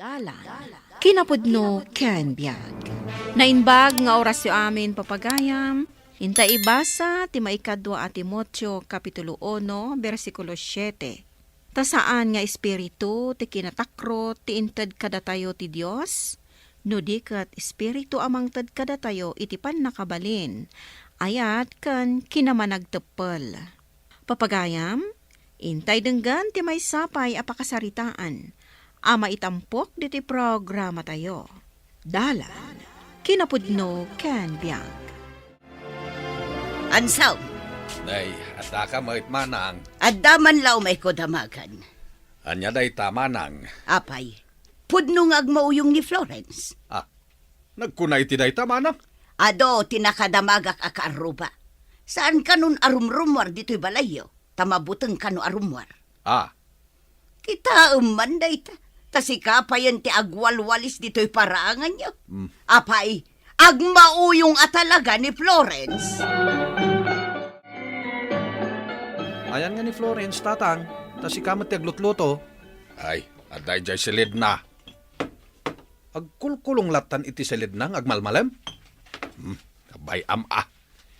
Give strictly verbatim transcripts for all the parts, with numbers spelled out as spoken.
Dalan, kinapudno ken biag. Naimbag nga orasyo amin, papagayam. Inta ibasa ti maikadua a Timoteo, Kapitulo uno, bersikulo siete. Ta saan nga espiritu ti kinatakrot ti inted kadatayo ti Dios, no di ket espiritu a mangted kadatayo iti pannakabalin, ayat ken kinamanagteppel. Papagayam, intay denggen ti maysa pay a pakasaritaan a maitampok ditoy programatayo. Dalan, kinapudno ken biag. Ansaw! Nay, adda ka met, manang. Adda man la umay ko damagan. Ania dayta, manang? Apay, pudno nga agmauyong ni Florence. Ah, nagkuna iti dayta, manang? Adu ti nakadamagak a kaarruba. Saan kanon a rumrumuar ditoy balayyo, ta mabuteng kano a rummuar. Ah. Kitaem man dayta, ta sika payen ti agwalwalis ditoy paraanganyo. Mm. Apay, agmauyong a talaga ni Florence. Ayan nga ni Florence, tatang, ta sika met ti aglutluto. Ay, adda idiay siledna. Agkulkulong lattan iti siledna nga agmalmalem? Hmm, abay, am-a.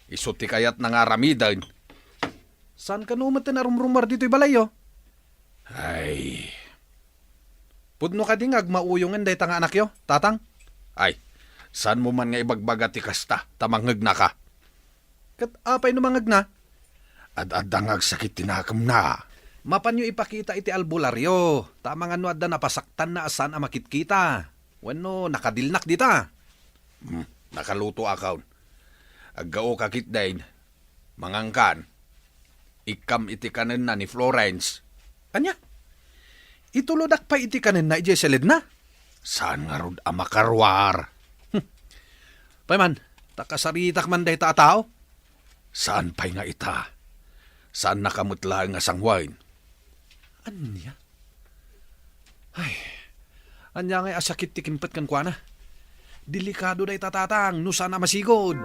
Isu ti kayatna nga aramiden. Saan kano met a rumrumuar ditoy balayyo? Ay. Pudno kadi nga agmauyongen dayta nga anakyo, tatang? Ay, saanmo man nga ibagbaga ti kasta, ta mangegnaka. Ket apay no mangegna? Ad-adda nga agsakit ti nakemna. Mapanyo ipakita iti albularyo, ta amangan no adda napasaktanna a saan a makitkita. Wenno nakadilnak dita. Hmm, nakalutoakon. Aggaoka ketdin. Mangankan. Ikkam iti kanenna ni Florence. Ania? Itulodak pay iti kanenna idiay siledna? Saan ngarud a makaruar? Hmm. Pay man, ta kasaritak man dayta a tao? Saan pay nga ita? Saannaka met laeng a sanguen? Ania? Ay, ania ngay a sakit ti kimpet kenkuana? Delikado dayta, tatang, no saan a masigud.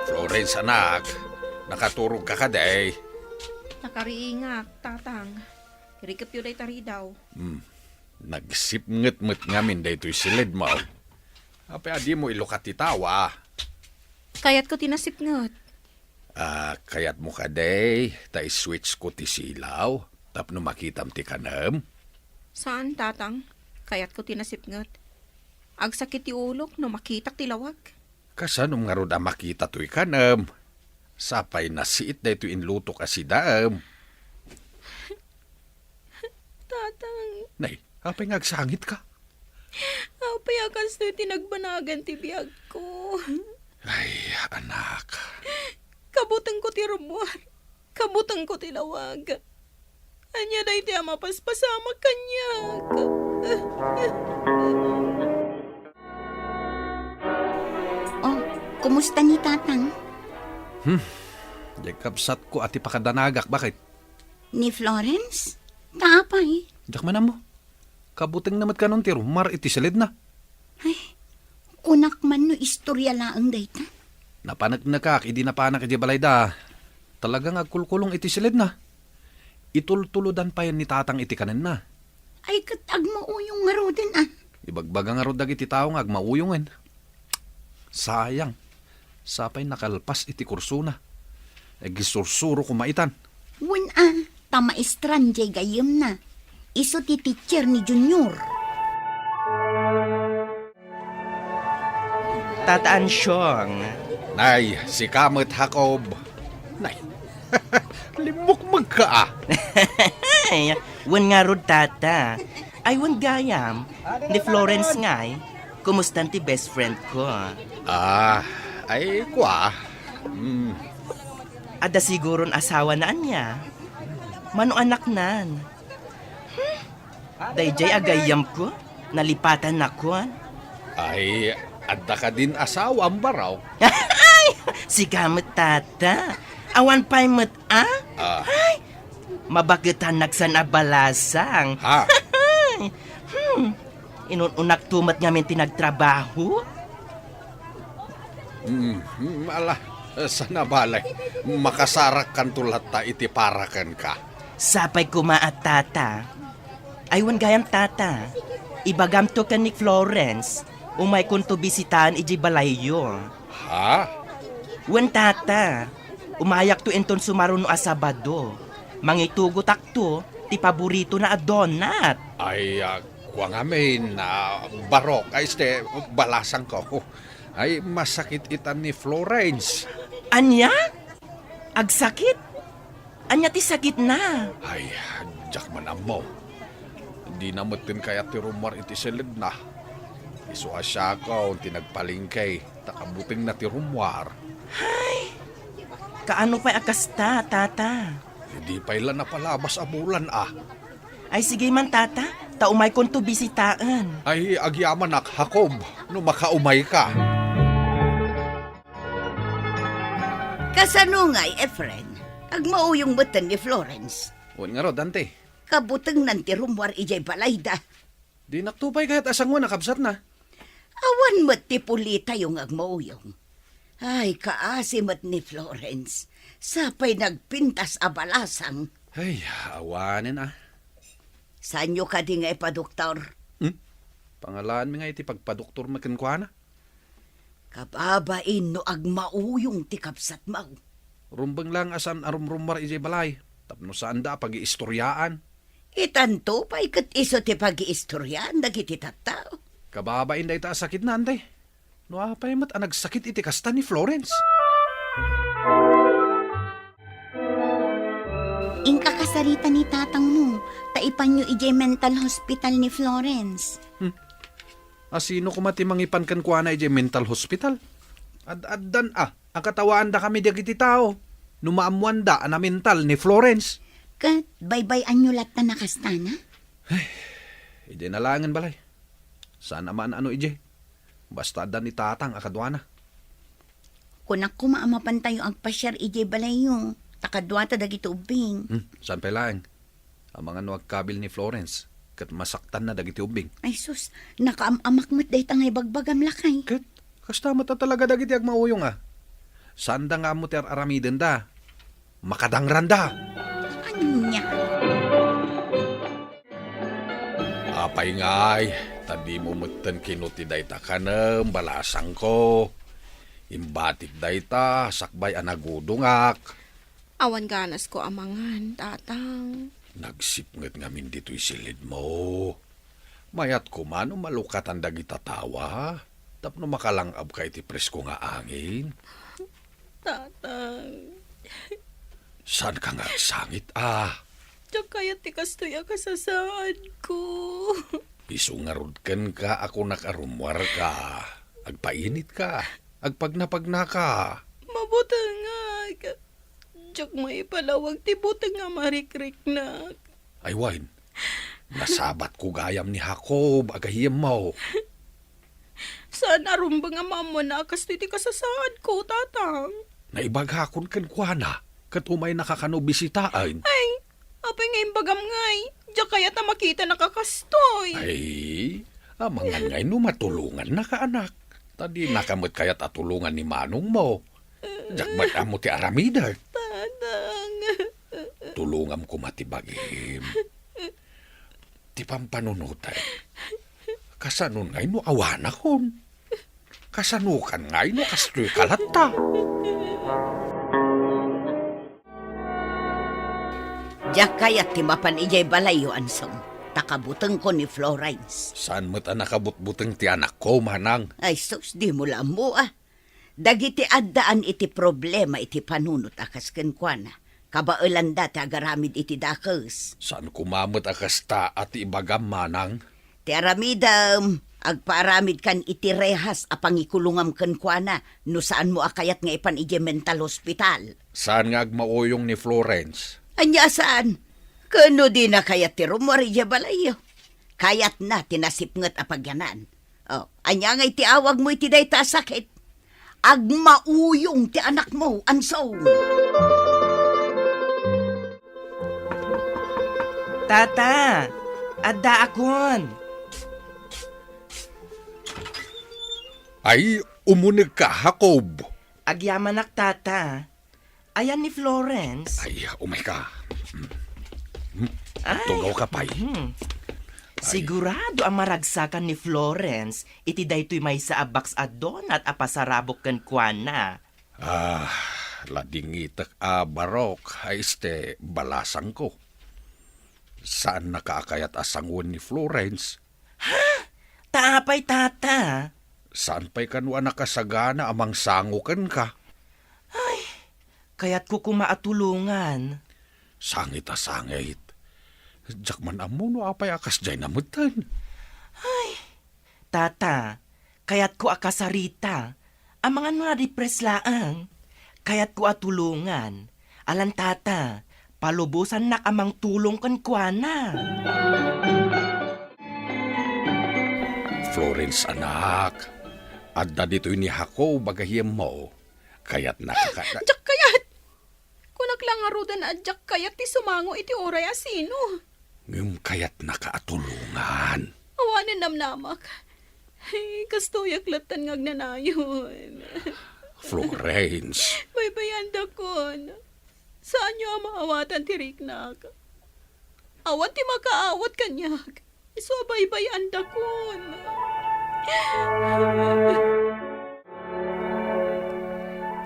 Florence, anak, nakaturogka kadi? Nakariingak, tatang. Irikepyo dayta ridaw. Hmm. Nagsipnget met ngamin daytoy siledmo. Apay a dimo ilukat ti tawa? Kayatko ti nasipnget. Ah, kayatmo kadi ta i-switch ko ti silaw tapno makitam ti kanem? Saan, tatang. Kayatko ti nasipnget. Agsakit ti ulok no makitak ti lawag. Kasanom ngarud a makita toy kanem? Sapay nasiit daytoy inlutok a sidaem. Tatang. Nay, apay nga agsangitka? Apay a kastoy ti nagbanagan ti biagko? Ay, anak. Kabutengko ti rummuar. Kabutengko ti lawag. Ania daytoy a mapaspasamak kaniak? Oh, kumusta ni Tatang? Hmm, diay kabsatko a ti pakadanagak, baket? Ni Florence? Ta apay? Diak man ammo. Kabutengna met kanon ti rummuar iti siledna. Ay, kunak man no istorya laeng dayta. Napaneknekak idi napanak idiay balayda. Talaga nga agkulkulong iti siledna. Itultulodan payen ni Tatang iti kanenna. Ay, ket agmauyong ngaruden, a. Ibagbaga ngarud dagiti tao nga agmauyongen. Sayang. Sapay nakalpas iti kursona. Agisursuro koma itan. Wen a, ta maestran diay gayyemna. Isu ti teacher ni Junior. Tata Ansyong. Nay, sika met, Jacob. Nay, limmukmegka, a. Ay, wen ngarud, Tata. Ay, wen gayam, ni Florence ngay, kumustan ti best friend ko? Ah, ay, kua. Mm. Adda siguron asawana, ania? Mano anaknan? Hmm? Daydiay a gayyemko, nalipatannakon. Ay, adda kadin asawam, barok? Ay, sika met, Tata. Awan pay met, a? Ah. Ay, mabaketannak saan a balasang. Ha? Hmm. Inun-unakto met ngamin ti nagtrabaho? Mm, mm, ala, saan a bale, makasarakkanto latta iti para kenka. Sapay koma a, Tata. Ay, wen gayam, Tata. Ibagamto ken ni Florence, umaykonto bisitaen idiay balayyo. Ha? Wen, Tata. Umayakto inton sumaruno a Sabado. Mangitugotakto ti paboritona a donut. Ay, ah, kua ngamin, ah, barok. Ay, este, balasangko. Ay, masakit itan ni Florence. Ania? Agsakit? Ania ti sakitna? Ay, diak man ammo. Dina metten kayat ti rummuar iti siledna. Isu a siakon ti nagpalengke, ta kabutengna ti rummuar. Ay, kaano pay a kasta, Tata? Di pay la napalabas a bulan, a. Ay, sige man, Tata, ta umaykonto bisitaen. Ay, agyamanak, Jacob, no makaumayka. Kasano ngay, Efren? Agmauyong metten ni Florence. Wen ngarud, Auntie. Kabutengnan ti rummuar idiay balayda. Dinakto pay kayat a sangoan a kabsatna. Awan met ti pulitayo nga agmauyong. Ay, kaasi met ni Florence. Sapay nagpintas a balasang. Ay, awanen, a. Saanyo kadi nga ipadoktor? Hmm? Pangalaanmi nga iti pagpadoktormi kenkuana. Kababain no agmauyong ti kabsatmo. Rumbeng lang a saan a rumrummuar idiay balay, tapno saanda a pagiistoriaan. Itanto pay ket isu ti pagiistoriaan dagiti tattao. Kababain dayta a sakitna, Auntie. No apay met a nagsakit iti kasta ni Florence? Inka kasarita ni tatangmo, ta ipanyo idiay mental hospital ni Florence. Hmm. A, sino koma ti mangipan kenkuana idiay mental hospital? Ad-addan a, a katawaandakami dagiti tao no maammoanda a namental ni Florence. Ket baybay-anyo latta a kastana? Ay, idiay na laengen balay. Saan a maan-ano idiay. Basta adda ni tatang a kaduana. Kunak koma a mapantayo agpasiar idiay balayyo, ta kaduata dagiti ubbing. Hmm, saan pay laeng? Amangan no agkabil ni Florence, ket masaktanna dagiti ubbing. Ay sus, nakaam-amak met dayta nga ibagbagam, lakay. Ket, kasta met a talaga dagiti agmauyong a. Saanda nga ammo ti ar-aramidenda. Makadangranda. Ania? Apay ngay, ta dimo metten kinu ti dayta kanem, balasangko. Imbatik dayta, sakbay a nagudongak. Awan ganasko a mangan, tatang. Nagsipnget ngamin ditoy silidmo. Mayat koma no malukatan dagita tawa, tapno makalang-abka iti presko nga angin. Tatang. Saanka nga agsangit, a? Diak kayat ti kastoy a kasasaadko. Isu ngarud kenka a kunak a rummuarka. Agpainitka. Agpagnapagnaka. Mabutengak. Diak maipalawag ti buteng a marikriknak. Ay wen, nasabatko gayam ni Jacob a gayyemmo. Saan a rumbeng a maammoanna a kastoy ti kasasaadko, tatang. Naibagakon kenkuana, ket umaynaka kano bisitaen. Ay, apay nga imbagam ngay? Diak kayat a makitanak a kastoy. Ay, amangan ngay no matulongannaka, anak. Ta dinaka met kayat a tulongan ni manongmo. Diak met ammo ti aramidek. Tatang. Tulongam koma ti bagim. Ti pampanunotek. Kasanon ngay no awanakon? Kasanokan ngay no kastoyka latta? Diak kayat ti mapan idiay balayyo, Ansong, ta kabutengko ni Florence. Saan met a nakabutbuteng ti anakko, manang? Ay sus, dimo la ammo, a. Dagiti addaan iti problema iti panunot a kas kenkuana, kabaelanda ti agaramid iti dakes. Saan koma met a kasta a ti ibagam, manang? Ti aramidem, agpaaramidkan iti rehas a pangikulongam kenkuana no saanmo a kayat nga ipan idiay mental hospital. Saan nga agmauyong ni Florence? Ania a saan? Ken no dina kayat ti rummuar idiay balayyo, kayatna ti nasipnget a pagyanan. Oh, ania ngay ti awagmo iti dayta a sakit? Agmauyong ti anakmo, Ansong. Tata, addaakon. Ay, umunegka, Jacob. Agyamanak, Tata. Ayan ni Florence. Ay, umayka. Ay. Tugawka pay. Mhm. Ay. Sigurado a maragsakan ni Florence iti daytoy maysa a box a donut a pasarabok kenkuana. Ah, ladingitek a barok, ay este balasangko. Saannaka a kayat a sangoen ni Florence. Ha? Ta apay, tata? Saan pay kano a nakasagana a mangsango kenka? Ay, kayatko koma a tulongan. Sangit a sangit. Diak man ammo no apay a kasdiay na metten. Ay, tata, kayatko a kasarita. Amangan no na-depress laeng. Kayatko a tulongan. Alan tata, palubosannak a mangtulong kenkuana. Florence, anak, adda ditoy ni Jacob a gayyemmo. Kayatnaka ka- Diak kayat! Kunak la ngaruden a diak kayat ti sumango iti uray a sino. Ngem kayatnaka a tulongan. Awanen namnamak. Ay, kastoyak latten nga agnanayon. Florence. Baybayandakon. Saanyo a maawatan ti riknak. Awan ti makaawat kaniak. Isu a baybayandakon.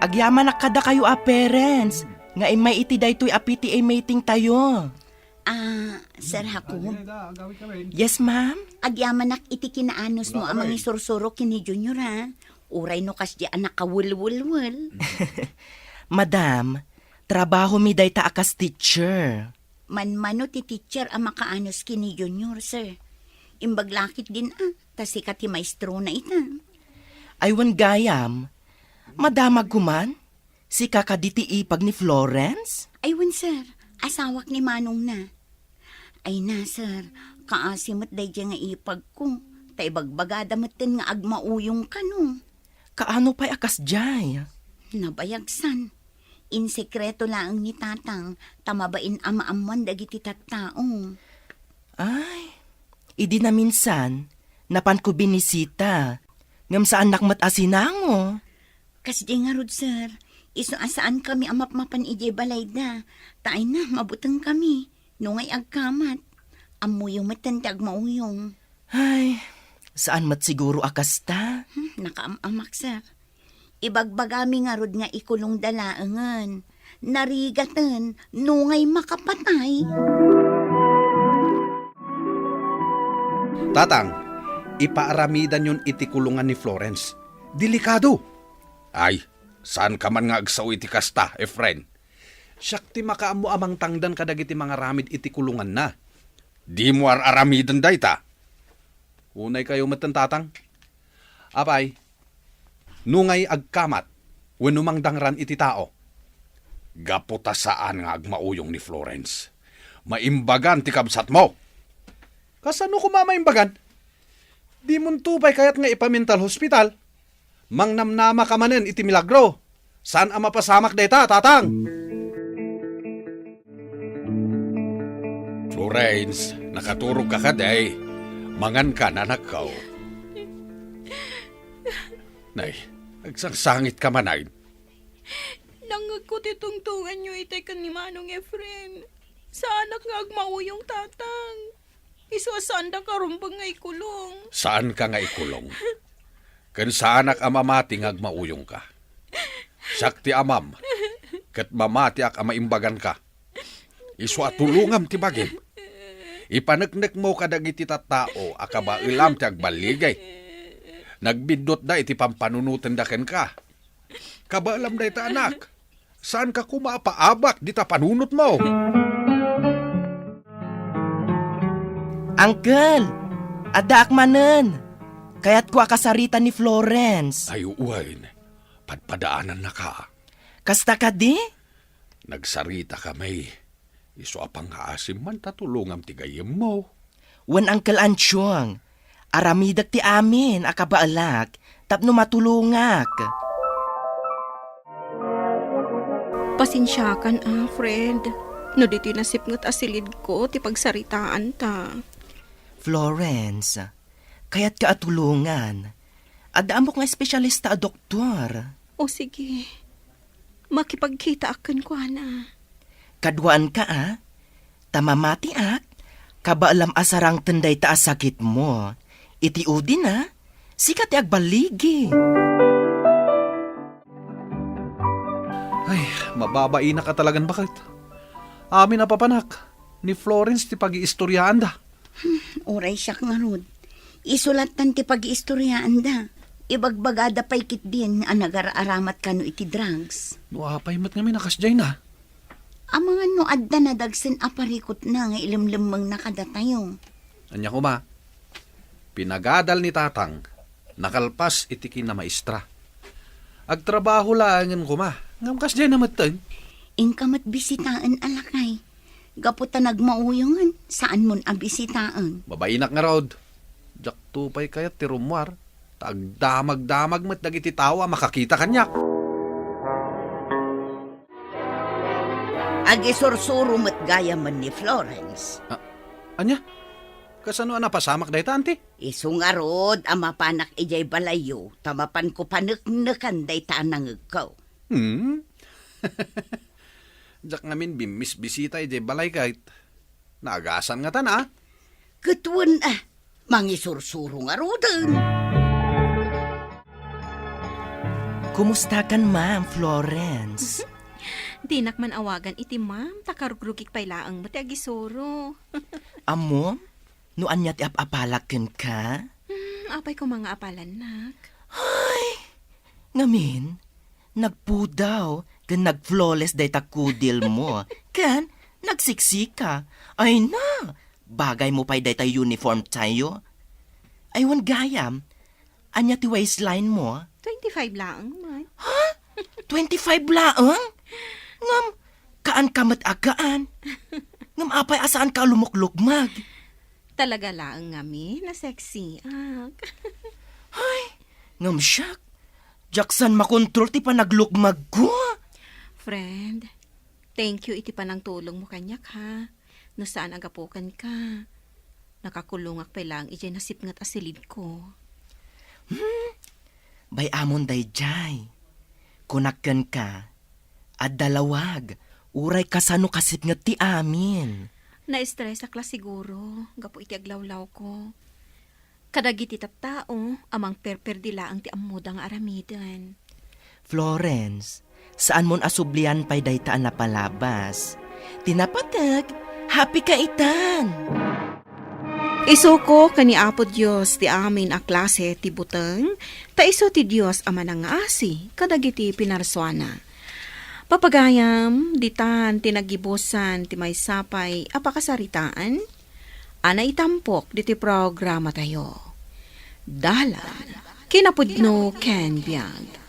Agyamanak kadakayo a parents nga immay iti daytoy a P T A meeting tayo. Ah, Sir Jacob? Yes, ma'am? Agyamanak iti kinaanusmo a mangisursuro ken ni Junior, ha? Uray no kasdi a nakawelwelwel. Madam, trabahomi dayta a kas teacher. Manmano ti teacher a makaanus ken ni Junior, sir. Imbag la ketdin a, ta sika ti maestrona ita. Ay wen gayam, madamagko man? Sika kadi ti ipag ni Florence? Ay wen, sir. Asawak ni manongna. Ay na, sir. Kaasi met daydiay nga ipagko. Ta ibagbagada metten nga agmauyong kano. Kaano pay a kasdiay? Nabayagsan. Insekreto laeng ni tatang ta mabain a maammoan dagiti tattao. Ay, idi naminsan, napanko binisita. Ngem saannak met a sinango. Kasdi ngarud, sir. Isu a saankami a mapmapan idiay balayda. Ta ay na, mabutengkami. Nungay agkamat, ammoyo metten ti agmauyong. Ay, saan met siguro a kasta? Hmm, nakaam-amak, sir. Ibagbagami ngarud nga ikulongda laengen. Narigaten, nungay makapatay. Tatang, ipaaramidanyon iti kulongan ni Florence. Delikado! Ay, saanka man nga agsao iti kasta, Efren. Siak ti makaammo a mangtangdan kadagiti mangaramid iti kulonganna. Dimo ar-aramiden dayta. Unaykayo metten, tatang. Apay, nungay agkamat wenno mangdangran iti tao, gapu ta saan nga agmauyong ni Florence, maimbagan ti kabsatmo. Kasano koma a maimbagan? Dimonto pay kayat nga ipa-mental hospital? Mangnamnamaka manen iti milagro. Saan a mapasamak dayta, tatang? Florence, nakaturogka kadi? Manganka, anakko. Nay, agsangsangitka manen. Nangngegko ti tungtonganyo itay ken ni Manong Efren. Saanak nga agmauyong, tatang. Isu a saandaka rumbeng nga ikulong. Saanka nga ikulong. Ken saanak a mamati nga agmauyongka. Siak ti amam, ket mamatiak a maimbaganka. Isu a tulongam ti bagim. Ipaneknekmo kadagiti tattao a kabaelam ti agballigay. Nagbiddutda iti pampanunotenda kenka. Kabaelam dayta, anak. Saanka koma a paabak dita panunotmo. Uncle, addaak manen. Kayatko a kasarita ni Florence. Ay, wen. Padpadaanannaka. Kasta kadi? Nagsaritakami. Isu a pangngaasim man ta tulongam ti gayyemmo. Wen, Uncle Antiong, aramidek ti amin a kabaelak tapno matulongak. Pasensiakan a, friend, no ditoy nasipnget a silidko ti pagsaritaanta. Florence, kayatka a tulongan. Adda ammok nga espesyalista a doktor. O sige. Makipagkitaak kenkuana. Kaduaanka, a? ta mamatiak, kabaelam a sarangten dayta a sakitmo. Iti udina, sika ti agballigi. Ay, mababainak a talagan baket. Amin a papanak, ni Florence ti pagiistoriaanda. Uray siak ngarud. Isu lattan ti pagiistoriaanda. Ibagbagada pay ketdin a nagar-aramat kano iti drugs. No apay met ngamin a kasdiay na? Amangan no adda nadagsen a parikutna nga ilemlemmengna kadatayo. Ania koma, pinagadal ni Tatang, nakalpas iti kinamaestra. Agtrabaho laengen koma, ngem kasdiay na metten. Inka met bisitaen a lakay. Gapu ta nagmauyongen, saanmon a bisitaen. Mabainak ngarud. Diakto pay kayat ti rummuar, ta agdamagdamag met dagiti tao a makakita kaniak. Agisursuro met gayamen ni Florence. Ah, ania? Kasano a napasamak dayta, anti? Isu ngarud a mapanak idiay balayyo, ta mapanko paneknekan dayta a nangegko. Hmm? Diak ngamin bimmisbisita idiay balay ket naagasan ngatan a. Ket wen a, mangisursuro ngaruden. Kumustakan, Ma'am Florence? Dinak man awagan iti ma'am, ta karugrugik pay laeng met ti agisuro. Ammom, no ania ti ap-apalak kenka? Hmm, apay koma nga apalannak? Ay! Ngamin, nagpudaw ken nagflawless dayta kudilmo. Ken nagsiksika. Ay na, bagaymo pay dayta uniform tayo. Ay, wen gayam, ania ti waistline mo? Twenty-five laeng man. Ha? Twenty-five laeng? Ngem, kaanka met a gaan. Ngem apay a saanka a lumuklukmag? Talaga laeng ngamin a sexy, ak. Ay, ngem siak, diak saan makontrol ti panaglukmagko. Friend, thank you iti panangtulongmo kaniak, ha. No saan a gapu kenka, nakakulongak pay laeng idiay nasipnget a silidko. Hmm, bay-amon daydiay. Kunak kenka, adda lawag, uray kasano kasipnget ti amin. Na-stress ak la siguro gapu iti aglawlawko. Kadagiti tattao a mangperperdi laeng ti ammoda nga aramiden. Florence, saanmon a sublian pay dayta a napalabas. Ti napateg, happy ka itan! Isuko ken ni Apo Dios ti amin a klase ti buteng, ta isu ti Dios a manangngaasi kadagiti pinarsuana. Papagayam, ditan ti naggibusan ti maysa pay a pakasaritaan a naitampok diti programatayo. Dalan, kinapudno ken biag.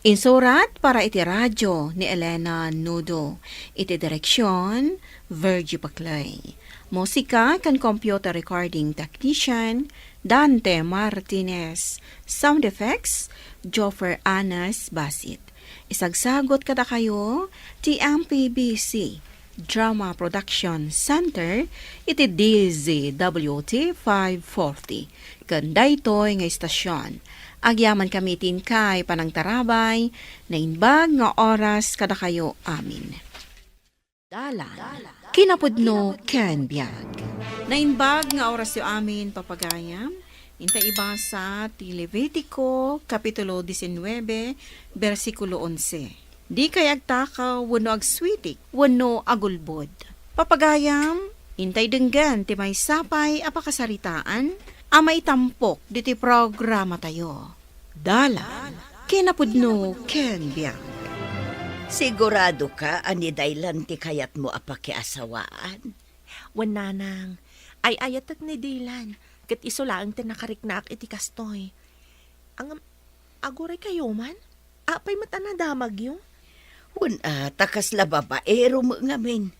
Insurat para iti radyo ni Elena Nudo. Iti direksion, Virgie Paclay. Musika ken computer recording technician, Dante Martinez. Sound effects, Joffer Anas Basit. Isagsagut kadakayo ti M P B C Drama Production Center iti D Z W T five forty. Ken daytoy nga istasyon, agyamankami iti inkay panangtarabay, naimbag nga oras kadakayo amin. Dalan, kinapudno ken biag. Naimbag nga orasyo amin, papagayam. Inta ibasa ti Levitico, Kapitulo diecinueve, bersikulo onse. Dikay agtakaw wenno agsuitik wenno agulbod. Papagayam, intay denggen ti maysa pay a pakasaritaan a maitampok ditoy programatayo. Dalan, kinapudno ken biag. Sigurado ka a ni Daylan ti kayatmo a pakiasawaan? Wen, nanang, ay-ayatek ni Daylan, ket isu laeng ti nakariknaak iti kastoy. Ngem, aguray kayo man? Apay met a nadamagyo? Wen a, ta kasla babaero met ngamin.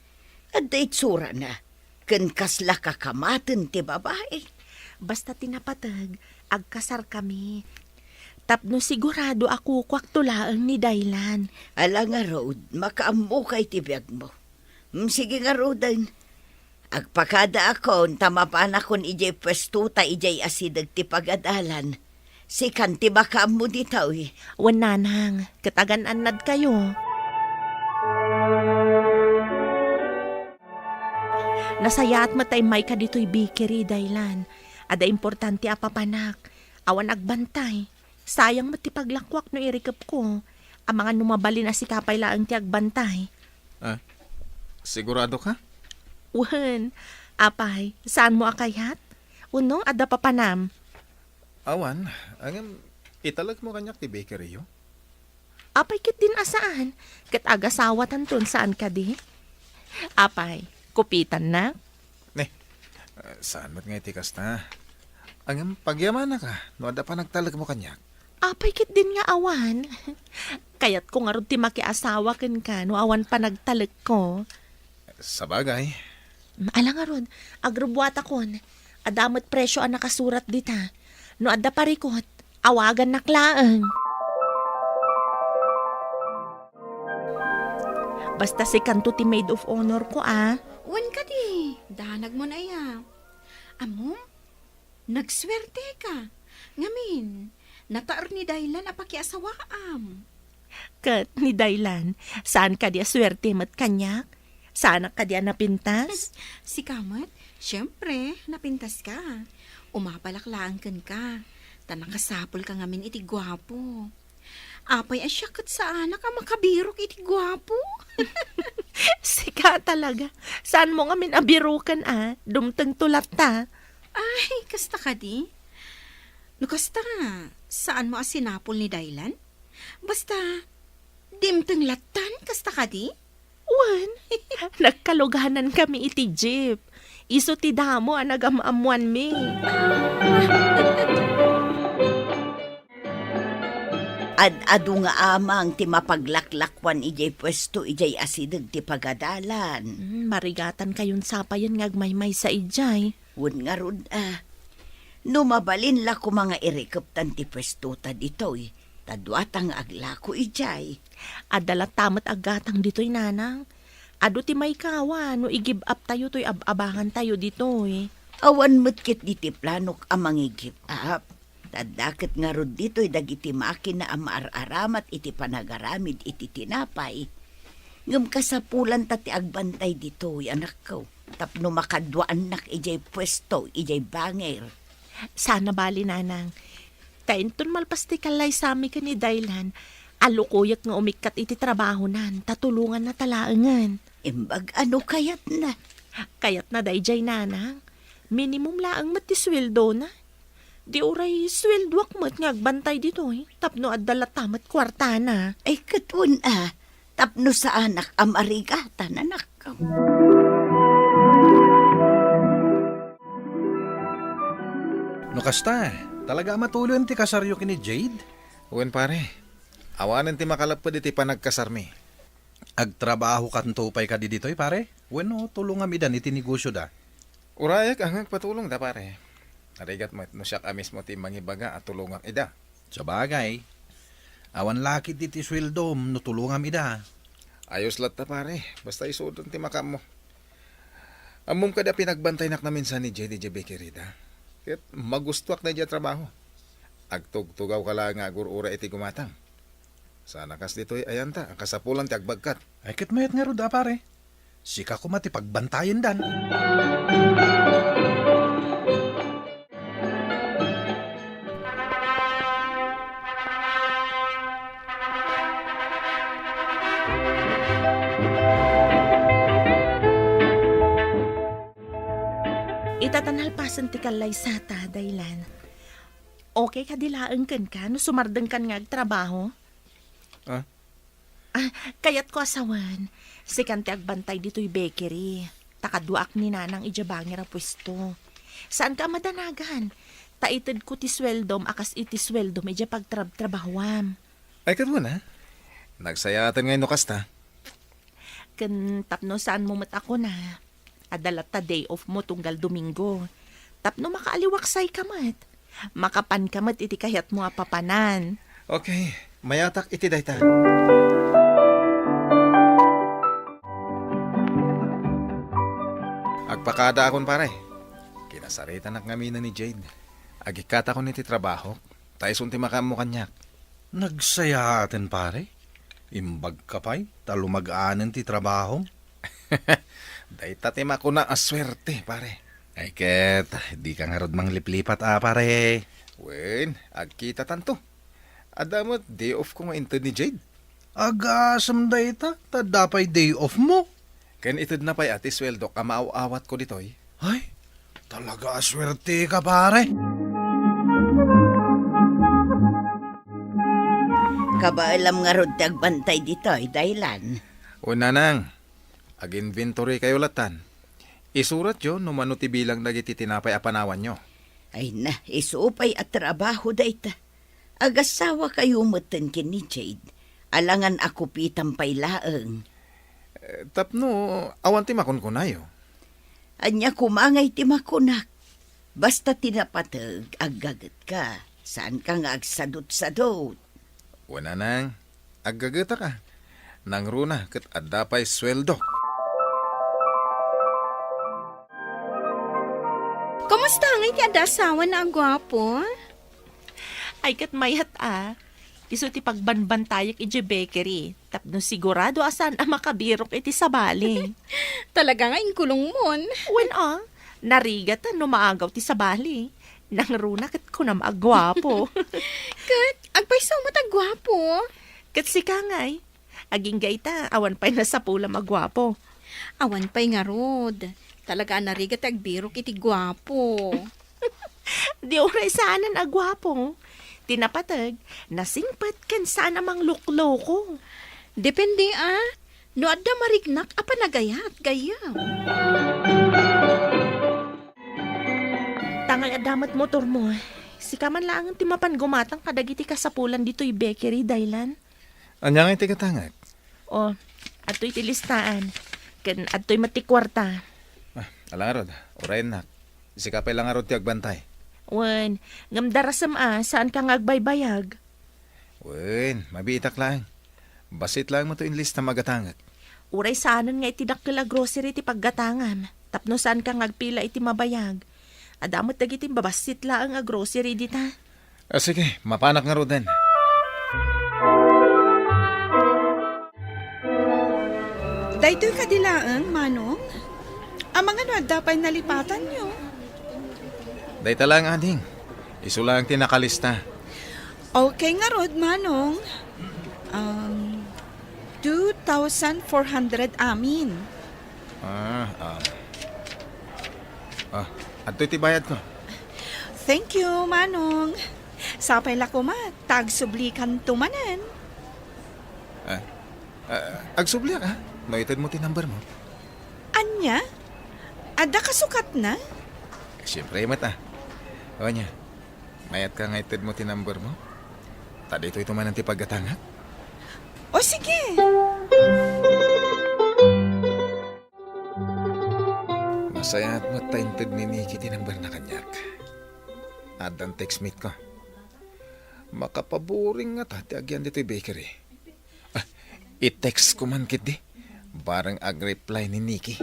Adda itsurana, ken kasla kakamaten ti babai. Basta ti napateg, agkasarkami. Tapno sigurado a kukuakto laeng ni Daylan. Ala ngarud, makaammokay ti biagmo. Mm, sige ngaruden. Agpakadaakon ta mapanakon idiay puestota idiay asideg ti pagadalan. Sikan ti makaammo ditoy. Wen, nanang, ket agan-annadkayo. Nasayaat met ta immayka ditoy bakery, Daylan. Adda importante a papanak. Awan agbantay. Sayang met ti paglakuak no irikepko. Amangan no mabalin a sika pay laeng ti agbantay. Ah, sigurado ka? Wen, apay, saanmo a kayat? Wenno, adda papanam? Awan, ngem italekmo kaniak ti bakery-yo? Apay ketdin a saan? Ket agasawatanton, saan kadi? Apay, kupitannak? Ne, ah, saan met nga iti kasta? Ngem pagyamanaka no adda panagtalekmo kaniak. Apay ketdin nga awan? Kayatko ngarud ti makiasawa kenka no awan panagtalekko. Sabagay. Ala ngarud, agrubuatakon. Adda met presio a nakasurat dita. No adda parikut, awagannak laeng. Basta sikanto ti maid of honor ko, a. Wen kadi, danagmon aya. Ammom, nagsuerteka. Ngamin, nataer ni Daylan a pakiasawaam. Ket ni Daylan, saan kadi a suerte met kaniak? Saanak kadi a napintas? Sika met, siempre, napintaska. Umapalak laeng kenka, ta nakasapulka ngamin iti guapo. Apay a siak ket saanak a makabirok iti guapo? Sika talaga. Saanmo ngamin a biroken a? Dumtengto latta. Ay, kasta kadi? No kasta, saanmo a sinapul ni Daylan? Basta, dimteng lattan, kasta kadi? Wen, nagkaluganankami iti jeep. Isu ti damo a nagam-ammoanmi. Ad-adu nga amang ti mapaglaklakuan idiay puesto idiay asideg ti pagadalan. Hmm, marigatankayon sapayen nga agmaymaysa idiay. Wen ngarud a, no mabalin la koma nga irikeptan ti puestota ditoy, ta duata nga aglako idiay. Adda latta met aggatang ditoy, nanang. Adu ti maikawa no i-give up tayo toy ab-abangantayo ditoy. Awan met ketdi ti planok a mangi-give up. Ta adda ket ngarud ditoy dagiti makina a maar-aramat iti panagaramid iti tinapay. Ngem kasapulanta ti agbantay ditoy, anakko, tapno makaduaannak idiay puesto, idiay bangir. Saan a bali, nanang. Ta inton malpas ti kallaysami ken ni Daylan, allukoyek nga umikkat iti trabahonan, ta tulonganna ta laengen. Imbag a no kayatna. Kayatna daydiay, nanang. Minimum laeng met ti suweldona. Di uray suweldoak met nga agbantay ditoy, tapno adda latta met kuartana. Ay, ket wen a, tapno saanak a marigatan, anakko. No kasta, talaga a matuloyen ti kasaryo ken ni Jade? Wen, pare. Awanen ti makalapped iti panagkasarmi. Agtrabahokanto pay kadi ditoy, pare? Wenno tulongam idan iti negosyoda? Urayek a nga agpatulongda, pare. Narigat met no siak a mismo ti mangibaga a tulongak ida. Sabagay, awan la ketdi ti suweldom no tulongam ida. Ayos latta, pare. Basta isudan ti makaammo. Ammom kadi a pinagbantaynak naminsan ni Jade idiay bakery da. Ket magustoak daydiay a trabaho. Agtugtugawka la nga agur-ura iti gumatang. Sana kas ditoy ayanta a kasapulan ti agbagkat. Ay, ket mayat ngarud a, pare. Sika koma ti pagbantayendan. Ita ta nalpasen ti kallaysata, Daylan. Okay kadi laeng kenka no sumardengkan nga agtrabaho? Ah? Ah, kayatko a sawen, sikan ti agbantay ditoy bakery. Ta kaduaak ni Nanang idiay bangir a puesto. Saanka a madanagan, ta itedko ti suweldom a kas iti suweldom idiay pagtrabtrabahoam. Ay, ket wen a. Nagsayaaten ngay no kasta. Ken tapno saanmo met a kuna, adda latta day off mo tunggal Domingo. Tapno makaaliwaksayka met. Makapanka met iti kayatmo a papanan. Okay, mayatak iti dayta. Agpakadaakon, pare. Kinasaritanak ngamin ni Jade. Agikkatakon iti trabahok. Ta isun ti makaammo kaniak. Nagsayaaten, pare. Imbagka pay, ta lumag-anen ti trabahom. Dayta ti makuna a suerte, pare. Ay ket, dika ngarud mangliplipat a, pare. Wen, agkitatanto. Adda met day off ko nga inted ni Jade. Agasem dayta, ta adda pay day off mo. Ken itedna pay a ti sueldok a maaw-awatko ditoy. Ay, talaga a suerte ka, pare. Kabaelam ngarud ti agbantay ditoy, Daylan. O, nanang, ag-inventory kayo latan. Isuratyo no mano ti bilang dagiti tinapay a panawanyo. Ay na, isu pay a trabaho dayta. Agasawa kayo metten ken ni Jade. Alangan a kupitan pay laeng. Eh, tapno awan ti makunkunayo. Ania koma ngay ti makunak? Basta ti napateg, aggagetka. Saanka nga agsadutsadut. Wen, nanang, aggagetak a. Nangruna ket adda pay sueldo. Kumusta ngay ti adda asawana a guapo? Ay, ket mayat a. Isu ti pagbanbantayak idiay bakery, tapno sigurado a saan a makabirok iti sabali. Talaga nga inkulongmon. Wen a, narigat no maagaw ti sabali. Nangruna ket kunam a guapo. Ket agpayso met a guapo. Ket sika ngay, agingga ita, awan pay nasapulam a guapo. Awan pay ngarud. Talaga a narigat ti agbirok iti guapo. Di uray saanen a guapo. Ti napateg, nasingpet ken saan a manglukloko. Depende a. No adda mariknak a panagayat, gayyem. Tangay adda met motormo. Sika man laengen ti mapan gumatang kadagiti kasapulan ditoy bakery, Daylan. Ania ngay ti gatangek? O, adtoy ti listaan. Ken adtoy met ti kuarta. Ah, ala ngarud, urayennak. Sika pay la ngarud ti agbantay. Wen, ngem darasem a, saanka nga agbaybayag. Wen, mabiitak laeng. Bassit laeng met to inlista magatangek. Uray saanen nga iti dakkel a grocery ti paggatangam, tapno saanka nga agpila iti mabayag. Adda met dagiti babassit laeng a grocery dita. Ah, sige, mapanak ngaruden. Daytoy kadi laeng, Manong? Amangan no adda pay nalipatanyo? Dayta laeng, ading. Isu laeng ti nakalista. Okay ngarud, Manong. Um, two thousand four hundred amin. Ah, ah. Ah, adtoy ti bayadko. Thank you, Manong. Sapay la koma, ta agsublikanto manen. Ah, ah, agsubliak, ah. No itedmo ti number mo. Ania? Adda kasukatna? Siyempre met, ah. O ania, mayatka nga itedmo ti number mo? Ta ditoy to manen ti paggatangak. O, sige. Nasayaat met ta inted ni Nikki ti numberna kaniak. Addan textmate ko. Makapaboring ngata ti agyan ditoy bakery. Ah, i-text ko man ketdi. Bareng ag-reply ni Nikki.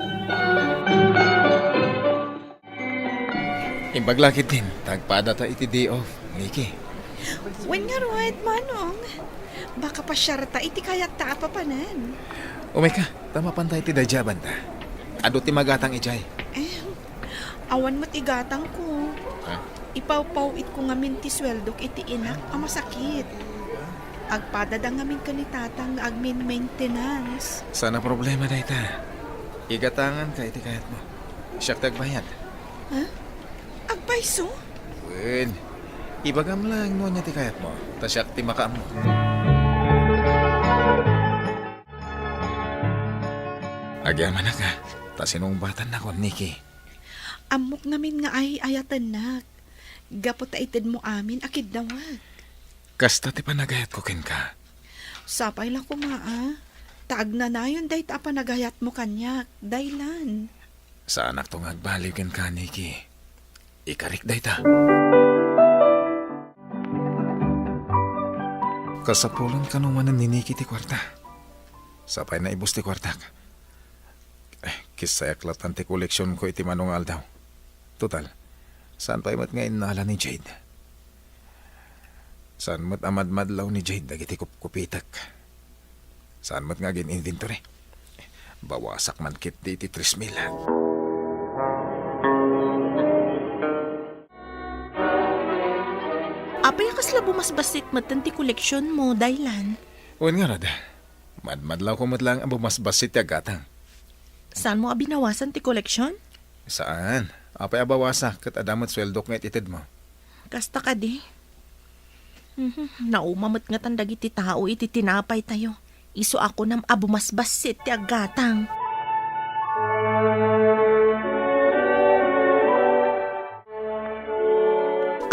Imbag la ketdin, ta agpadata iti day off, Nikki. Wen ngarud, Manong. Makapasiarta iti kayatta a papanen. Umay ka, ta mapanta iti daydiay a banda. Adu ti magatang idiay. Eh, awan met igatangko. Ha? Ipawpaw-itko ngamin ti sueldok iti inak a masakit. Agpadada ngamin ken ni Tatang nga agmin-maintenance. Saan a problema dayta. Igatanganka iti kayatmo. Siak ti agbayad. Ha? Agpayso? Wen, ibagam laeng no ania ti kayatmo, ta siak ti makaammo. Agyamanak a, ta sinungbatannakon, Nikki. Ammok ngamin nga ay-ayatennak, gapu ta itedmo amin a kiddawek. Kasta ti panagayatko kenka. Sapay la koma a, ta agnanayon dayta a panagayatmo kaniak, Daylan. Saanakto nga agbaliw kenka, Nikki. Ikarik dayta. Kasapulan kano manen ni Nikki ti kuarta. Sapay naibus ti kuartak. Eh, kissayak latan ti koleksionko iti mano nga aldaw. Total, saan pay met nga innala ni Jade. Saan met a madmadlaw ni Jade dagiti kupkupitek. Saan met nga agin-inventory. Bawasak man ketdi iti tres mil. Apay a kasla bumasbassit metten ti koleksionmo, Daylan? Wen ngarud, madmadlawko met laeng a bumasbassit ti aggatang. Saanmo a binawasan ti koleksion? Saan. Apay a bawasak ket adda met sueldok nga it-itedmo? Kasta kadi. Mhm, nauma met ngatan dagiti tao iti tinapaytayo. Isu a kunam a bumasbassit ti aggatang.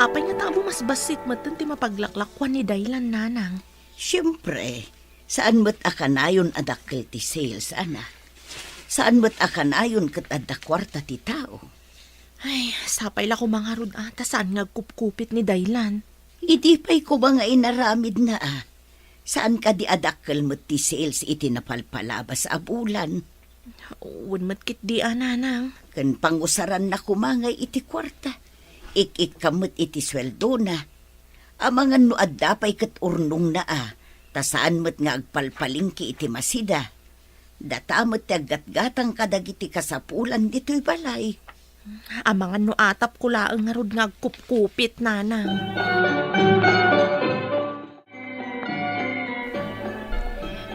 Apay ngata a bumasbassit metten ti mapaglaklakuan ni Daylan, nanang? Siempre, saan met a kanayon a dakkel ti sales, ana. Saan met a kanayon ket adda kuarta ti tao. Ay, sapay la koma ngarud a ta saan nga agkupkupit ni Daylan. Idi pay koma nga inaramidna a, saan kadi a dakkel met ti sales iti napalpalabas a bulan? Wen met ketdi a, nanang. Ken pangusaranna koma ngay iti kuarta. Ik-ikkam met iti sueldona. Amangan no adda pay ket urnongna a, ta saan met nga agpalpalengke iti masida. Data met ti aggatgatang kadagiti kasapulan ditoy balay. Amangan no atapko laeng ngarud nga agkupkupit, nanang.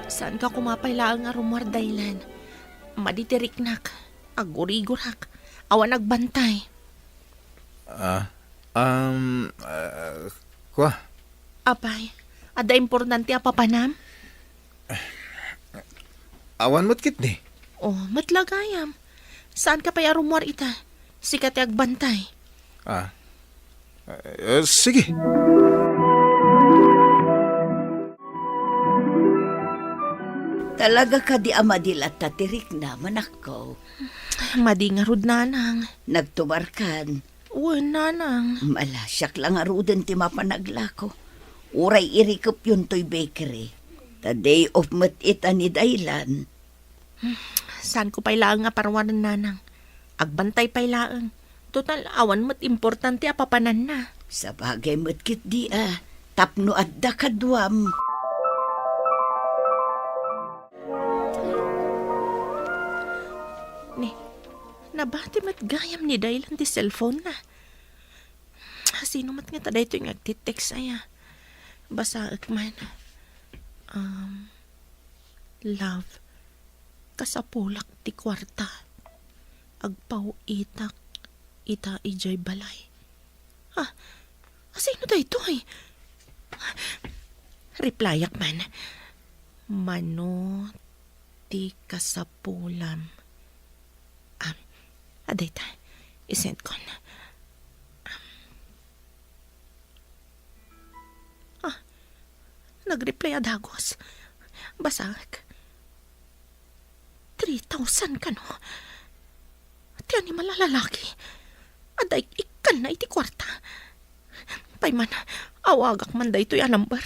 Saanka koma pay laeng a rummuar, Daylan. Madi ti riknak. Agurigurak. Awan agbantay. Ah, um, ah, kua? Apay, adda importante a papanam? Awan met ketdi. Oh, met la gayam. Saanka pay a rummuar ita? Sika ti agbantay. Ah. Eh, sige. Talaga kadi a madi latta ti riknam, anakko? Madi ngarud, nanang. Nagtubarkan? Wen, nanang. Malasiak la ngaruden ti mapan aglako. Uray irikepyon toy bakery. Ta day off met ita ni Daylan. Saanko pay laeng a parwanen, nanang. Agbantay pay laeng. Total, awan met importante a papananna. Sabagay met ketdi a, tapno adda kaduam. Ni, nabati met gayam ni Daylan ti cellphone-na. Sino met ngata daytoy nga agtitext aya? Basaek man. Um, Love, kasapulak ti kuarta. Agpaw-itak ita idiay balay. Ah, asino daytoy? Replyak man. Mano ti kasapulam? Ah, adayta. I-send kon. Ah, nag-reply a dagus. Basaek. Three thousand kano? Ti animal a lalaki. Adda ik-ikkanna iti kuarta. Pay man, awagak man daytoy a number.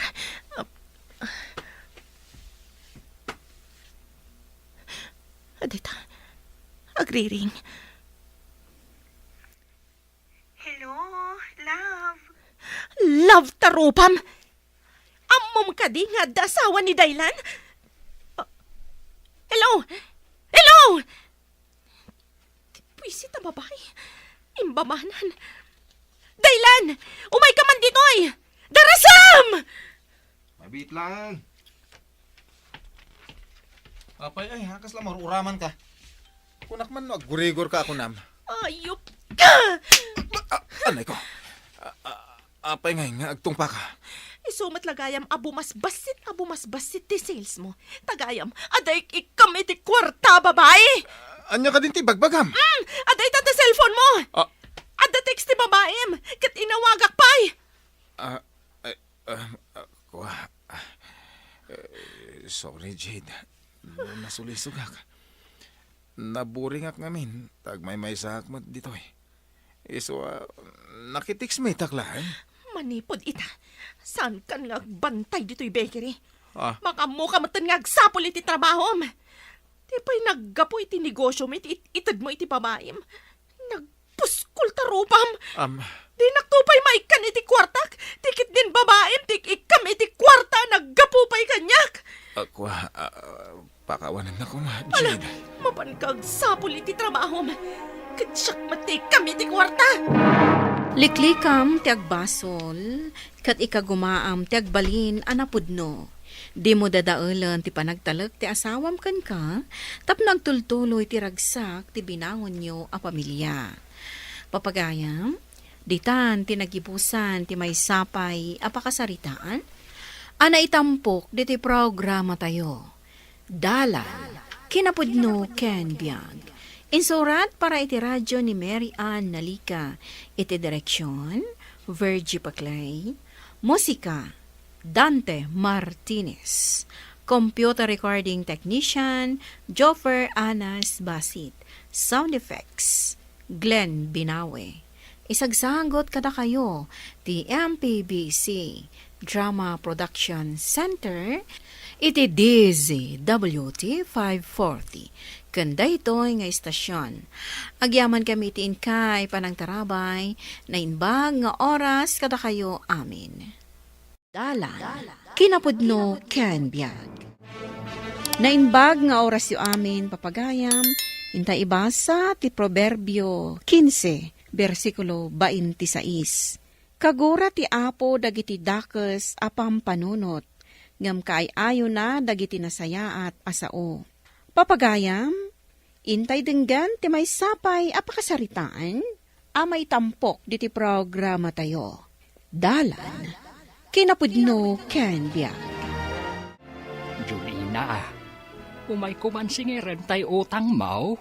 Adita, agriring. Hello, love. Love ta rupam! Ammom kadi nga adda asawa ni Daylan? Ah, hello? Hello? Ti buisit a babai. Imbamanan. Daylan! Umayka man ditoy! Darasam! Mabiit laeng. Apay, ay, ha, kasla maruraman ka. Kunak man no aggurigor ka, kunam. Ayop ka! Ah, anay ko. Ah, ah, apay ngay nga agtungpa ka? Isu met la gayam a bumasbassit, a bumasbassit ti sales mo. Ta gayam, adda ik-ikkam iti kuarta, babai! Ania kadin ti bagbagam? Mm, adda ita ti cellphone mo! Ah. Adda text ti babaim, ket inawagak pay! Ah, ay, ah, ah, kua. Eh, sorry, Jade. No nasulisogak. Naburingak ngamin, ta agmaymaysaak met ditoy. Isu a, nakitext met laeng. Manipud ita, saankan nga agbantay ditoy bakery. Ah. Makaammoka metten nga agsapul iti trabahom. Ti pay naggapu iti negosiom iti it-, itedmo iti babaim. Nagpuskol ta rupam. Am. Dinakto pay maikkan iti kuartak. Ti ketdin babaim, ti ikkam iti kuarta, naggapu pay kaniak. Ako, ah, pakawananna koma, Ala, Jade. Mapanka agsapul iti trabahom. Ket siak met ti ikkanmi ti kuarta. Liklikam ti agbasol, ket ikagumaam ti agbalin a napudno. Dimo dadaelen ti panagtalek ti asawam kenka, tapno agtultuloy ti ragsak ti binaonyo a pamilia. Papagayam, ditan ti nagibusan ti maysa pay a pakasaritaan a naitampok ditoy programatayo. Dalan, kinapudno ken biag. Insurat para iti radyo ni Mary Ann Nalica. Iti direksion, Virgie Paclay. Musika, Dante Martinez. Computer recording technician, Joffer Anas Basit. Sound effects, Glenn Binawe. Isagsagot kadakayo ti M P B C Drama Production Center iti D Z W T five forty ken daytoy nga istasyon. Agyamankami iti inkay panangtarabay, naimbag nga oras kadakayo amin. Dalan, kinapudno ken biag. Naimbag nga orasyo amin, papagayam, inta ibasa ti Proverbio quince, bersikulo twenty-six. Kagura ti Apo dagiti dakes a pampanunot, ngem kaay-ayona dagiti nasayaat a sao. Papagayam, intay denggen ti maysa pay a pakasaritaan a maitampok diti programatayo. Dalan, kinapudno ken biag. Julina, umayko man singirem tay utangmo?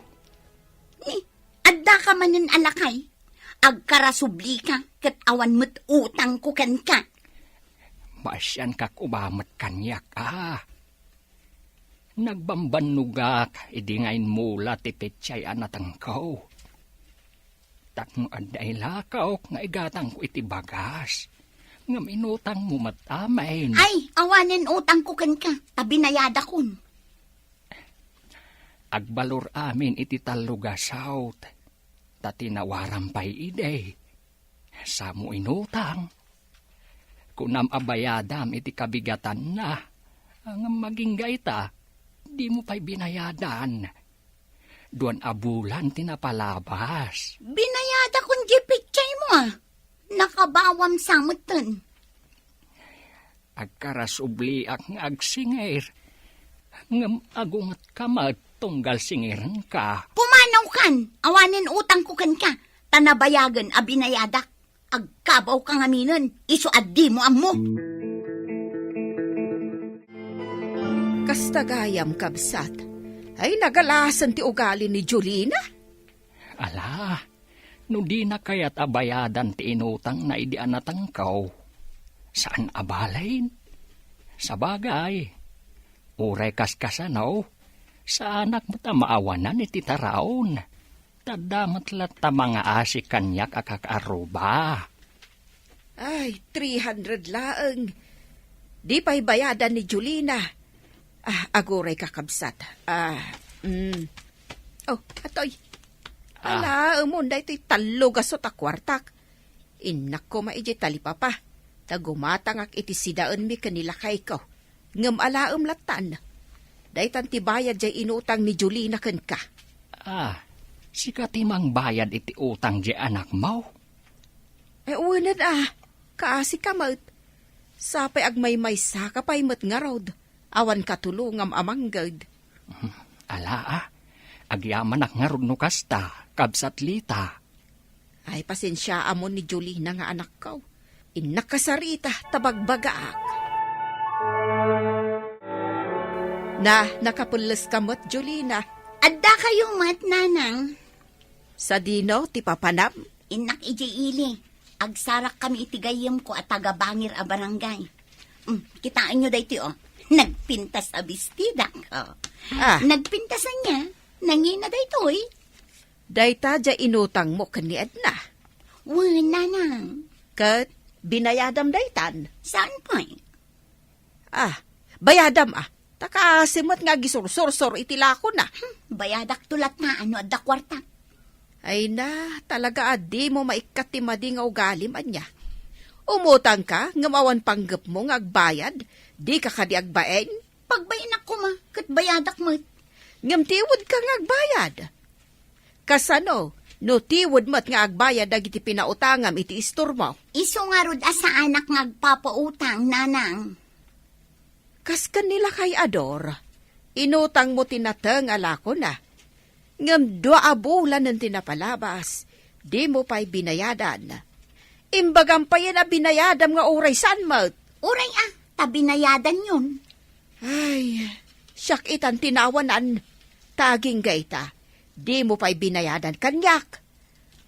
Ni, addaka manen a lakay. Agkarasublika ket awan met utangko kenka. Maasianka koma met kaniak, a. Nagbambannogak idi nga immula ti petsay a natengko. Tapno adda ilakawk nga igatangko iti bagas, ngem inutangmo met amin. Ay, awanen utangko kenka, ta binayadakon. Agbalor amin iti tallo a saut, ta tinawaram pay idi. Samo inutang. Kunam a bayadam iti kabigatanna, ngem agingga ita, dimo pay binayadan. Duan a bulan ti napalabas. Binayadakon diay petsaymo, a. Nakabawam sa metten. Agkarasubliak nga agsingir, ngem agungetka met tunggal singirenka. Pumanawkan, awanen utangko kenka, ta nabayagen a binayadak. Agkabawka ngaminen, isu a dimo ammo. Kasta gayam, kabsat, ay nagalasen ti ugali ni Julina. Ala, no dina kayat a bayadan ti inutangna idi a natengko, saan a balin. Sabagay, uray kaskasano, saanak met a maawanan iti taraon. Ta adda met latta mangaasi kaniak a kakaarruba. Ay, three hundred laeng. Di pay bayadan ni Julina. Ah, aguray, kakabsat. Ah, mm. Oh, atoy. Ah. Ala, umon daytoy tallo a saut a kuartak. Innak koma idiay talipapa, ta gumatangak iti sidaenmi ken ni lakayko. Ngem alaem lattan. Daytan ti bayad diay inutang ni Julina kenka. Ah, sika ti mangbayad iti utang diay anakmo? Eh, wen a, kaasika met. Sapay agmaymaysaka pay met ngarud. Awan katulongam a mangged. Hmm, ala a, agyamanak ngarud no kasta, kabsat Lita. Ay, pasensiaamon ni Julina nga anakko. Innak kasarita ta bagbagaak. Na, nakapelleska met, Julina. Addakayo met, Nanang. Sadino ti papanam? Innak idiay ili. Agsarakkami iti gayyemko a taga-bangir a barangay. Mm, kitaenyo daytoy, o. Nagpintas a bestidak, o. Ah. Nagpintas ania. Nangina daytoy. Dayta diay inutangmo ken ni Edna. Wen, Nanang. Ket binayadam daytan? Saan pay? Ah, bayadam, a. Ta kaasi met nga agisursursor iti lakona. Hmm, bayadakto latta no adda kuarta. Ay na, talaga a dimo maikkat ti madi nga ugalim, ania. Umutangka, ngem awan panggepmo nga agbayad, dika kadi agbain? Pagbayanak koma, ket bayadak met. Ngem tiwedka nga agbayad. Kasano no tiwed met nga agbayad dagiti pinautangam iti istormo? Isu ngarud a saanak nga agpapautang, nanang. Kas ken ni Lakay Ador, inutangmo ti nateng a lakona. Ngem dua a bulanen ti napalabas, dimo pay binayadan. Imbagam payen a binayadam nga uray saan met. Uray a, ta binayadanyon. Ay, siak itan ti nawanan. Ta agingga ita, dimo pay binayadan kaniak.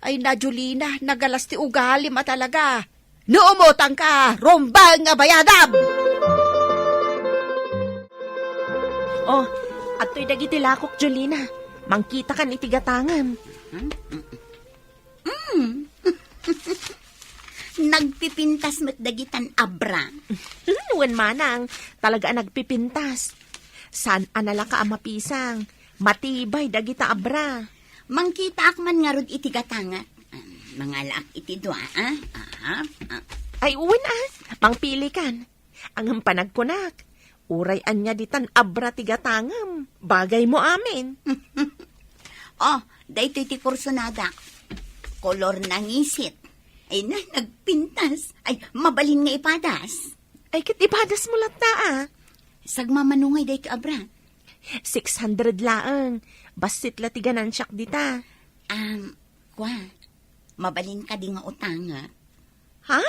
Ay na, Julina, nagalas ti ugalim a talaga. No umutangka, rumbeng a bayadam! Oh, adtoy dagiti lakok, Julina. Mangkitakan iti gatangem. Hmm? Mm. Nagpipintas met dagitan abra. Wen manang, talaga a nagpipintas. Saan a nalaka a mapisang. Matibay dagita abra. Mangkitaak man ngarud iti gatangak. Ah, mangalaak iti dua, ah. Aha, ah. Ay, wen, ah. Mangpilikan. Ngem panagkunak, uray ania ditan abra ti gatangem. Bagaymo amin. Oh, daytoy ti kursonadak. Kolor nangisit. Ay na, nagpintas. Ay, mabalin nga ipadas. Ay, ket ipadasmo latta, ah. Sagmamano ngay daytoy abra? Six hundred laeng. Bassit la ti ganansiak dita. Am, kwa, mabalin kadi nga utangak? Ha?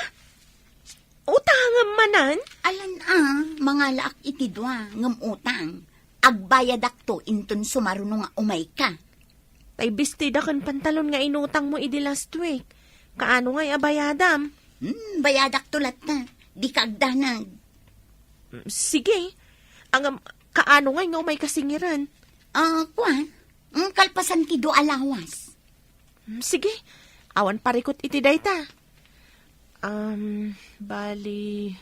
Utangem manen? Alan a, mangalaak iti dua, ngem utang. Agbayadakto inton sumaruno nga umayka. Tay bestida ken pantalon nga inutangmo idi last week. Kaano ngay a bayadam? Hmm, bayadakto latta. Dika agdanag. Mm, sige. Ngem, kaano ngay nga umayka singiren? Ah, kuan. Mm, kalpasan ti dua a lawas. Mm, sige. Awan parikut iti dayta. Um, bali,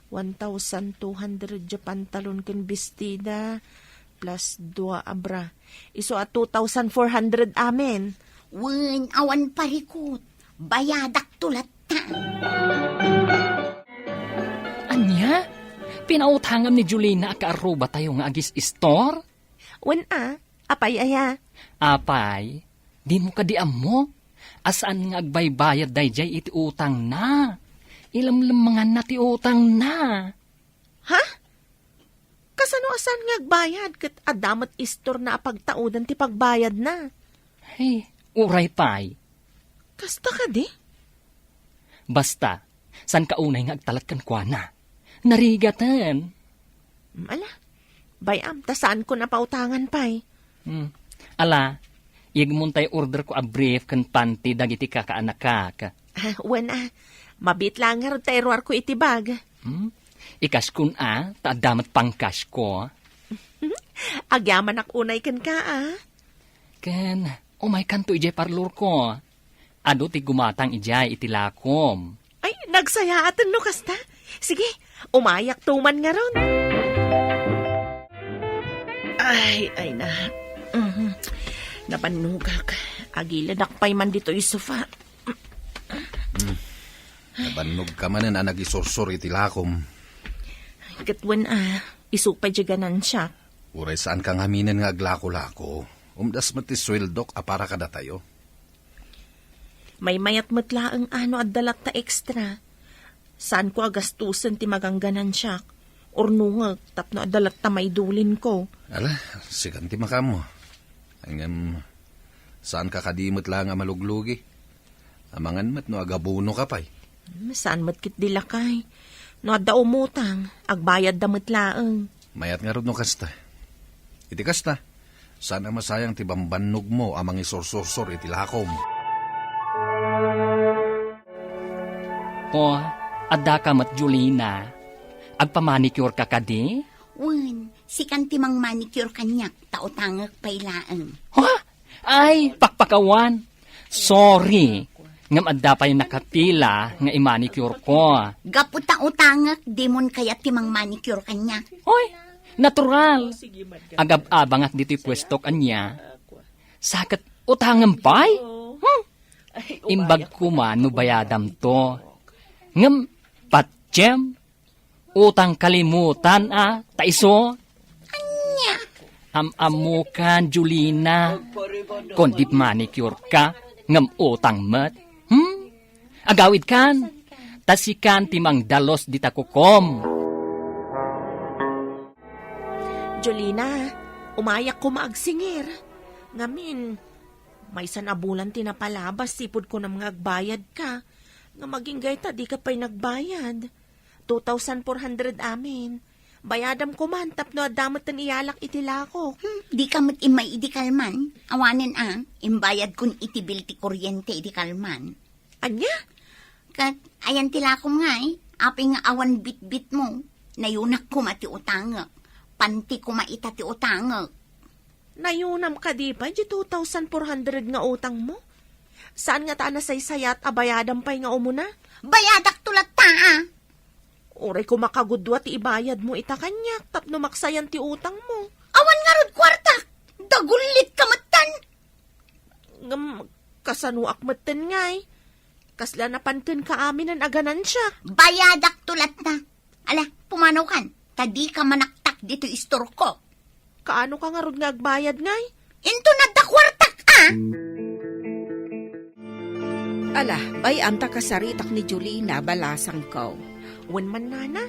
one thousand two hundred ti pantalon ken bestida, plus dua a bra. Isu a two thousand four hundred amin. Wen, awan parikut. Bayadakto latta. Ania? Pinautangam ni Julina a kaarrubatayo nga agis-istor? Wen a, apay aya? Apay, dimo kadi ammo? A saan nga agbaybayad daydiay iti utangna. Ilemlemmenganna ti utangna. Ha? Kasano a saan nga agbayad ket adda met istorna a pagtauden ti pagbayadna? Ay, uray pay. Kasta kadi? Basta, saan ka unay nga agtalek kenkuana? Narigaten. Mm, ala, bay-am, ta saanko a pautangan pay. Hmm. Ala, iyegmon tay orderko a brief ken panty dagiti kakaanakak. Ah, wen a, mabiit laeng ngarud ta iruarko iti bag. Hmm? I-cashkon a, ta adda met pang-cashko. Agyamanak unay kenka a. Ken, umaykanto idiay parlorko. Adu ti gumatang idiay iti lakom. Ay, nagsayaaten no kasta. Sige, umayakto man ngarud. Ay, ay na. Mhm. Nabannogak. Agilidak pay man ditoy sofa. Hmm. Nabannogka manen a nagisursor iti lakom. Ket wen a, isu pay diay ganansiak. Uray saanka ngaminen nga aglako-lako. Umdas met ti sueldok a para kadatayo. Maymayat met laeng a no adda latta extra. Saanko a gastusen ti magangganansiak. Urnongek tapno adda latta maidulinko. Ala, sikan ti makaammo. Ngem, saanka kadi met laeng a maluglugi. Amangan met no agabonoka pay. Hmm, saan met ketdi, lakay. No adda umutang, agbayadda met laeng. Mayat ngarud no kasta. Iti kasta, saan a masayang ti bambannogmo a mangisursursor iti lakom. O, addaka met, Julina. Agpamanicure ka kadi? Wen, sikan ti mangmanicure kaniak, ta utangek pay laeng. Ha? Ay, pakpakawan. Sorry. Ngem adda pay nakapila nga imanicure ko. Gapu ta utangek, dimon kayat ti mangmanicure kaniak. Hoy, natural. Agab-abangak ditoy puestok ania. Sa ket utangem pay? Hmm? Imbag koma no bayadamto. Ngem, patiem, utang kalimutan a, ta isu, Am-ammokan, Julina. Kon di manicure ka, ngem utang met. Hmm? Agawidkan, ta sikan ti mangdalus dita kukom. Julina, umayak koma agsingir. Ngamin, maysan a bulan ti napalabas, sipud kunam nga agbayad ka. Nga maginggay ta, di ka pay nagbayad. Two thousand four hundred amin. Bayadam koman tapno adda met ti iyalak iti lakok. Hmm, di ka met immay idi kalman. Awanen a, imbayad kon iti bill ti kuryente idi kalman. Ania? Ket, ayan ti lakom ngay, apay nga awan bitbit mo. Nayunak koma ti utangek. Panti koma ita ti utangek. Nayunam kadi pay di two thousand four hundred nga utang mo? Saan nga ta a nasaysayat a bayadam pay nga umuna? Bayadak to latta, a. Uray koma kagudua ti ibayad mo ita kaniak tapno maksayan ti utang mo. Awan ngarud kuartak. Dagullit ka metten. Ngem, kasanoak metten ngay? Kasla napan kenka aminen a ganansiak. Bayadak to latta. Ala, pumanawkan, ta di ka manaktak ditoy istorko. Kaano ka ngarud nga agbayad ngay? Inton adda kuartak, a! Ala, bay-am ta kasaritak ni Julina, balasangko. Wen man, nana,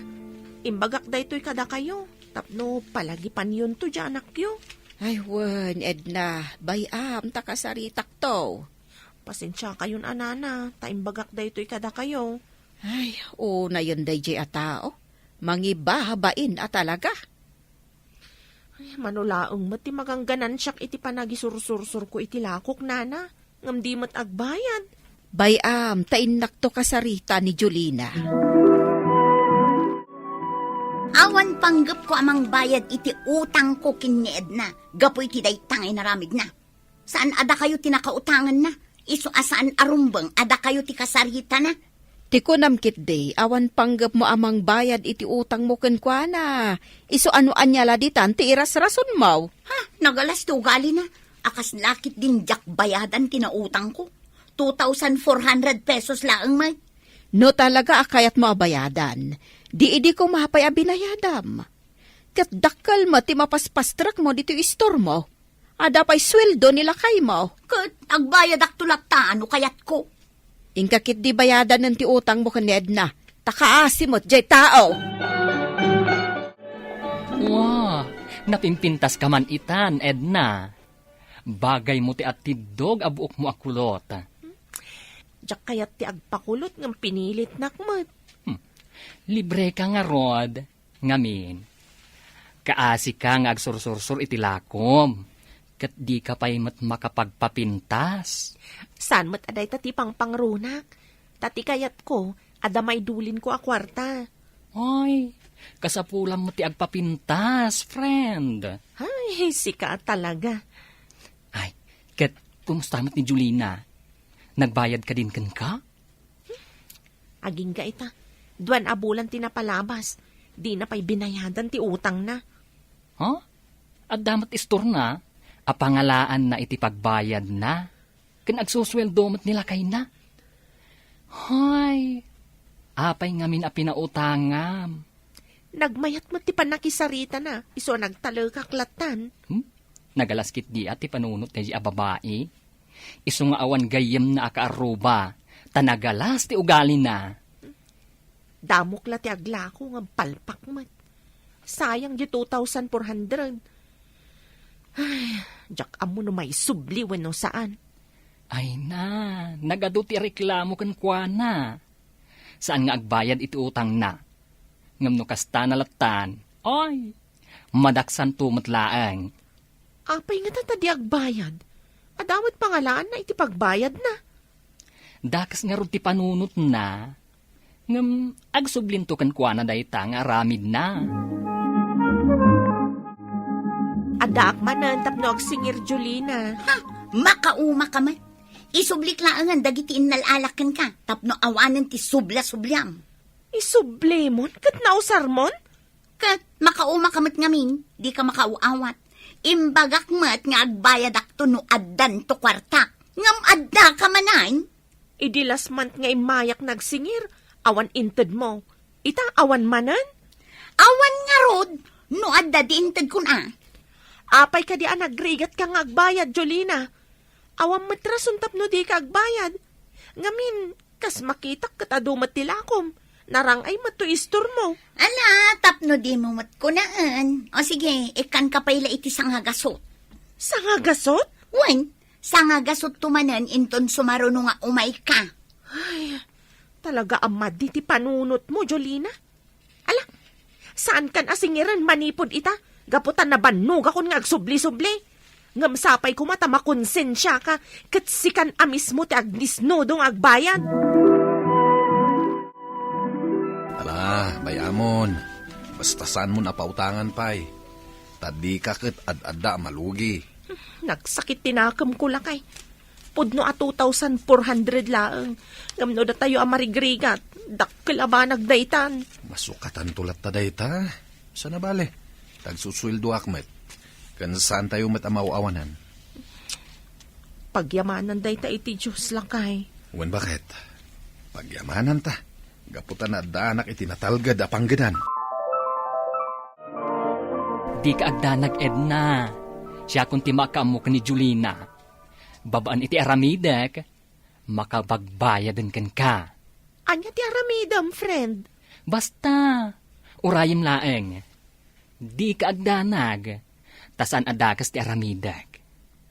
imbagak daytoy kadakayo, tapno palagipanyonto di anakyo. Ay, wen, Edna, bay-am ta kasaritakto. Pasensiakayon a, nana, ta imbagak daytoy kadakayo. Ay, unayen daydiay a tao. Mangibabain a talaga. Ay, mano laeng met ti magangganansiak iti panagisursursurko iti lakok, nana, ngem di met agbayad. Bay-am, ta innakto kasarita ni Julina. Awan panggepko a mangbayad iti utangko ken ni Edna gapu iti dayta nga inaramidna. Saan a dakayo ti nakautanganna, isu a saan a rumbeng a dakayo ti kasaritana. Ti kunam ketdi, awan panggepmo a mangbayad iti utangmo kenkuana. Isu a no ania la ditan ti irasrasonmo. Ha, nagalas ti ugalina. A kasla ketdin diak bayadan ti nautangko. Two thousand four hundred pesos laeng met. No talaga a kayatmo a bayadan, di idi koma pay a binayadam. Ket dakkel met ti mapaspastrekmo ditoy istormo. Adda pay sueldo ni lakaymo. Ket agbayadakto latta no kayatko. Inka ketdi bayadanen ti utangmo ken ni Edna, ta kaasi met diay tao. Wa, napimpintaska man itan, Edna. Bagaymo ti atiddog a buokmo a kulot. Diak kayat ti agpakulot ngem pinilitnak met. Hmm. Libreka ngarud. Ngamin, kaasika nga agsursursur iti lakom, ket dika pay met makapagpapintas. Saan met a dayta ti pangpangrunak? Ta ti kayatko, adda maidulinko a kuarta. Ay, kasapulam met ti agpapintas, friend. Ay, sika talaga. Ay, ket kumusta met ni Julina? Nagbayad kadin kenka? Agingga ita, duan a bulan ti napalabas, dina pay binayadan ti utangna. Ha? Adda met istorna a pangalaanna iti pagbayadna, ken agsusueldo met ni lakayna. Hay, apay ngamin a pinautangam? Nagmayat met ti pannakisaritana, isu a nagtalekak lattan. Hmm? Nagalas ketdi a ti panunot daydi a babai. Isu nga awan gayyemna a kaarruba, ta nagalas ti ugalina. Damok la ti aglako nga palpak met. Sayang di two thousand four hundred. Ay, diak ammo no maisubli wenno saan. Ay na, nagadu ti reklamo kenkuana. Saan nga agbayad iti utangna. Ngem no kasta na lattan, ay, madaksanto met laeng. Apay ngata ta di agbayad? Adda met pangalaanna iti pagbayadna. Dakes ngarud ti panunotna. Ngem agsublinto kenkuana dayta nga aramidna. Addaak manen tapno agsingir, Julina. Ha? Makauma ka met. Isublik laengen dagiti innal-alak kenka tapno awanen ti subla-subliam. Isublimon ket nausarmon? Ket makauma ka met ngamin, dika makaaw-awat. Imbagak met nga agbayadakto no addanto kuarta. Ngem adda ka manen? Idi last month nga immayak nagsingir, awan intedmo. Ita, awan manen? Awan ngarud, no adda di intedkon a. Apay kadi a nagrigatka nga agbayad, Jolina? Awan met rason tapno dika agbayad. Ngamin, kas makitak ket adu met ti lakom. Narang-ay met toy istormo. Ala, tapno dimo met kunaen. O sige, ikkanka pay la iti sangagasut. Sangagasut? Wen, sangagasutto manen inton sumaruno nga umayka. Ay, talaga a madi ti panunotmo, Jolina. Ala, saankan a singiren manipud ita, gapu ta nabannogakon nga agsubli-subli. Ngem sapay koma ta makonsensiaka ket sikan a mismo ti agnisnudo nga agbayad. Ala, bay-amon. Basta saanmon a pautangan pay. Ta dika ket ad-adda a malugi. Nagsakit ti nakemko, lakay. Pudno a two thousand four hundred laeng. Ngem no datayo a marigrigat, dakkel a banag daytan. Masukatanto latta dayta. Sana bale, tagsusueldoak met. Ken saantayo met a maaw-awanan. Pagyamanan dayta iti Dios, lakay. Wen, baket? Pagyamananta. Gapu ta naaddaanak iti natalged a panggedan. Dika agdanag, Edna. Siakon ti makaammo ken ni Jolina. Babaen iti aramidek, makapagbayaden kenka. Ania ti aramidem, friend? Basta, urayem laeng. Dika agdanag, ta saan a dakes ti aramidek.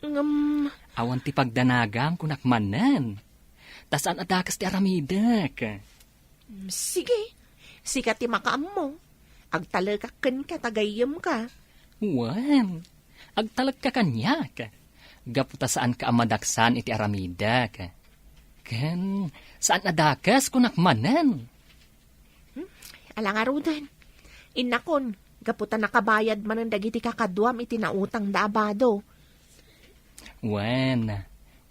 Ngem, awan ti pagdanagam, kunak manen. Ta saan a dakes ti aramidek. Mm, sige, sika ti makaammo. Agtalekak kenka ta gayyemka. Wen, agtalekka kaniak. Gapu ta saanka a madaksan iti aramidek. Ken saan a dakes, kunak manen. Hmm, ala ngaruden. Innakon, gapu ta nakabayad manen dagiti kakaduam iti nautangda a bado. Wen,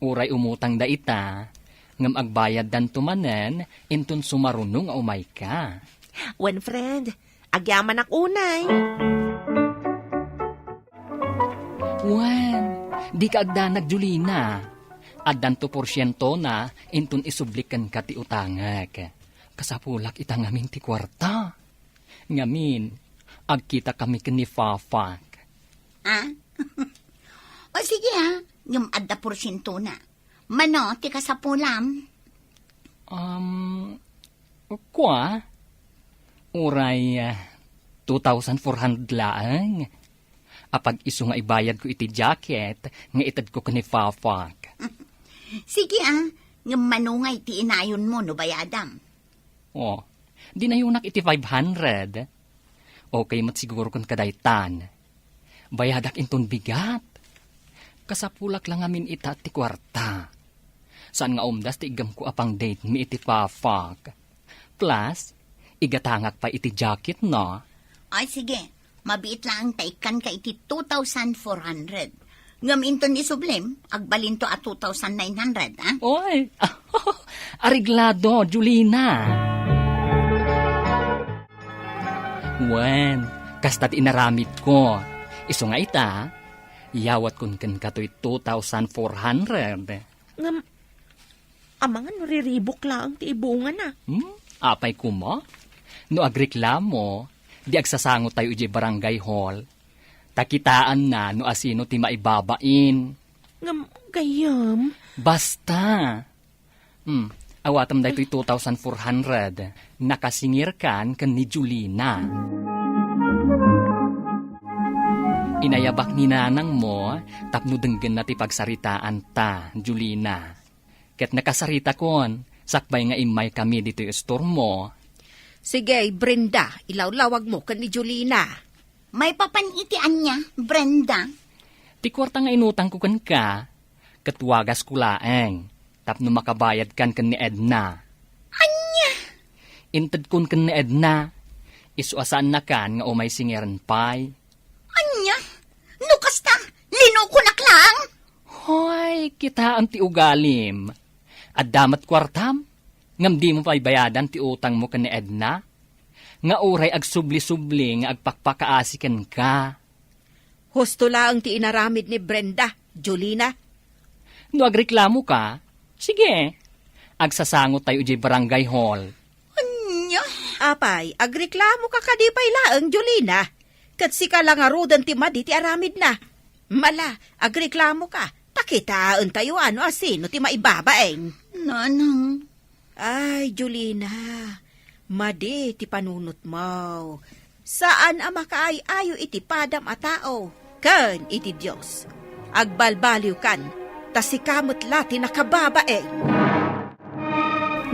uray umutangda ita, ngem agbayaddanto manen inton sumaruno nga umayka. Wen, friend, agyamanak unay. Wen, dika agdanag, Jolina. Addanto porsientona inton isublik kenka ti utangek. Kasapulak ita ngamin ti kuarta. Ngamin, agkitakami ken ni Fafak. Ah? O sige, ah. Ngem adda porsientona. Mano ti kasapulam? Um, kua, uray, ah, two thousand four hundred laeng. Apag isu nga ibayadko iti jacket nga itedko ken ni Fafak. Sige, ah. Ngem mano ngay ti inayonmo no bayadam? Oh, dinayonak iti five hundred. Okay met siguro ken kadaytan. Bayadak inton bigat. Kasapulak la ngamin ita ti kuarta. Saan nga umdas ti iggamko a pang-date mi iti Fafak. Plus, igatangak pay iti jacket, no? Ay, sige. Mabiit laeng ta ikkanka iti two thousand four hundred. Ngem inton isublim, agbalinto a two thousand nine hundred, ah? Oy! Areglado, Jolina! Wen, kasta ti inaramidko. Isu nga ita, yawatkon kenka toy two thousand four hundred. Ngem, amangan no riribuk laeng ti ibungana. Hmm? Apay koma? No agreklamo, di agsasangotayo idiay barangay hall. Ta kitaenna no asino ti maibabain. Ngem, gayyem? Basta. Hmm, awatem daytoy two thousand four hundred. Nakasingirkan ken ni Jolina. Inayabak ni nanangmo tapno denggenna ti pagsaritaanta, Jolina. Ket nakasaritakon, sakbay nga immaykami ditoy istormo. Sige, Brenda, ilawlawagmo ken ni Jolina. Maipapan iti ania, Brenda? Ti kuarta nga inutangko kenka, ket wagasko laeng, tapno makabayadkan ken ni Edna. Ania? Intedkon ken ni Edna, isu a saannakan nga umay singirkan pay. Ania? No kasta, linukonak laeng? Hoy, kitaem ti ugalim. Adda met kuartam, ngem dimo pay bayadan ti utangmo ken ni Edna? Nga uray agsubli-subli nga agpakpakaasi kenka. Husto laeng ti inaramid ni Brenda, Jolina. No agreklamoka, sige, agsasangotayo idiay barangay hall. Ania? Apay, agreklamoka kadi pay laeng, Jolina? Ket sika la ngaruden ti madi ti aramidna. Mala, agreklamoka. Ta kitaentayo no asino ti maibabain. Nanang. Ay, Julina, madi ti panunotmo. Saan a makaay-ayo iti padam a tao ken iti Dios. Agbalbaliwkan, ta sika met la ti nakababain.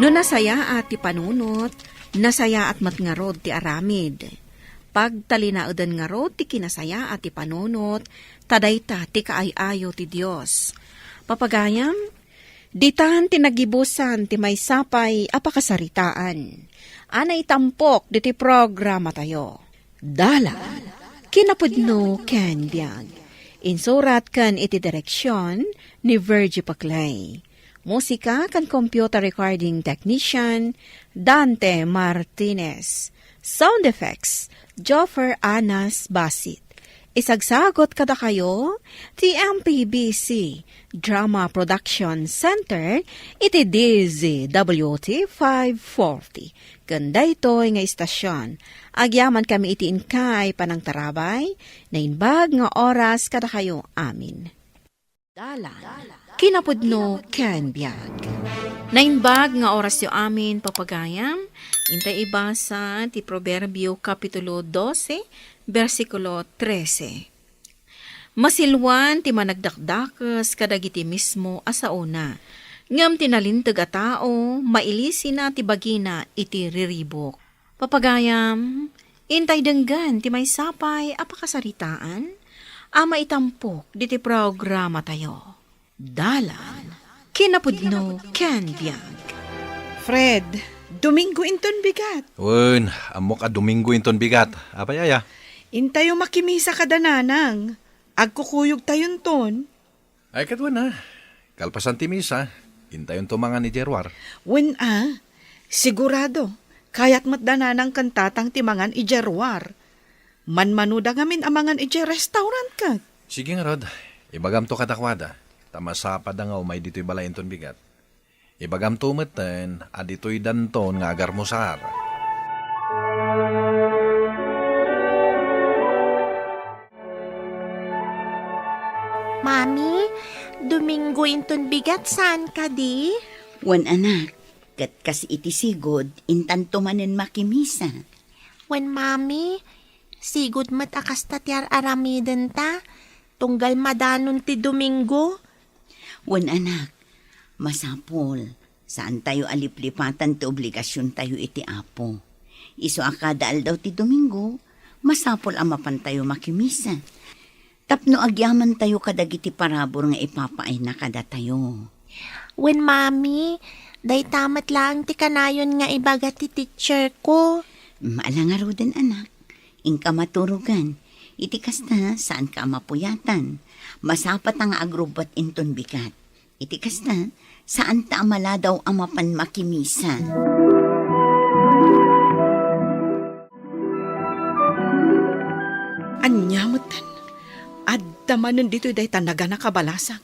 No nasayaat ti panunot, nasayaat met ngarud ti aramid. Pagtalinaeden ngarud ti kinasayaat ti panunot, ta dayta ti kaay-ayo ti Dios. Papagayam, ditan ti nagibusan ti maysa pay a pakasaritaan a naitampok ditoy programatayo. Dalan, kinapudno ken biag. Insurat ken iti direksion ni Virgie Paclay. Musika ken computer recording technician, Dante Martinez. Sound effects, Joffer Anas Basit. Isagsagot kadakayo ti M P B C Drama Production Center iti D Z W T five forty. Ken daytoy nga istasyon, agyamankami iti inkay panangtarabay, naimbag nga oras kadakayo amin. Dalan, kinapudno ken biag. Naimbag nga orasyo amin, papagayam, intay ibasa ti Proverbio Kapitulo dose, bersikulo trese. Masilwan ti managdakdakes kadagiti mismo a saona, ngem ti nalinteg a tao, mailisina ti bagina iti riribuk. Papagayam, intay denggen ti maysa pay a pakasaritaan a maitampok diti programatayo. Dalan, kinapudno ken biag. Fred, Domingo inton bigat. Wen, ammok a Domingo inton bigat. Apay aya? Intayo makimisa kada nanang. Agkukuyogtayonton. Ay, ket wen a. Kalpasan ti misa, intayonto mangan idiay ruar. Wen a, sigurado, kayat met da nanang ken tatang ti mangan idiay ruar. Manmanoda ngamin a mangan idiay restaurant ket. Sige ngarud, ibagamto kadakuada, ta masapada nga umay ditoy balay inton bigat. Ibagamto metten a ditoy danton nga agarmusar. Mami, Domingo inton bigat, saan kadi? Wen, anak, ket kas iti sigud, intanto manen makimisa. Wen, Mami, sigud met a kasta ti ar-aramidenta, tunggal madanon ti Domingo. Wen, anak, masapul, saantayo a liplipatan ti obligasiontayo iti Apo. Isu a kada aldaw ti Domingo, masapul a mapantayo makimisa. Tapno agyamantayo kadagiti parabur nga ipapaayna kadatayo. Wen, Mami, dayta met laeng ti kanayon nga ibaga ti teacher ko. Mm, ala ngaruden, anak. Inka maturogan. Iti kasta, saanka a mapuyatan. Masapata nga agrubbuat inton bigat. Iti kasta, saanta a maladaw a mapan makimisa. Ania metten, adda manen ditoy dayta naganak a balasang.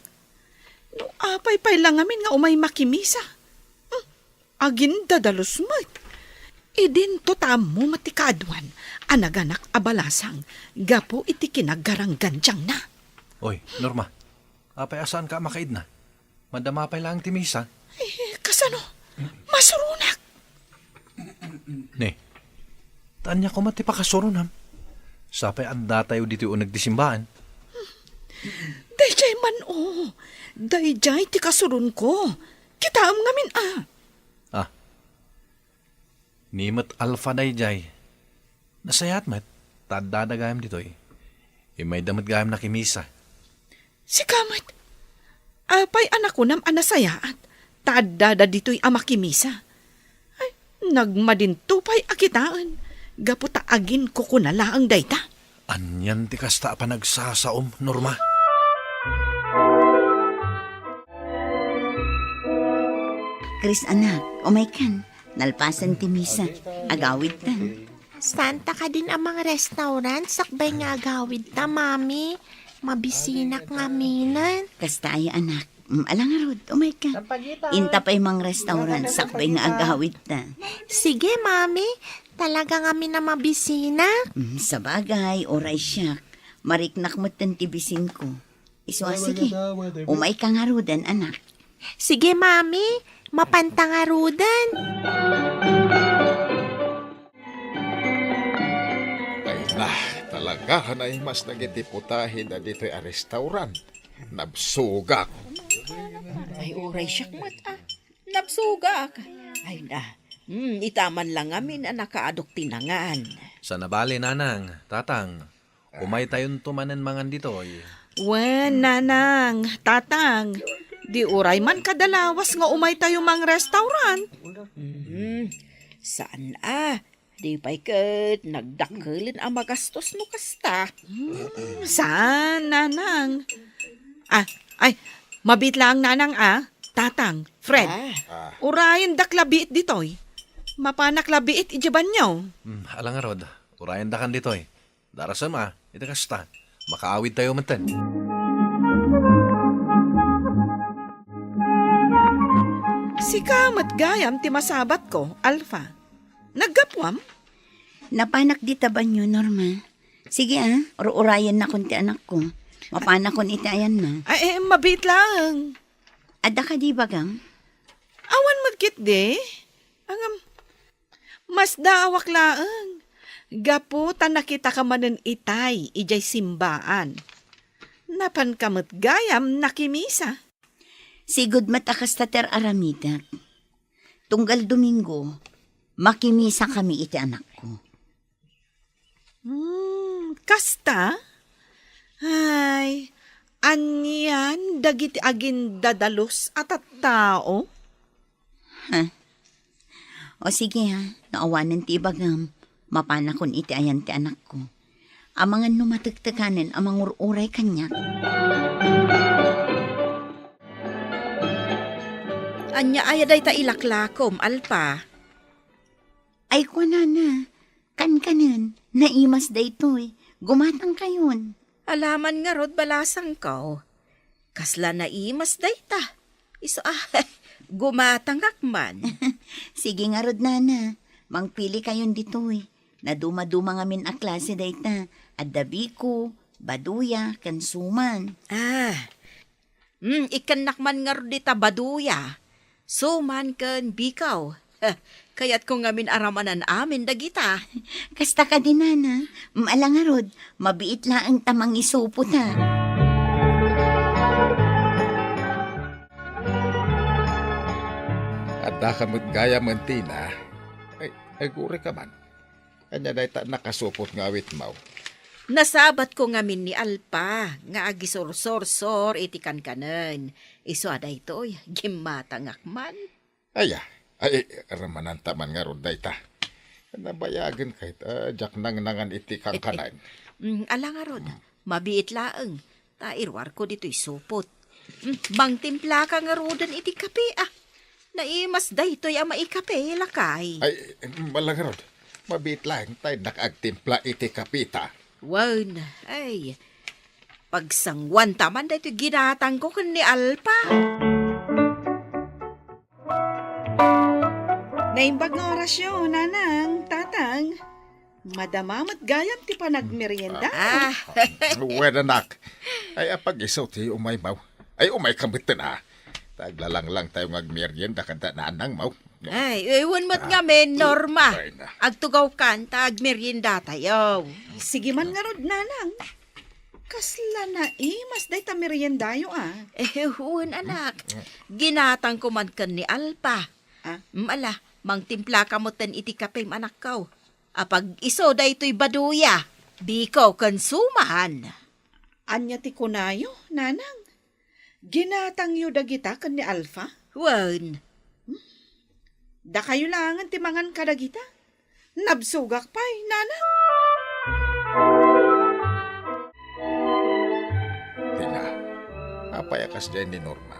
No apay pay la ngamin nga umay makimisa? Hmm, agindadalus met. Idinto ta ammo met ti kaaduan a naganak a balasang gapu iti kinagarangantiangna. Oy, Norma, apay a saanka a makaidna? Madama pay laeng ti misa? Eh, kasano? Masuronak! Ne, ta ania koma ti pakasuronam? Sapay addatayo ditoy uneg ti simbaan. Daydiay man, o. Daydiay ti kasuronko. Kitaem ngamin, a. Ah. Ni met Alfa daydiay. Nasayaat met, ta addada gayam ditoy. Immayda met gayam nakimisa. Sika met, apay a nakunam a nasayaat, ta addada ditoy a makimisa? Ay, nagmadinto pay a kitaen, gapu ta aginkukuna laeng dayta. Anian ti kasta a panagsasaom, Norma? Chris, anak, umaykan. Nalpasen ti misa, agawidtan. Saanta kadin a mangrestaurant sakbay nga agawidta, Mami? Mabisinak ngaminen. Kasta aya, anak. Mm, ala ngarud, umayka. Inta pay mangrestaurant sakbay nga agawidta. Sige, Mami. Talaga ngamin a mabisinak. Mm, sabagay, uray siak. Mariknak metten ti bisinko. Isu a, sige. Umayka ngaruden, anak. Sige, Mami. Mapanta ngaruden. Ay na, talaga a naimas dagiti putahe ditoy a restaurant. Nabsogak. Ay, uray siak met, ah. Nabsogak. Ay na. Hmm, ita man lang ngamin a nakaadok ti nangan. Saan a bale, Nanang, Tatang. Umaytayonto manen mangan ditoy. Wen, Nanang, Tatang, di uray man kada lawas nga umaytayo mangrestaurant. Mhm. Saan a? Di pay ket nagdakkelen a magastos no kasta. Hmm, saan, Nanang? Ah, ay, mabiit laeng, Nanang, ah. Tatang, Fred, ah, urayendak la biit ditoy. Mapanak la biit idiay banio. Hmm, ala ngarud, urayendakan ditoy. Darasem a, iti kasta, makaawidtayo metten. Sika met gayam ti masabatko, Alpha. Naggapuam? Napanak dita banio, Norma. Sige, ah, ur-urayennakon ti anakko. Mapanakon iti ayanna. Ay, eh, mabiit laeng. Adda kadi ibagam? Awan met ketdi. Ngem, masdaawak laeng. Gapu ta nakitaka manen itay idiay simbaan. Napanka met gayam nakimisa. Sigud met a kasta ti ar-aramidek. Tunggal Domingo, makimisakami iti anakko. Hmm, kasta? Ay, anian dagiti agindadalus a tattao? Ha? O sige ha, no awanen ti ibagam, mapanakon iti ayan ti anakko. Amangan no matektekanen a mangur-uray kaniak. Ania aya dayta ilaklakom, Alpa? Ay, kuanana, kankanen, naimas daytoy. Gumatangkayon. Alaman ngarud, balasangko. Kasla naimas dayta. Isu a, gumatangak man. Sige ngarud, nana. Mangpilikayon ditoy. Nadumaduma ngamin a klase dayta. Adda biko, baduya, ken suman. Ah. Hmm, ikkannak man ngarud dita baduya. Suman ken biko. Kayatko ngamin a ramanan amin dagita. Kasta kadi, nana. Ala ngarud, mabiit laeng ta mangisupota. Addaka met gayam, Tina. Ay, agurika man. Ania dayta nakasupot nga awitmo? Nasabatko ngamin ni Alpa nga agisursursor iti kankanen. Isu a daytoy, gimmatangak man. Aya, ay, ramananta man ngarud dayta. Nabayagen kayat, ah, diak nangnangan iti kankanen. Mm, ala ngarud, mabiit laeng. Ta iruarko ditoy supot. Mm, mangtimplaka ngaruden iti kape, ah. Naimas daytoy a maikape, lakay. Ay, ala ngarud. Mabiit laeng ta innak agtimpla iti kapeta. Wen, ay. Pagsanguanta man daytoy ginatangko ken ni Alpa. Naimbag nga orasyo, nanang, tatang. Madama met gayam ti panagmerienda. Ah. Wen, anak. Ay, apag-isu ti umaymo. Ay, umayka metten, ah. Ta aglalanglang tayo nga agmerienda kada nanangmo. Ay, wen met ngamin, Norma. Ay, na. Agtugawkan ta agmerienda tayo. Sige man ngarud, nanang. Kasla naimas dayta meriendayo, ah. Eh, wen, anak. Ginatangko man ken ni Alpa. Ah? Mm, ala, mangtimplaka metten iti kapem, anakko. Apag-isu daytoy baduya, biko ken suman. Ania ti kunayo, nanang? Ginatangyo dagita ken ni Alfa? Wen. Hmm? Dakayo laengen ti mangan kadagita? Nabsogak pay, nanang. Tina, apay a kasdiay ni Norma?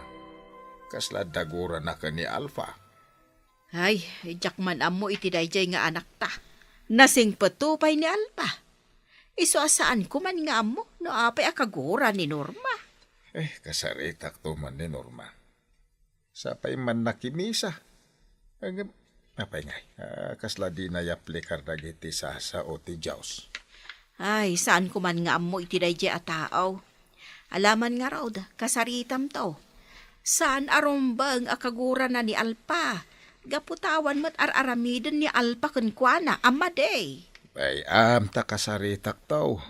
Kasla adda gurana ken ni Alfa? Ay, diak man ammo iti daydiay nga anakta. Nasingpetto pay ni Alfa. Isu a saanko man nga ammo no apay a kagura ni Norma. Eh, kasaritakto man ni Norma. Sapay man nakimisa. Ngem, apay ngay, ah, kasla dina yaplikar dagiti sasao ti Dios. Ay, saanko man nga ammo iti daydiay a tao. Alaman ngarud, kasaritamto. Saan a rumbeng a kagurana ni Alfa. Gapu ta awan met ar-aramiden ni Alfa kenkuana, a madi. Ay, am, ta kasaritakto.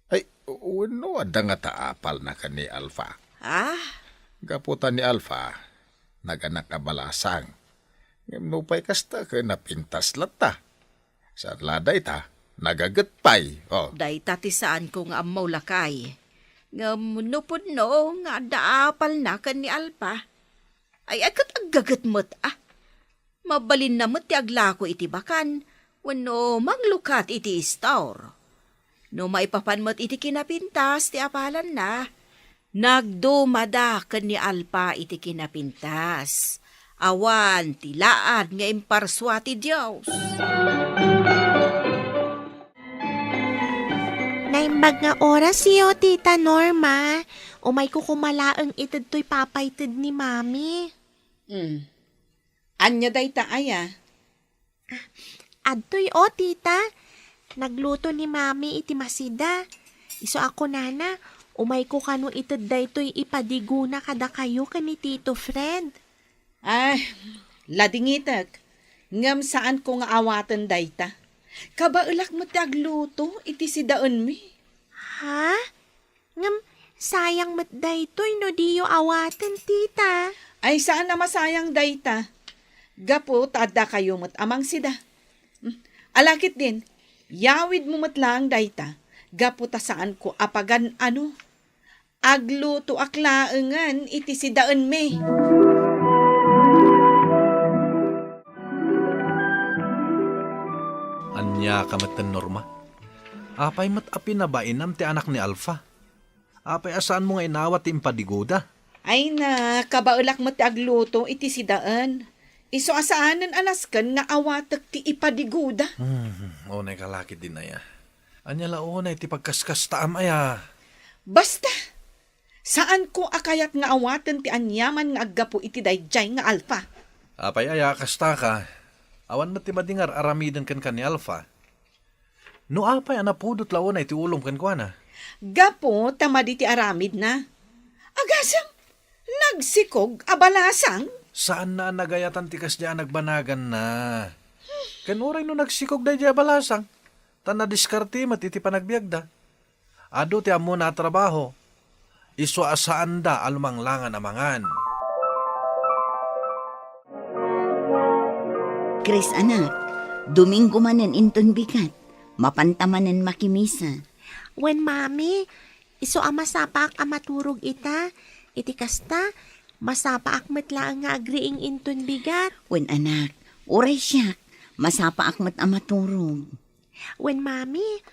Ay, wenno adda ngata apalna ken ni Alfa? Ah? Gapu ta ni Alfa, naganak a balasang. Ngem nupay kasta ket napintas latta. Saan la dayta, nagaget pay. Oh. Dayta ti saanko nga ammo, lakay. Ngem no pudno nga adda apalna ken ni Alfa, ay, ay, ket aggaget met, ah. Mabalinna met ti aglako iti bakan wenno manglukat iti istor. No maipapan met iti kinapintas ti apalanna, nagdumada ken ni Alfa iti kinapintas. Awan ti laad nga imparsua ti Dios. Naimbag nga orasyo, Tita Norma. Umayko koma laeng ited toy papaited ni Mami. Hmm. Ania dayta aya? Adtoy, o, tita. Nagluto ni Mami iti masida. Isu a kunana, umayko kano ited daytoy ipadigona kadakayo ken ni Tito Fred. Ay, ladingitek. Ngem saanko nga awaten dayta. Kabaelak met ti agluto iti sidaenmi. Ha? Ngem, sayang met daytoy no diyo awaten, tita. Ay, saan a masayang dayta. Gapu ta addakayo met a mangsida. Hmm. Ala ketdin, yawidmo met laeng dayta, gapu ta saanko a pagan-ano. Aglutoak laengen iti sidaenmi. Ania ka met, Norma? Apay met a pinabainam ti anak ni Alfa? Apay a saanmo nga inawat ti impadigoda? Ay na, kabaelak met ti agluto iti sidaen. Isu a saanen a nasken nga awatek ti ipadigoda. Hmm, unay ka la ketdin aya. Ania la unay ti pagkaskastaam aya? Basta, saanko a kayat nga awaten ti aniaman nga aggapu iti daydiay nga Alfa. Apay aya a kasta ka? Awan met ti madi nga ar-aramiden kenka ni Alfa. No apay a napudot la unay ti ulom kenkuana? Gapu ta madi ti aramidna. Agasem, nagsikog a balasang? Saanna a nagayatan ti kasdiay a nagbanaganna. Ken uray no nagsikog daydiay a balasang, ta nadiskarte met iti panagbiagda. Adu ti ammona a trabaho. Isu a saanda a lumanglangan a mangan. Chris, anak, Domingo manen inton bigat. Mapanta manen makimisa. Wen, Mami, isu a masapaak a maturog ita. Iti kasta, masapaak met laeng nga agriing inton bigat. Wen, anak, uray siak, masapaak met a maturog. Wen, Mami,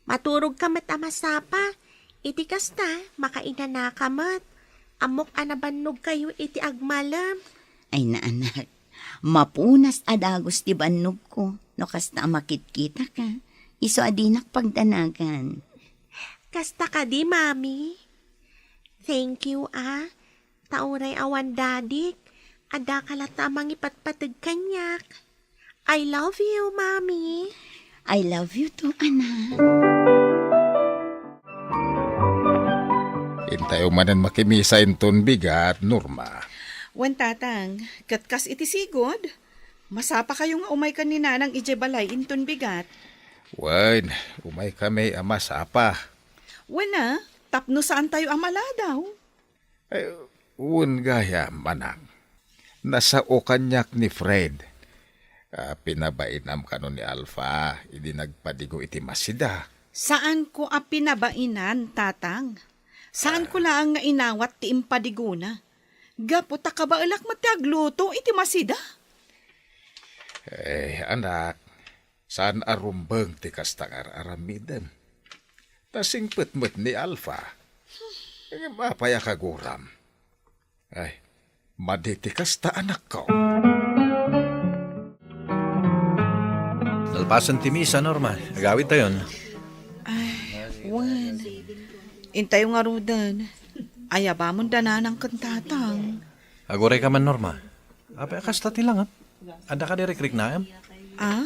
maturogka met a masapa. Iti kasta, makainanaka met. Ammok a nabannogkayo iti agmalem. Ay, naanak, mapunas a dagus ti bannogko no kasta a makitkitaka. Isu a dinak pagdanagan. Kasta kadi, Mami? Thank you, ah. Ta uray awan dadik, addaka latta a mangipatpateg kaniak. I love you, Mommy. I love you too, anak. Intayo manen makimisa inton bigat, Norma. Wen, Tatang, ket kas iti sigud, masapakayo nga umay ken ni Nanang idiay balay inton bigat. Wen, umay kami a masapa. Wen a, tapno saantayo a maladaw. Ay, wen gayam, anak. Nasao kaniak ni Fred. Ah, pinabainam kano ni Alfa, idi nagpadigo iti masida. Saanko a pinabainan, Tatang. Saanko laeng nga inawat ti impadigona. Gapu ta kabaelak met ti agluto iti masida. Eh, anak, saan a rumbeng ti kasta nga ar-aramidem. Ta singpet met ni Alfa. Ngem apay a kaguram? Ay, madi ti kasta, anakko. Nalpasen ti misa, Norma. Agawidtayon. Ay, wen. Intayo ngaruden. Ayabamon da Nanang ken Tatang. Aguray ka man, Norma. Apay a kasta ti langep? Adda kadi rikriknaem? Ah?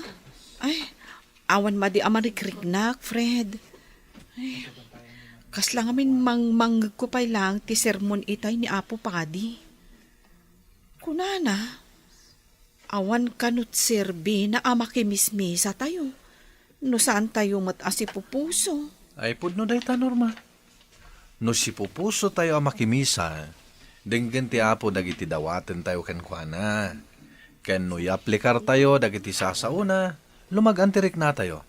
Ay, Awan madi a marikriknak, Fred. Ay, kasla ngamin mangmangngegko pay laeng ti sermon itay ni Apo Padi. Kunana, awan kano ti serbina a makimismisatayo no saantayo met a sipupuso. Ay, pudno dayta, Norma. No sipupusotayo a makimisa, denggen ti Apo dagiti dawatentayo kenkuana. Ken no yaplikartayo dagiti sasaona, lumagan ti riknatayo.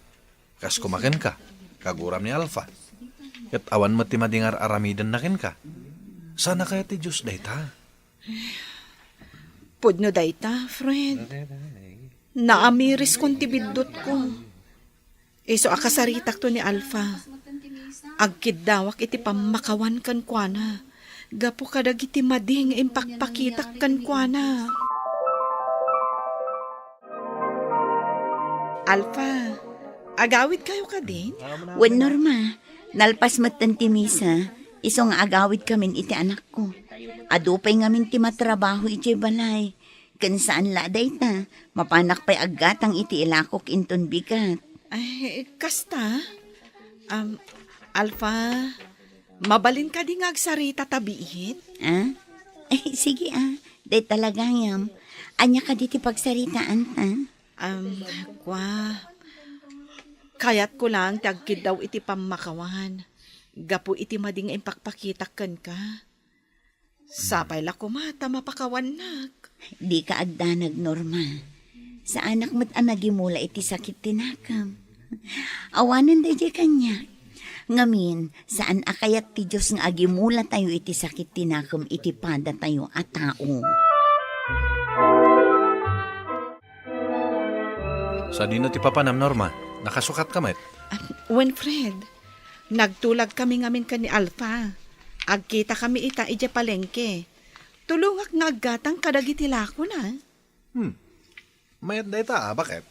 Kas koma kenka, kaguram ni Alfa. Ket awan met ti madi nga ar-aramidenna kenka. Sana kayat ti Dios dayta? Pudno dayta, Fred. Naamiriskon ti biddutko. Isu a kasaritakto ni Alfa, agkiddawak iti pammakawan kenkuana gapu kadagiti madi nga impakpakitak kenkuana. Alfa, agawidkayo kadin? Wen, Norma, nalpas metten ti misa, isu nga agawidkamin iti anakko. Adu pay ngamin ti matrabaho idiay balay. Ken saan la a dayta, mapanak pay aggatang iti ilakok inton bigat. Ay, kasta? Am, Alfa, mabalin kadi nga agsarita ta biit? Ah? Ay, sige, ah. Dayta la gayam. Ania kadi ti pagsaritaanta? Am, kua, kayatko lang ti agkiddaw iti pammakawan. Gapu iti madi nga impakpakitak kenka. Sapay la koma ta mapakawannak. Dika agdanag, Norma. Saanak met a nagimula iti sakit ti nakem. Awanen daydiay kaniak. Ngamin, saan a kayat ti Dios nga agimulatayo iti sakit ti nakem iti padatayo a tao. Sadino ti papanam, Norma? Nakasukatka met? Ah, wen, Fred. Nagtulagkami ngamin ken ni Alfa. Agkitakami ita idiay palengke. Tulongak nga aggatang kadagiti lakona. Hmm. Mayat dayta, a, baket?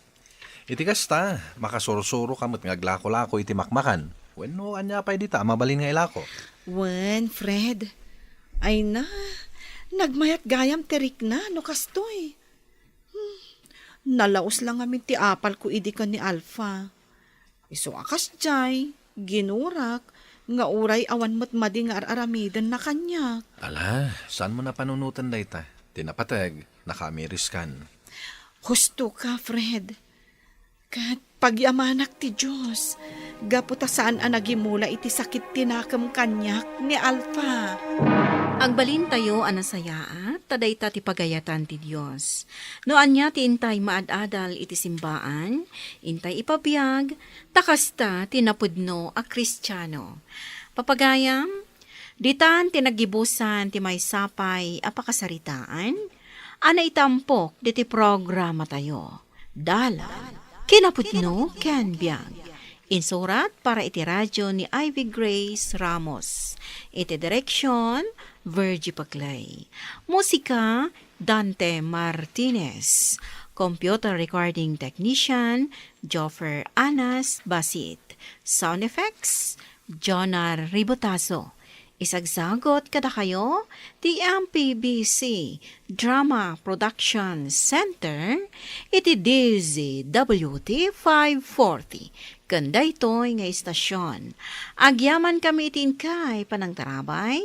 Iti kasta, makasursuroka met nga aglakolako iti makmakan. Wenno, ania pay dita a mabalin nga ilako? Wen, Fred. Ay na, nagmayat gayam ti rikna no kastoy. Hmm, nalaus la ngamin ti apalko idi ken ni Alfa. Isu a kasdiay, ginurak, nga uray awan met madi nga ar-aramidenna kaniak. Ala, saanmo a panunoten dayta? Ti napateg, nakaamiriskan. Husto ka, Fred. Ket pagyamanak ti Dios, gapu ta saan a nagimula iti sakit ti nakem kaniak ni Alfa. Agbalintayo a nasayaat, ta dayta ti pagayatan ti Dios. No ania ti intay maad-adal iti simbaan, intay ipabiag, ta kasta ti napudno a Kristiano. Papagayam, ditan ti naggibusan ti maysa pay a pakasaritaan a naitampok diti programatayo. Dalan, kinapudno ken biag. Insurat para iti radio ni Ivy Grace Ramos. Iti direksyon, Virgie Paclay. Musika, Dante Martinez. Computer recording technician, Joffer Anas Basit. Sound effects, Jonar Ribotazo. Isagsagot kadakayo ti M P B C Drama Production Center iti D Z W T five forty. Ken daytoy nga istasyon, agyamankami iti inkay panangtarabay,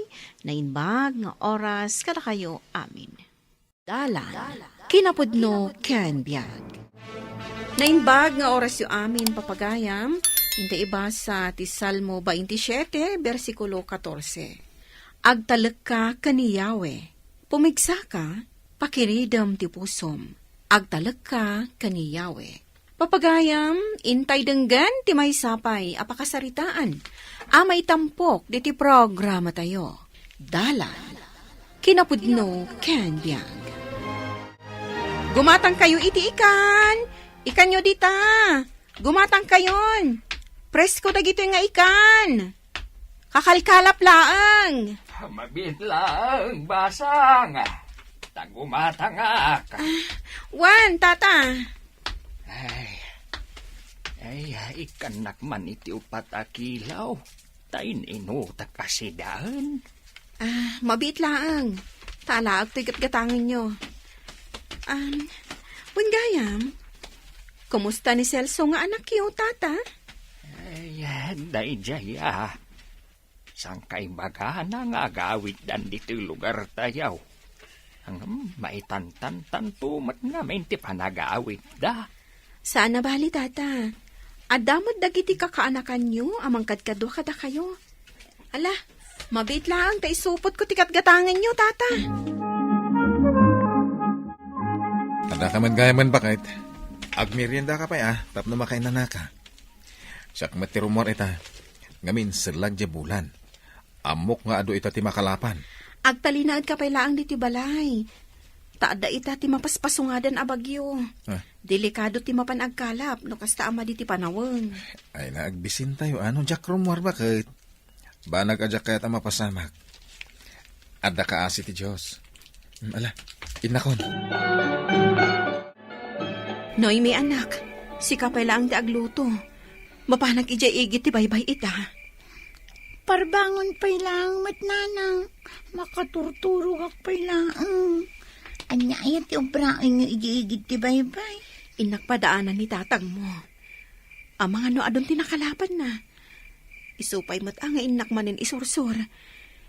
naimbag nga oras kadakayo amin. Dalan, kinapudno ken biag. Naimbag nga orasyo amin, papagayam, inta ibasa ti Salmo twenty-seven, bersikulo katorse. Agtalekka ken ni Yahweh, pumigsaka, pakiridem ti pusom. Agtalekka ken ni Yahweh. Papagayam, intay denggen ti maysa pay a pakasaritaan a maitampok diti programatayo. Dalan, kinapudno ken biag. Gumatangkayo iti ikan! Ikanyo dita! Gumatangkayon! Presko dagitoy nga ikan! Kakalkalap laeng. Mabiit laeng, basang. Ta gumatangak. Ah, wen, tata. Ay, ay, ikkannak man iti upat a kilaw. Ta in-inutak a sidaen. Ah, mabiit laeng. Ta alaek toy gatgatangenyo. Um, wen gayam, Kumusta ni Celso nga anakyo, Tata? Ay, daydiay, a. Saan ka imbagana nga agawiddan ditoy lugartayo? Ngem maitantantanto met ngamin ti panagawidda. Saan a bali, Tata. Adda met dagiti kakaanakanyo a mangkadkadua kadakayo. Ala, mabiit laeng ta isupotko ti gatgatangenyo, Tata. Adda ka man gayam, baket. Agmerienda ka pay, a, tapno makainanaka. Siak met ti rummuar ita, ngamin sellag diay bulan. Ammok nga adu ita ti makalapan. Agtalinaed ka pay laeng ditoy balay. Ta adda ita ti mapaspasungadan a bagyo. Ah. Delikado ti mapan agkalap no kasta a madi ti panawen. Ay, naagbisintayo, a, no diak rummuar, baket. Banag a diak kayat a mapasamak. Adda kaasi ti Dios. Mm, ala, innakon. Noemi, anak, sika pay laeng ti agluto. Mapanak idiay igid ti baybay ita. Parbangon pay laeng met, nanang. Makaturturogak pay laeng. Ania aya ti obraenyo idiay igid ti baybay? Innak padaanan ni tatangmo. Amangan no adun ti nakalapanna. Isu pay met a nga innak manen isursor.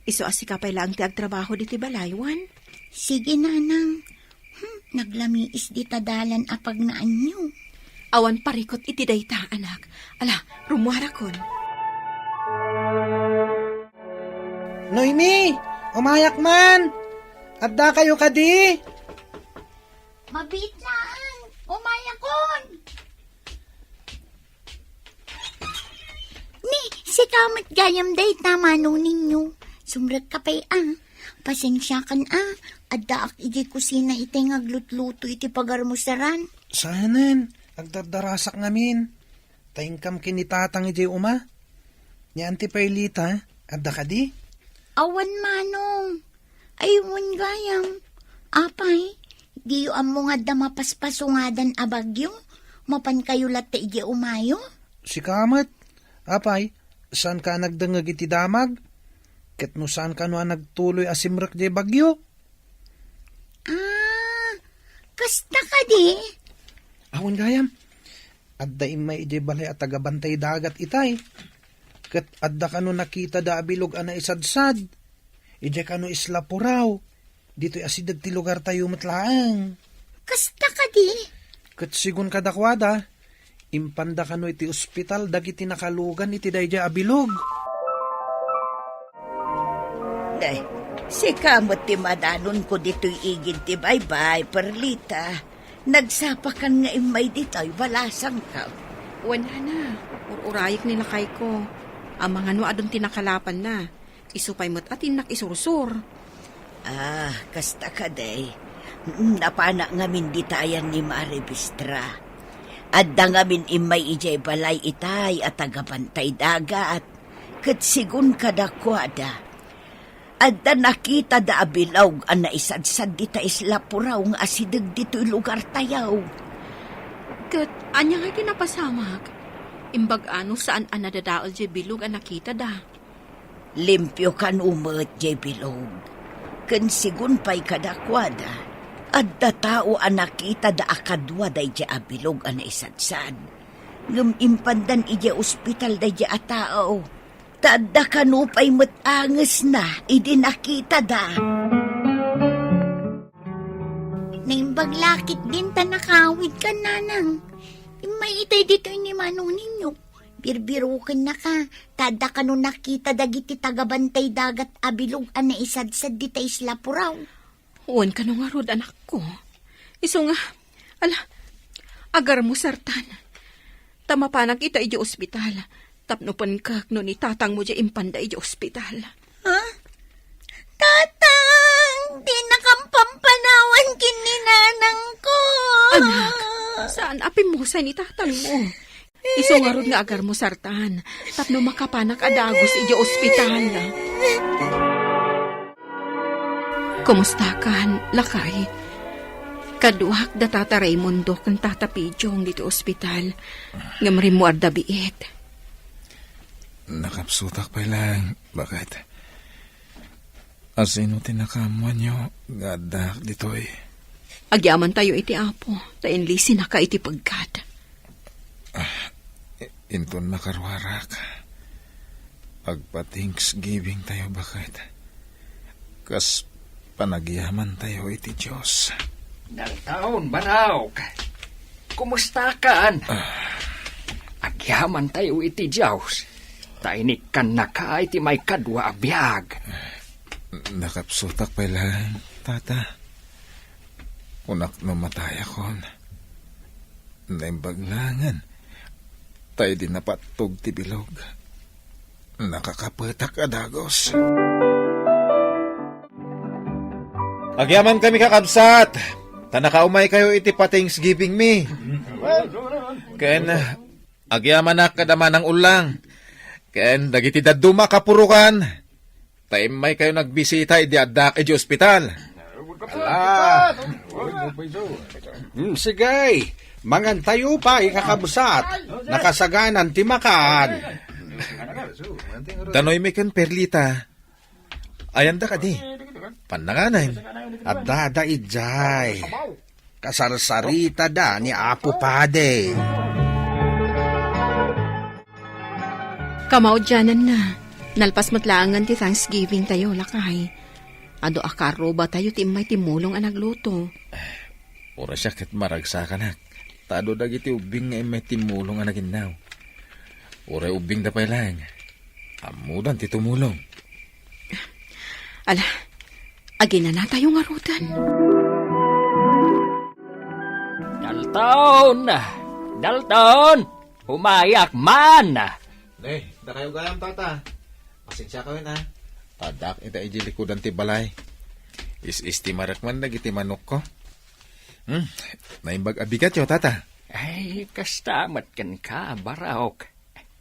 Isu a sika pay laeng ti agtrabaho ditoy balay, wen? Sige, nanang. Hmm, naglamiis dita dalan a pagnaanyo. Awan parikut iti dayta, anak. Ala, rummuarakon. Noemi, umayak man! Adda kayo kadi? Mabiit laeng, umayakon! Ni, sika met gayam dayta, manong Ninyo. Sumrekka pay, a. Pasensiakan, a. Addaak idiay kusina itay nga aglutluto iti pagarmusaran. Saanen, agdardarasak ngamin. Ta inkam ken ni tatang idiay uma. Ni Auntie Perlita, adda kadi? Awan, manong. Ay, wen gayam. Apay, diyo ammo nga adda mapaspasungadan a bagyo? Mapankayo latta idiay umayo? Sika met, apay, saanka a nagdengngeg iti damag? Ket no saan kano a nagtuloy a simrek diay bagyo? Ah, kasta kadi? Awan gayam. Adda immay idiay balay a tagabantay dagat itay. Ket adda kano nakitada a bilog a naisadsad. Idiay kano Isla Purao. Ditoy asideg ti lugartayo met laeng. Kasta kadi? Ket sigun kadakuada, impanda kano iti ospital dagiti nakalugan iti daydiay a bilog. Ay, sika met ti madanonko ditoy igid ti baybay, Perlita. Nagsapakan nga immay ditoy, balasangka. Wen, nana, ur-urayek ni lakayko. Amangan no adun ti nakalapanna. Isu pay met a ti innak isursor. Ah, kasta kadi. Napanak ngamin ditayan ni Mare Bistra. Adda ngamin immay idiay balay itay a tagabantay dagat. Ket sigun kadakuada, adda nakitada a bilog a naisadsad dita Isla Purao nga asideg ditoy lugartayo. Ket ania ngay ti napasamak? Imbag-a no saan a nadadael diay bilog a nakitada? Limpio kano met diay bilog. Ken sigun pay kadakuada, adda tao a nakitada a kadua daydiay a bilog a naisadsad. Ngem impandan idiay ospital daydiay a tao. Ta adda kano pay met angesna idi nakitada. Naimbag la ketdin ta nakawidkan, nanang. Immay itay ditoy ni Manong Ninyo. Birbirokennaka, ta adda kano nakita dagiti tagabantay dagat a bilog a naisadsad dita Isla Purao. Wen kano ngarud, anakko. Isu nga, ala, agarmusartan. Ta mapanak ita idiay ospital. Tapno penkek no ni tatangmo diay impanda idiay ospital. Ha? Tatang, dinakam pampanawan ken ni nanangko. Anak, saan a pimmusay ni tatangmo. Isu ngarud nga agarmusartan, tapno makapanak a dagus idiay ospital. Kumustakan, lakay? Kaduak da Tata Raimundo ken Tata Pidjong ditoy ospital, ngem rimmuarda biit. Nakapsutak pay laeng, baket. Asino ti nakaammoanyo nga addaak ditoy? Agyamantayo iti Apo, ta inlisinaka iti pegkat. Inton makaruarak, agpa-Thanksgiving tayo, baket. Kas panagyaman tayo iti Dios. Dalton, Barok. Kumusta kan? Ah. Agyaman tayo iti Dios. Ta inikkannaka iti maikadua a biag. Nakapsutak pay laeng, Tata. Kunak no matayakon. Naimbag laengen. Ta idi napattog ti bilog, nakakapetak a dagus. Agyaman kami, kakabsat, ta nakaumay kayo iti pa-Thanksgiving mi. Ken agyamanak kada manang ullang. Ken dagiti dadduma a kapurokan. Ta immay kayo nagbisita idi addak iti ospital. Ala. Hmm, sige. Mangan tayo pay, kakabsat. Nakasaganan ti makan. Danoy mi ken Perlita. Ayanda kadi? Pannanganen. Adda da idiay. Kasarsaritada ni Apo Padi. Kamaudiananna, nalpas met laengen ti Thanksgiving tayo, lakay. Adu a karruba tayo ti immay timmulong a nagluto. Uray siak ket maragsakanak, ta adu dagiti ubbing nga immay timmulong a naginnaw. Uray ubbingda pay laeng, ammodan ti tumulong. Ala, aginana tayo ngaruden. Dalton! Dalton! Umayak man! Ne, dakayo gayam, Tata. Pasensia kayo, ha? Addak ita iti likudan ti balay. Is-istimarek man dagiti manokko. Hmm, naimbag a bigatyo, Tata. Ay, kasta met kenka, Barok.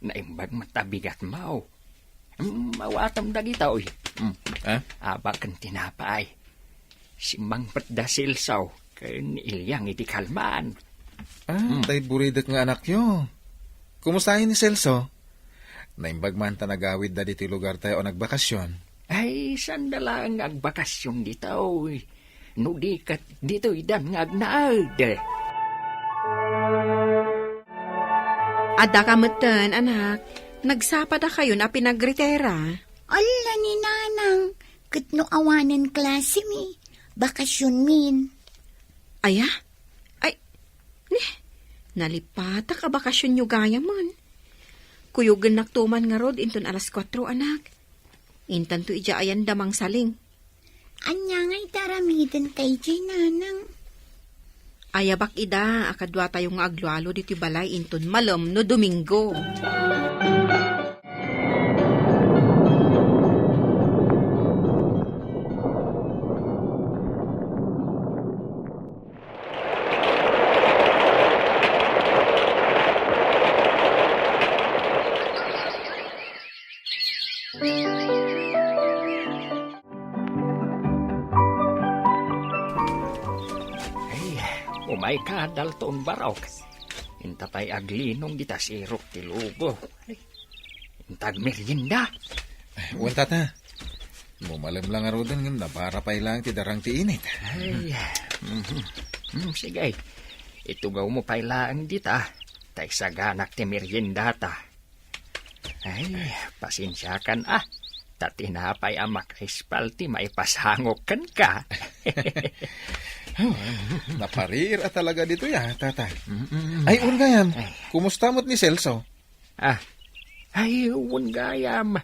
Naimbag met a bigatmo. Hmm, awatem dagitoy. Hmm. Ha? Abak ken tinapay. Simmangpet da Celso ken ni Iliang iti kalman. Ah, hmm. Tay buridek nga anakyo. Kumusta ni Celso? Naimbag man ta nagawidda ditoy lugar tayo a nagbakasyon. Ay, sanda laeng nga agbakasyon ditoy. No di ket ditoy dan nga agnaed. Adda ka metten, anak. Nagsapada kayon a pinagritera. Alla ni Nanang, ket no awanen klase mi, bakasyon min. Aya? Ay, ne, nalipatak a bakasyonyo gayamen. Kuyogennak tuman ngarud inton alas kuatro, anak. Intanto idiay ayan da mangsaling. Ania nga iti aramiden ta idiay, Nanang? Ayabak ida a kaduatayo nga aglualo ditoy balay inton malem no Domingo. Ay, umayka, Dalton Barok. Inta pay aglinong dita sirok ti lubo. Ay, inta agmerienda. Wen, Tata. Mumalem lang ngaruden ngem nabara pay laeng ti darang ti init. Ay. Mhm. Hmm, sige. Itugawmo pay laeng dita. Ta isaganak ti meriendata. Ay, pasensiakan, a. Ta tinapay a makaispal ti maipasangok kenka. Napariir a talaga ditoy, a, Tata. Mm-mm. Ay, wen gayam, ay, kumusta met ni Celso? A, ay, wen gayam.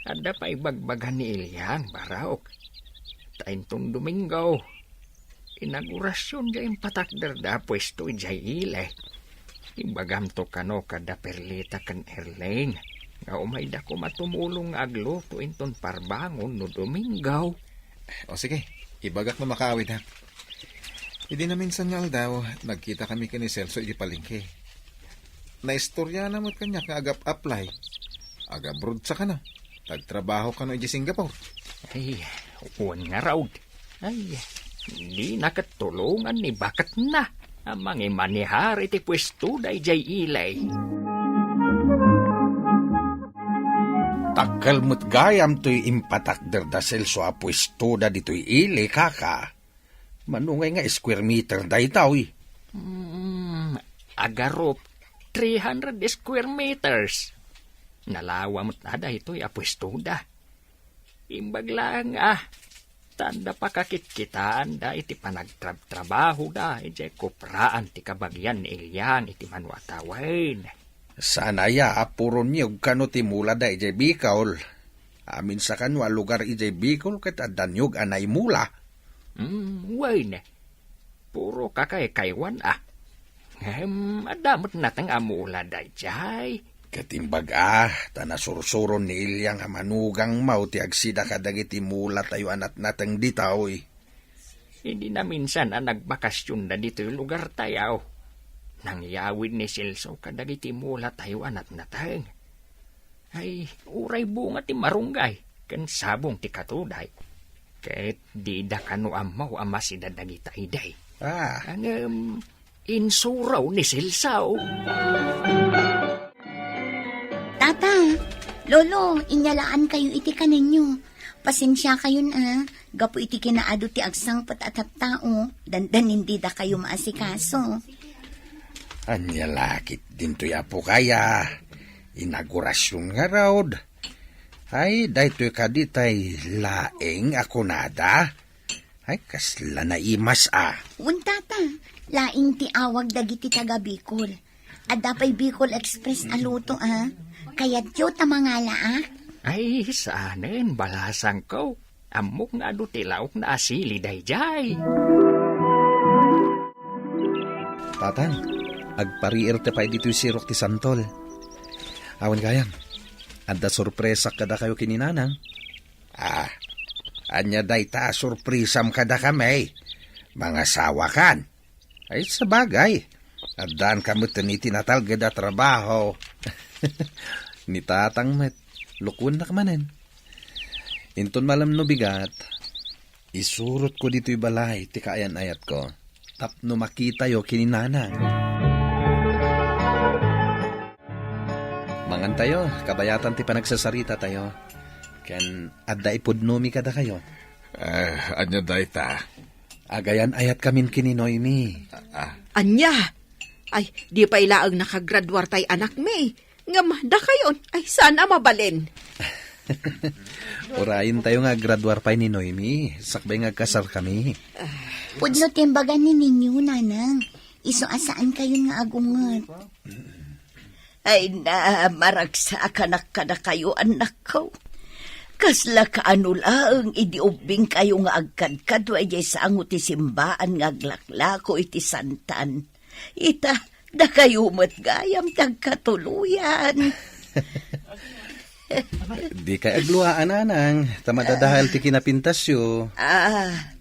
Adda pay ibagbaga ni Iliang, Barok. Ta inton Domingo, inagorasyon diay impatakderda a puesto idiay ili. Ibagamto kano kada Perlita ken Erling nga umayda koma tumulong nga agluto inton parbangon no Domingo. O sige, ibagak no makaawidka. Idi naminsan nga aldaw, nagkita kami ken ni Celso iti palengke. Naistoriana met kaniak nga agap-apply. Agabroad sa kano. Tagtrabaho kano iti Singapore. Ay, wen ngarud. Ay, dina ket tulongan ni baketna a mangimanehar iti puestoda idiay ili. Dakkel met gayam toy impatakderda Celso a puestoda ditoy ili, kaka. Mano ngay nga square meter daytoy? Hmm, agarup. three hundred square meters. Nalawa met a daytoy a puestoda. Imbag laeng a, ta adda pakakitkitaan da iti panagtrabtrabahoda idiay kupraan ti kabagian ni Eliang iti mano a tawen. Saan aya a puro niyog kano ti mulada idiay Bicol? Amin sa kano a lugar idiay Bicol ket adda niyog a naimula. Hmm, wen. Puro kakaykaywan a. Ngem adda met nateng a mula daydiay. Ket imbag a, ta nasursuron ni Eliang a manugang maw ti agsida kadagiti mulatayo a natnateng ditoy. Idi naminsan a nagbakasionda ditoy lugartayo, nangyawid ni Celso kadagiti mulatayo a natnateng. Ay, uray bunga ti marunggay ken sabong ti katuday. Ket dida kano ammo a masida dagita idi. Ah. Ngem, insuro ni Celso. Tata, Lolo, inyalaankayo iti kanenyo. Pasensiakayon a, gapu iti kinaadu ti agsangpet a tattao, dandanin didakayo maasikaso. Ania la ketdin toy, apokay a? Inaugurasion ngarud. Ay, daytoy kadi tay laeng a kunada? Ay, kasla naimas a. Wen, Tata, laeng ti awag dagiti taga Bicol. Adda pay Bicol Express a luto a. Kayatyo ta mangala a? Ay, saanen, balasangko. Ammok nga adu ti laokna a sili daydiay. Tatang, agpariirta pay ditoy sirok ti santol. Awan gayam, adda sorpresak kadakayo ken ni Nanang. Ah, ania dayta a sorpresam kadakami? Mangasawakan? Ay, sabagay. Addaanka met iti natalged a trabaho. Ni Tatang met, lukuennak manen. Inton malem no bigat, isurotko ditoy balay ti kaayan-ayatko tapno makitayo ken ni Nanang. Mangantayo, kabayatan ti panagsasarita tayo. Ken adda ipudnomi kadakayo. Eh, ania dayta? Agayan-ayatkamin ken ni Noemi. Ah. Ania? Ay, di pay laeng nakagraduar tay anakmi. Ngem dakayon, ay saan a mabalin. Urayentayo nga aggraduar pay ni Noemi, sakbay nga agkasarkami. Pudno ti imbaga ni Ninyo, Nanang. Isu a saankayon nga agunget. Ay na, maragsakanak kadakayo, annakko. Kasla kaano laeng idi ubbingkayo nga agkadkadua idiay sango ti simbaan nga aglaklako iti santan. Ita, dakayo met gayam ti agkatuloyan. Dikay agluaan, Nanang, ta madadael ti kinapintasyo. Ah.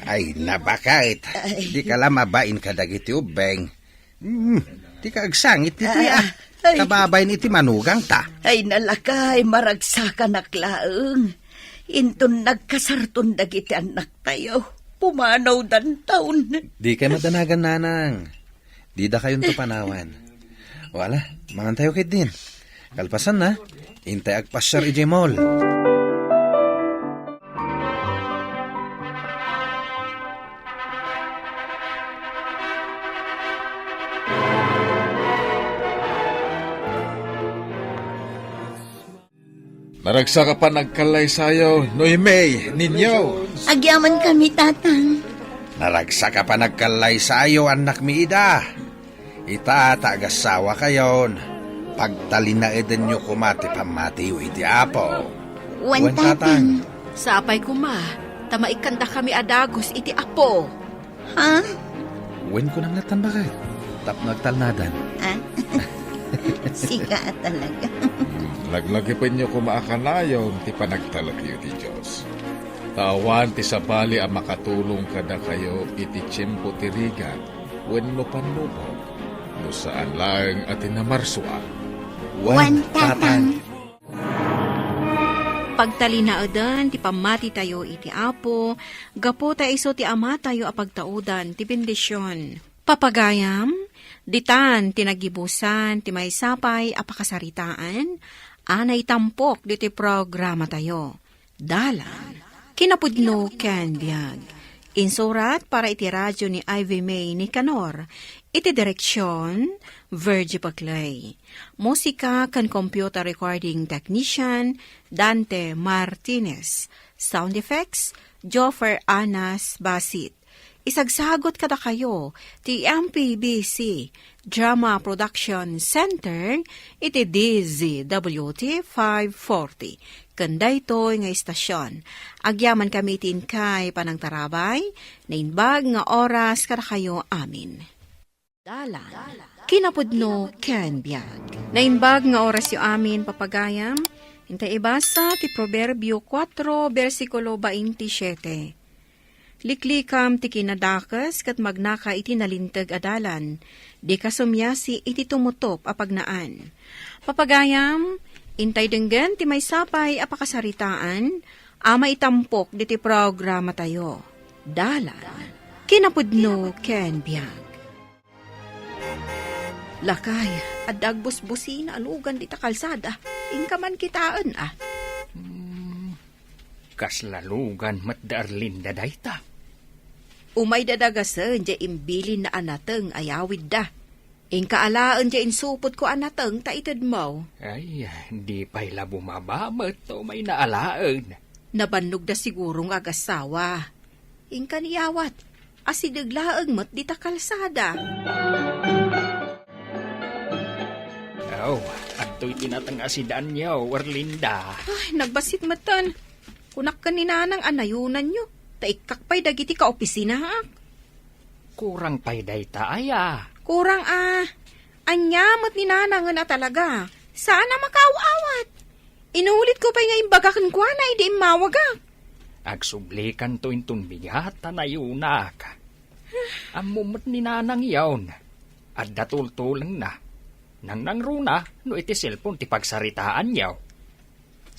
Ay, nabaket. Ay. Dika la mabain kadagiti ubbing. Hmm, dika agsangit ditoy, ah. Ay. Kababain iti manugangta. Ay, nalakay, maragsakanak laeng. Inton nagkasarton dagiti annaktayo, pumanawdanton. Dikay madanagan, Nanang. Didakayonto panawan. O ala, mangantayo ketdin. Kalpasanna, intay agpasiar idiay mall. Naragsak a panagkallaysayo, Noemi, Ninyo. Agyamankami, Tatang. Naragsak a panagkallaysayo, annakmi Ida. Ita ta agasawa kayon, pagtalinaedenyo koma ti pammatiyo iti Apo. Wen, Wen, Tatang. Tatang. Sapay koma, ta maikkandakami a dagus iti Apo. Ha? Wen, kunam lattan, baket. Tapno agtalnadan. Ah? Sika a talaga. Laglagipenyo koma a kanayon ti panagtalekyo iti Dios. Ta awan ti sabali a makatulong kadakayo iti tiempo ti rigat wenno pannubog, no saan laeng a ti namarsuak. Wen, Tatang. Pagtalinaeden ti pammatitayo iti Apo, gapu ta isu ti Amatayo a pagtaudan ti bendision. Papagayam, ditan ti nagibusan ti maysa pay a pakasaritaan a naitampok ditoy programatayo. Dalan, kinapudno ken biag. Insurat para iti radio ni Ivy May Nicanor. Iti direksyon, Virgie Paclay. Musika ken computer recording technician, Dante Martinez. Sound effects, Joffer Anas Basit. Isagsagut kadakayo ti M P B C Drama Production Center iti D Z W T five forty. Ken daytoy nga istasyon, agyamankami iti inkay panangtarabay, naimbag nga oras kadakayo amin. Dalan, kinapudno ken biag. Naimbag nga orasyo amin, papagayam. Intay ibasa ti Proverbio kuatro, bersikulo baintisiete. Liklikam ti kinadakes ket magnaka iti nalinteg a dalan. Dika sumiasi iti tumutop a pagnaan. Papagayam, intay denggen ti maysa pay a pakasaritaan a maitampok ditoy programatayo. Dalan, kinapudno ken biag. Lakay, adda agbusbusina a lugan dita kalsada. Inka man kitaen, a. Hmm, kasla lugan met da Erlinda dayta. Umay dadagasen diay imbilinna a nateng a yawidda. Inka alaen diay insupotko a nateng ta itedmo. Ay, di pay la bumaba met ta umay na alaen. Nabannogda siguro nga agassawa. Inka ni awat, asideg laeng met dita kalsada. Aw, adtoy ti nateng a sidanyo, Erlinda. Ay, nagbassit metten. Kunak ken ni Nanang a nayunanyo, ta ikkak pay dagiti kaopisinaak. Kurang pay dayta aya? Kurang a. Ania met ni Nanangen a talaga? Saan a makaaw-awat. Inulitko pay nga imbaga kenkuana idi immawagak. Agsublikanto inton bigat ta nayunak. Ammo met ni Nanang yaon. Adda tultulengna. Nangnangruna no iti cellphone ti pagsaritaanyo.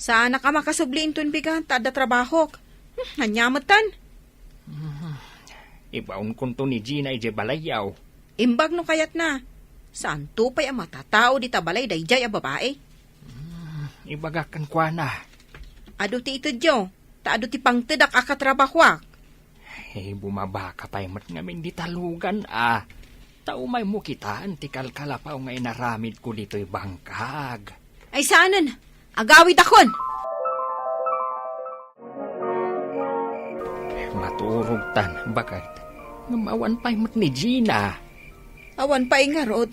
Saanak a makasubli inton bigat ta adda trabahok. Hmm, ania metten? Hmm, ibaonkonto ni Gina idiay balayyo. Imbag no kayatna. Saanto pay a matatao dita balay daydiay a babai. Hmm, ibagak kenkuana. Adu ti itedyo, ta adu ti pangtedak a katrabahoak. Ay, bumabaka pay met ngamin dita lugan, a. Ta umaymo kitaen ti kalkalapaw nga inaramidko ditoy bangkag. Ay, saanen. Agawidakon. Maturogtan, baket. Ngem awan pay met ni Gina. Awan pay ngarud.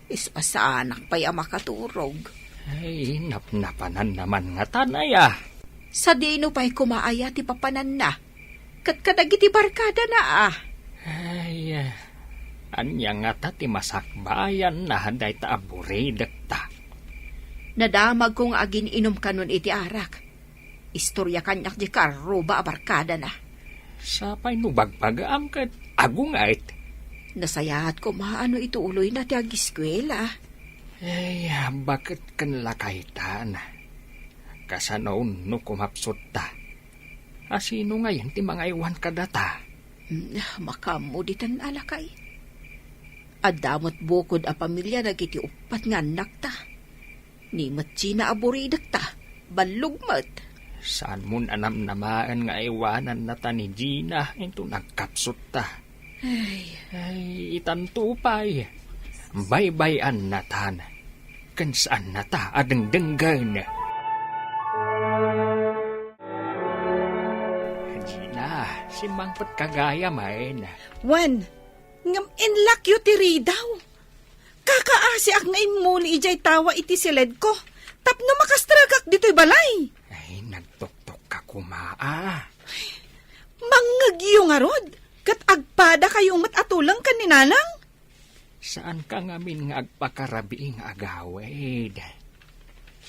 Isu a saanak pay a makaturog. Ay, napnapananna man ngatan aya. Sadino pay koma aya ti papananna? Ket kadagiti barkadana, a. Ay, ania ngata ti masakbayanna dayta a buridekta? Nadamagko nga agin-inom kanon iti arak. Istoria kaniak diay karruba a barkadana. Sapay no bagbagaam ket agunget. Nasayaat koma a no ituloyna ti agiskuela. Ay, baket ken lakaytan. Kasano no kumapsutta? A sino ngayen ti mangaywan kadata? Hmm, makaammo ditan a lakay. Adda met bukod a pamilia dagiti uppat nga annakta. Ni met Gina a buridekta, ballog met. Saanmon a namnamaen nga aywanannata ni Gina inton agkapsutta. Ay. Ay, itanto pay. Baybay-annatan. Ken saannata a dengdenggen. Gina, simmangpetka gayamen. Wen, ngem inlakyo ti ridaw. Kakaasiak nga immuli idiay tawa iti siledko tapno makastregak ditoy balay. Ay, nagtoktokka koma, a. Mangngegyo ngarud, ket agpadakayo met a tuleng ken ni Nanang. Saanka ngamin nga agpakarabii nga agawid.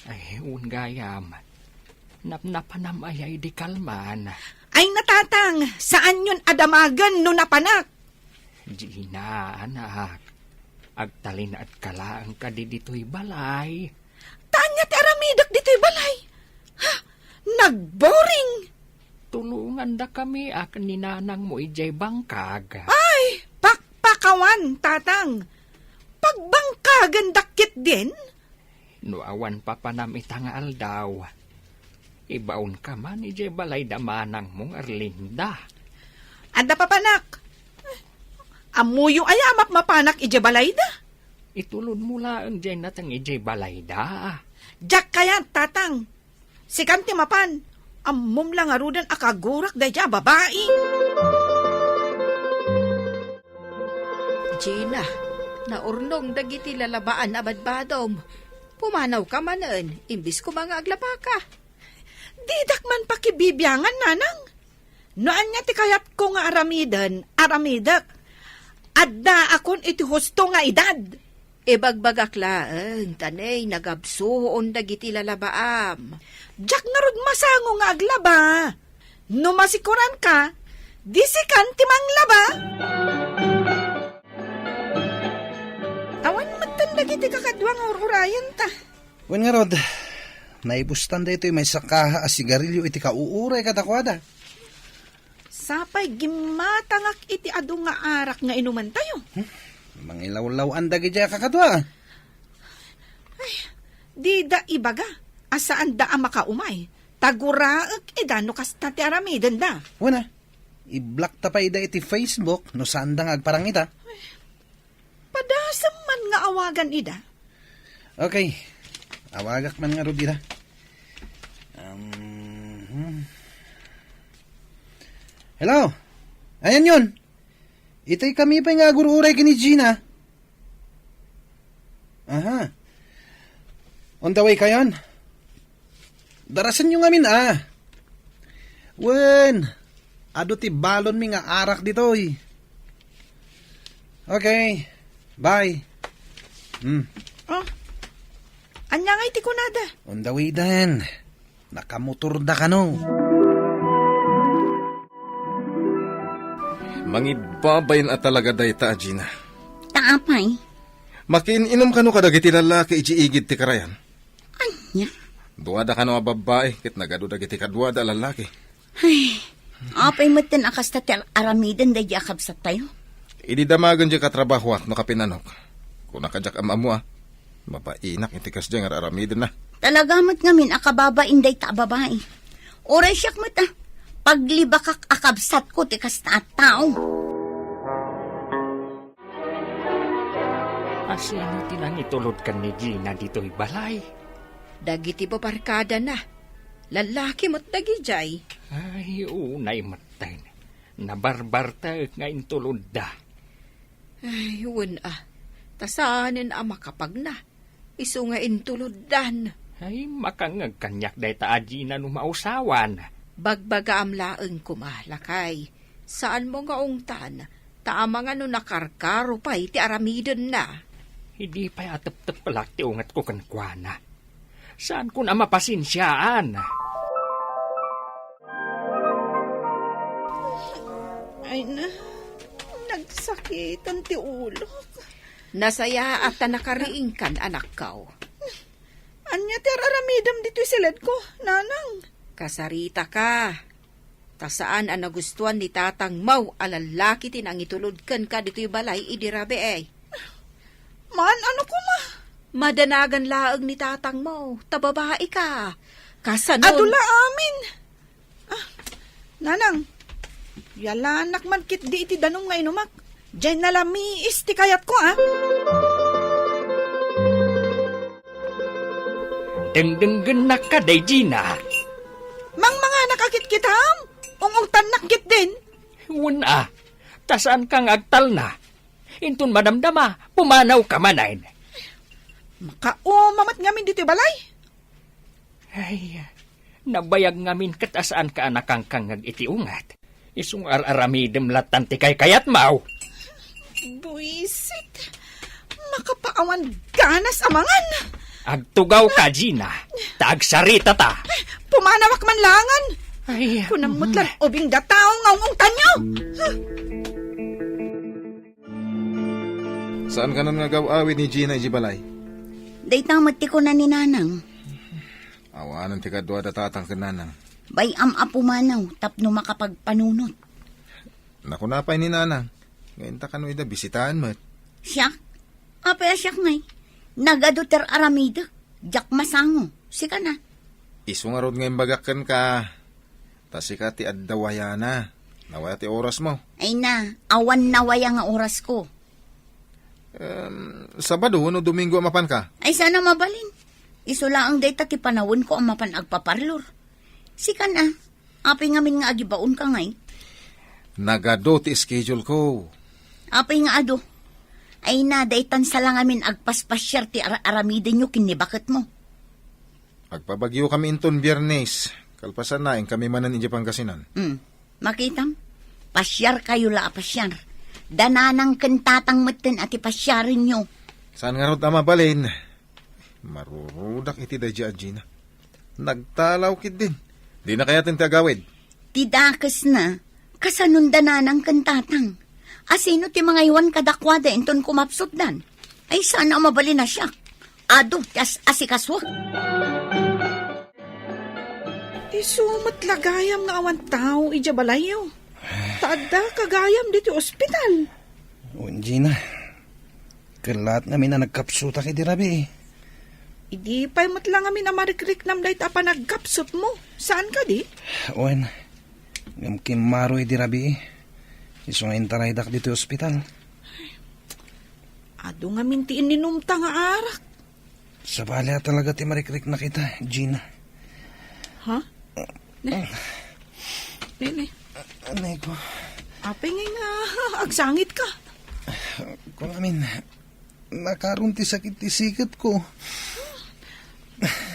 Ay, wen gayam. Napnapanam aya idi kalman? Ay, natatang, saanyon a damagen no napanak. Gina, anak, agtalinaedka laeng kadi ditoy balay. Ta ania ti aramidek ditoy balay? Ha? Nagboring! Tulongandakami a ken ni nanangmo idiay bangkag. Ay, pakpakawan, tatang! Pagbangkagendak ketdin? No awan papanam ita nga aldaw, ibaonka man idiay balay da manangmo nga Erlinda. Adda papanak. Ammoyo aya a mapmapanak idiay balayda? Itulodmo laeng diay nateng idiay balayda. Diak kayat, Tatang. Sikan ti mapan. Ammom la ngaruden a kagurak daydiay a babai. Gina, naurnong dagiti lalabaan a badbadom. Pumanawka manen, imbes koma nga aglabaka. Didak man pakibibiangan, Nanang. No ania ti kayatko nga aramiden, aramidek. Addaakon iti husto nga edad. Ibagbagak laeng, ta nay nagabsuon dagiti lalabaam. Diak ngarud masango nga aglaba. No masikoranka, di sikan ti manglaba. Awan metten dagiti kakadua nga ur-urayenta. Wen ngarud, naibustan daytoy maysa kaha a sigarilyo iti kauuray kadakuada. Sapay gimmatangak iti adu nga arak nga inumentayo. Hmm? Mangilawlaw-an dagidiay a kakadua. Ay, dida ibaga a saanda a makaumay. Ta guraek ida no kasta ti aramidenda. Wen a, iblakta pay ida iti Facebook no saanda nga agparang ita. Padasem man nga awagan ida. Okay. Awagak man ngarud ida. Um, hmm. Hello? Ayanyon? Itay kami pay nga agur-uray ken ni Gina. Aha. On the way kayon? Darasenyo ngamin a. Wen, adu ti balonmi nga arak ditoy. Okay. Bye. Hmm. Oh. Ania ngay ti kunada? On the way then. Nakamotorda kano. Mangibbabain a talaga dayta a Gina. Ta apay? Makiin-inom kano kadagiti lallaki iti igid ti karayan. Ania? Duada kano a babbai ket nagadu dagiti kaduada a lallaki. Ay, apay metten a kasta ti ar-aramiden daydi a kabsattayo? Idi damagen diay katrabahoak no kapinanok. Kuna kadiak am-ammo a, mabainak iti kasdiay nga ar-aramidenna. Talaga met ngamin a kababain dayta a babai. Uray siak met a, paglibakak a kabsatko ti kasta a tao. Asino ti nangitulod ken ni Gina ditoy balay? Dagiti babarkadana. Lallaki met dagidiay. Ay, unay metten. Nabarbartek nga intulodda. Ay, wen a. Ta saanen a makapagna. Isu nga intuloddan. Ay, makangngeg kaniak dayta a Gina no mausawan. Bagbagaam laeng koma, lakay. Saanmo nga ungtan, ta amangan no nakarkaro pay ti aramidenna. Idi pay a teptepelak ti ungetko kenkuana. Saanko a mapasensiaan. Ay na, nagsakiten ti ulok. Nasayaat ta nakariingkan, anakko. Ania ti ar-aramidem ditoy siledko, Nanang? Kasaritaka. Ta saan a nagustuan ni tatangmo a lallaki ti nangitulod kenka ditoy balay idi rabii. Maan, ano koma? Madanagan laeng ni tatangmo, ta babaika. Kasano? Adu la amin. Ah, Nanang, yalanak man ketdi iti danum nga inumak. Diay nalamiis ti kayatko, ah. Dengdenggennak kadi, Gina. Mangmanganak a kitkitam? Ung-ungtannak ketdin? Wen a, ta saanka nga agtalna. Inton madamdama, pumanawka manen. Makauma met ngamin ditoy balay. Ay, nabayag ngamin ket a saanka a nakangkangngeg iti unget. Isu nga ar-aramidem lattan ti kaykayatmo. Buisit. Makapaawan ganas a mangan. Agtugawka, Gina. Ta agsaritata. Pumanawak man laengen. Ay, kunam met la ubing dataw nga ung-ungtanyo. Saan kanon nga agaw-awid ni Gina iti balay? Dayta met ti kuna ni Nanang. Awanen ti kaduada tatang ken nanang. Bay-am a pumanaw tapno makapagpanunot. Nakuna pay ni nanang, nga inta kano ida bisitaen met. Siak? Apay a siak ngay? Nagadu ti ar-aramidek, diak masango. Sika na. Isu ngarud nga imbagak kenka, ta sika ti adda wayana. Nawaya ti orasmo. Ay na, awan nawaya nga orasko. Em, Sabado wenno Domingo a mapanka? Ay, saan a mabalin. Isu laeng dayta ti panawenko a mapan agpaparlor. Sikan a, apay ngamin nga agibaonka ngay? Nagadu ti schedule ko. Apay nga adu? Ay na, daytan sa la ngamin agpaspasiar ti ar-, aramidenyo ken ni baketmo. Agpabagiokami inton Biernes. Kalpasanna, inkami manen idiay Pangasinan. Hmm. Makitam? Pasiarkayo la a pasiar. Da Nanang ken Tatang metten a ti pasiarenyo. Saan ngarud a mabalin? Marurudak iti daydiay a Gina. Nagtalaw ketdin. Dina kayaten ti agawid. Ti dakesna, kasanon da Nanang ken Tatang? Asino ti mangaywan kadakuada inton kumapsutdan? Ay, saan a mabalin a siak. Adu ti as-, asikasuak. Isu met la gayam nga awan tao idiay balayyo. Ta adda ka gayam ditoy ospital. Wen, Gina. Ket laat ngamin a nagkapsutak idi rabii. Idi pay met la ngamin a marikriknam dayta a panagkapsutmo. Saan kadi? Wen, ngem kimmaro idi rabii. Isu nga intaraydak ditoy ospital. Adu ngamin ti ininumta nga arak. Sabali a talaga ti marikriknak ita, Gina. Ha? Ne? Ne, ne? Anay ko. Apay ngay nga agsangitka? Kung amin, nakaron ti sakit ti siketko.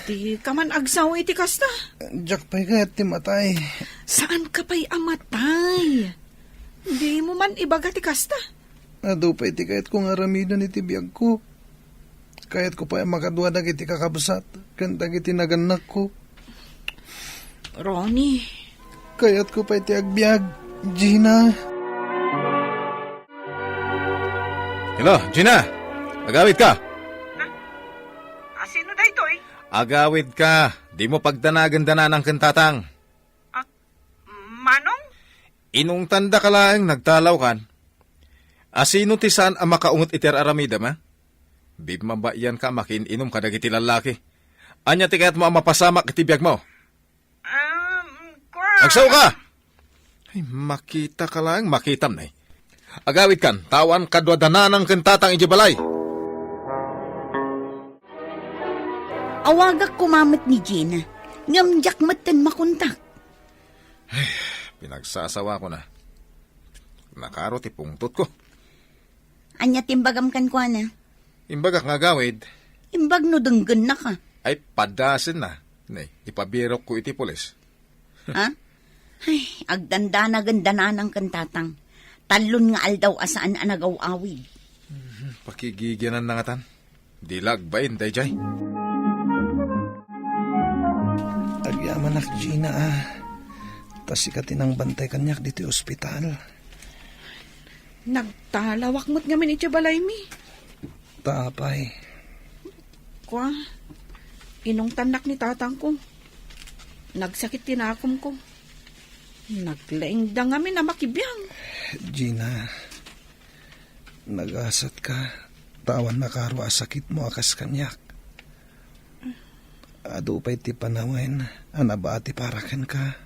Di ka man agsaw iti kasta? Diak pay kayat ti matay. Saan ka pay a matay? Di mo man ibaga ti kasta? Adu pay ti kayatko nga aramiden iti biagko. Kayatko pay a makadua dagiti kakabsat ken dagiti nagannakko. Ronnie. Kayatko pay ti agbiag, Gina. Hello, Gina. Agawid ka? Asino daytoy? Agawid ka. Di mo pagdanagen da Nanang ken Tatang. Ah, Manong? Inungtanda ka laeng nagtalawkan. Asino ti saan a makaunget iti ar-aramidem, a? Bimmabaian ka a makiin-inom kadagiti lallaki. Ania ti kayatmo a mapasamak iti biagmo? Um, kua- Agsaw ka! Ay, makita ka laeng, makitam, nay. Agawid kan, ta awan kadua da Nanang ken Tatang idiay balay. Awagak koma met ni Gina, ngem diak metten makontak. Ay, pinagsasawako na. Nakaro ti pungtotko. Ania ti imbagam kenkuana? Imbagak nga agawid. Imbag no denggennaka. Ay, padasenna. Ne, ipabirokko iti pulis. Ha? Ay, agdandanagen da Nanang ken Tatang. Tallon nga aldaw a saan a nagaw-awid. Mhm, pakigigianan na ngatan. Di la agbain daydiay. Agyamanak, Gina, a. Ta sika ti nangbantay kaniak ditoy ospital. Nagtalawak met ngamin iti balaymi. Ta apay? Kua, inungtannak ni tatangko. Nagsakit ti nakomko. Naglaingda ngamin a makibiang. Gina, nagasatka, ta awan nakaro a sakitmo a kas kaniak. Adu pay ti panawen a nabati para kenka,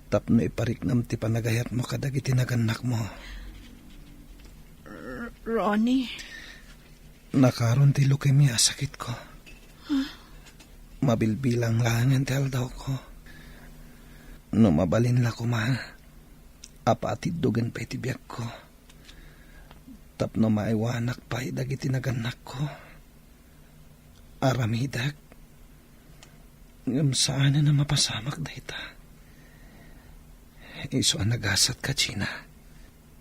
tapno ipariknam ti panagayatmo kadagiti nagannakmo. R-, Ronnie. Nakaron ti leukemia a sakitko. Mabilbilang laengen ti aldawko. No mabalin la koma, apatiddogen pay ti biagko. Tapno maiwanak pay dagiti nagannakko. Aramidek. Ngem saanen a mapasamak dayta. Isu a nagasatka, Gina.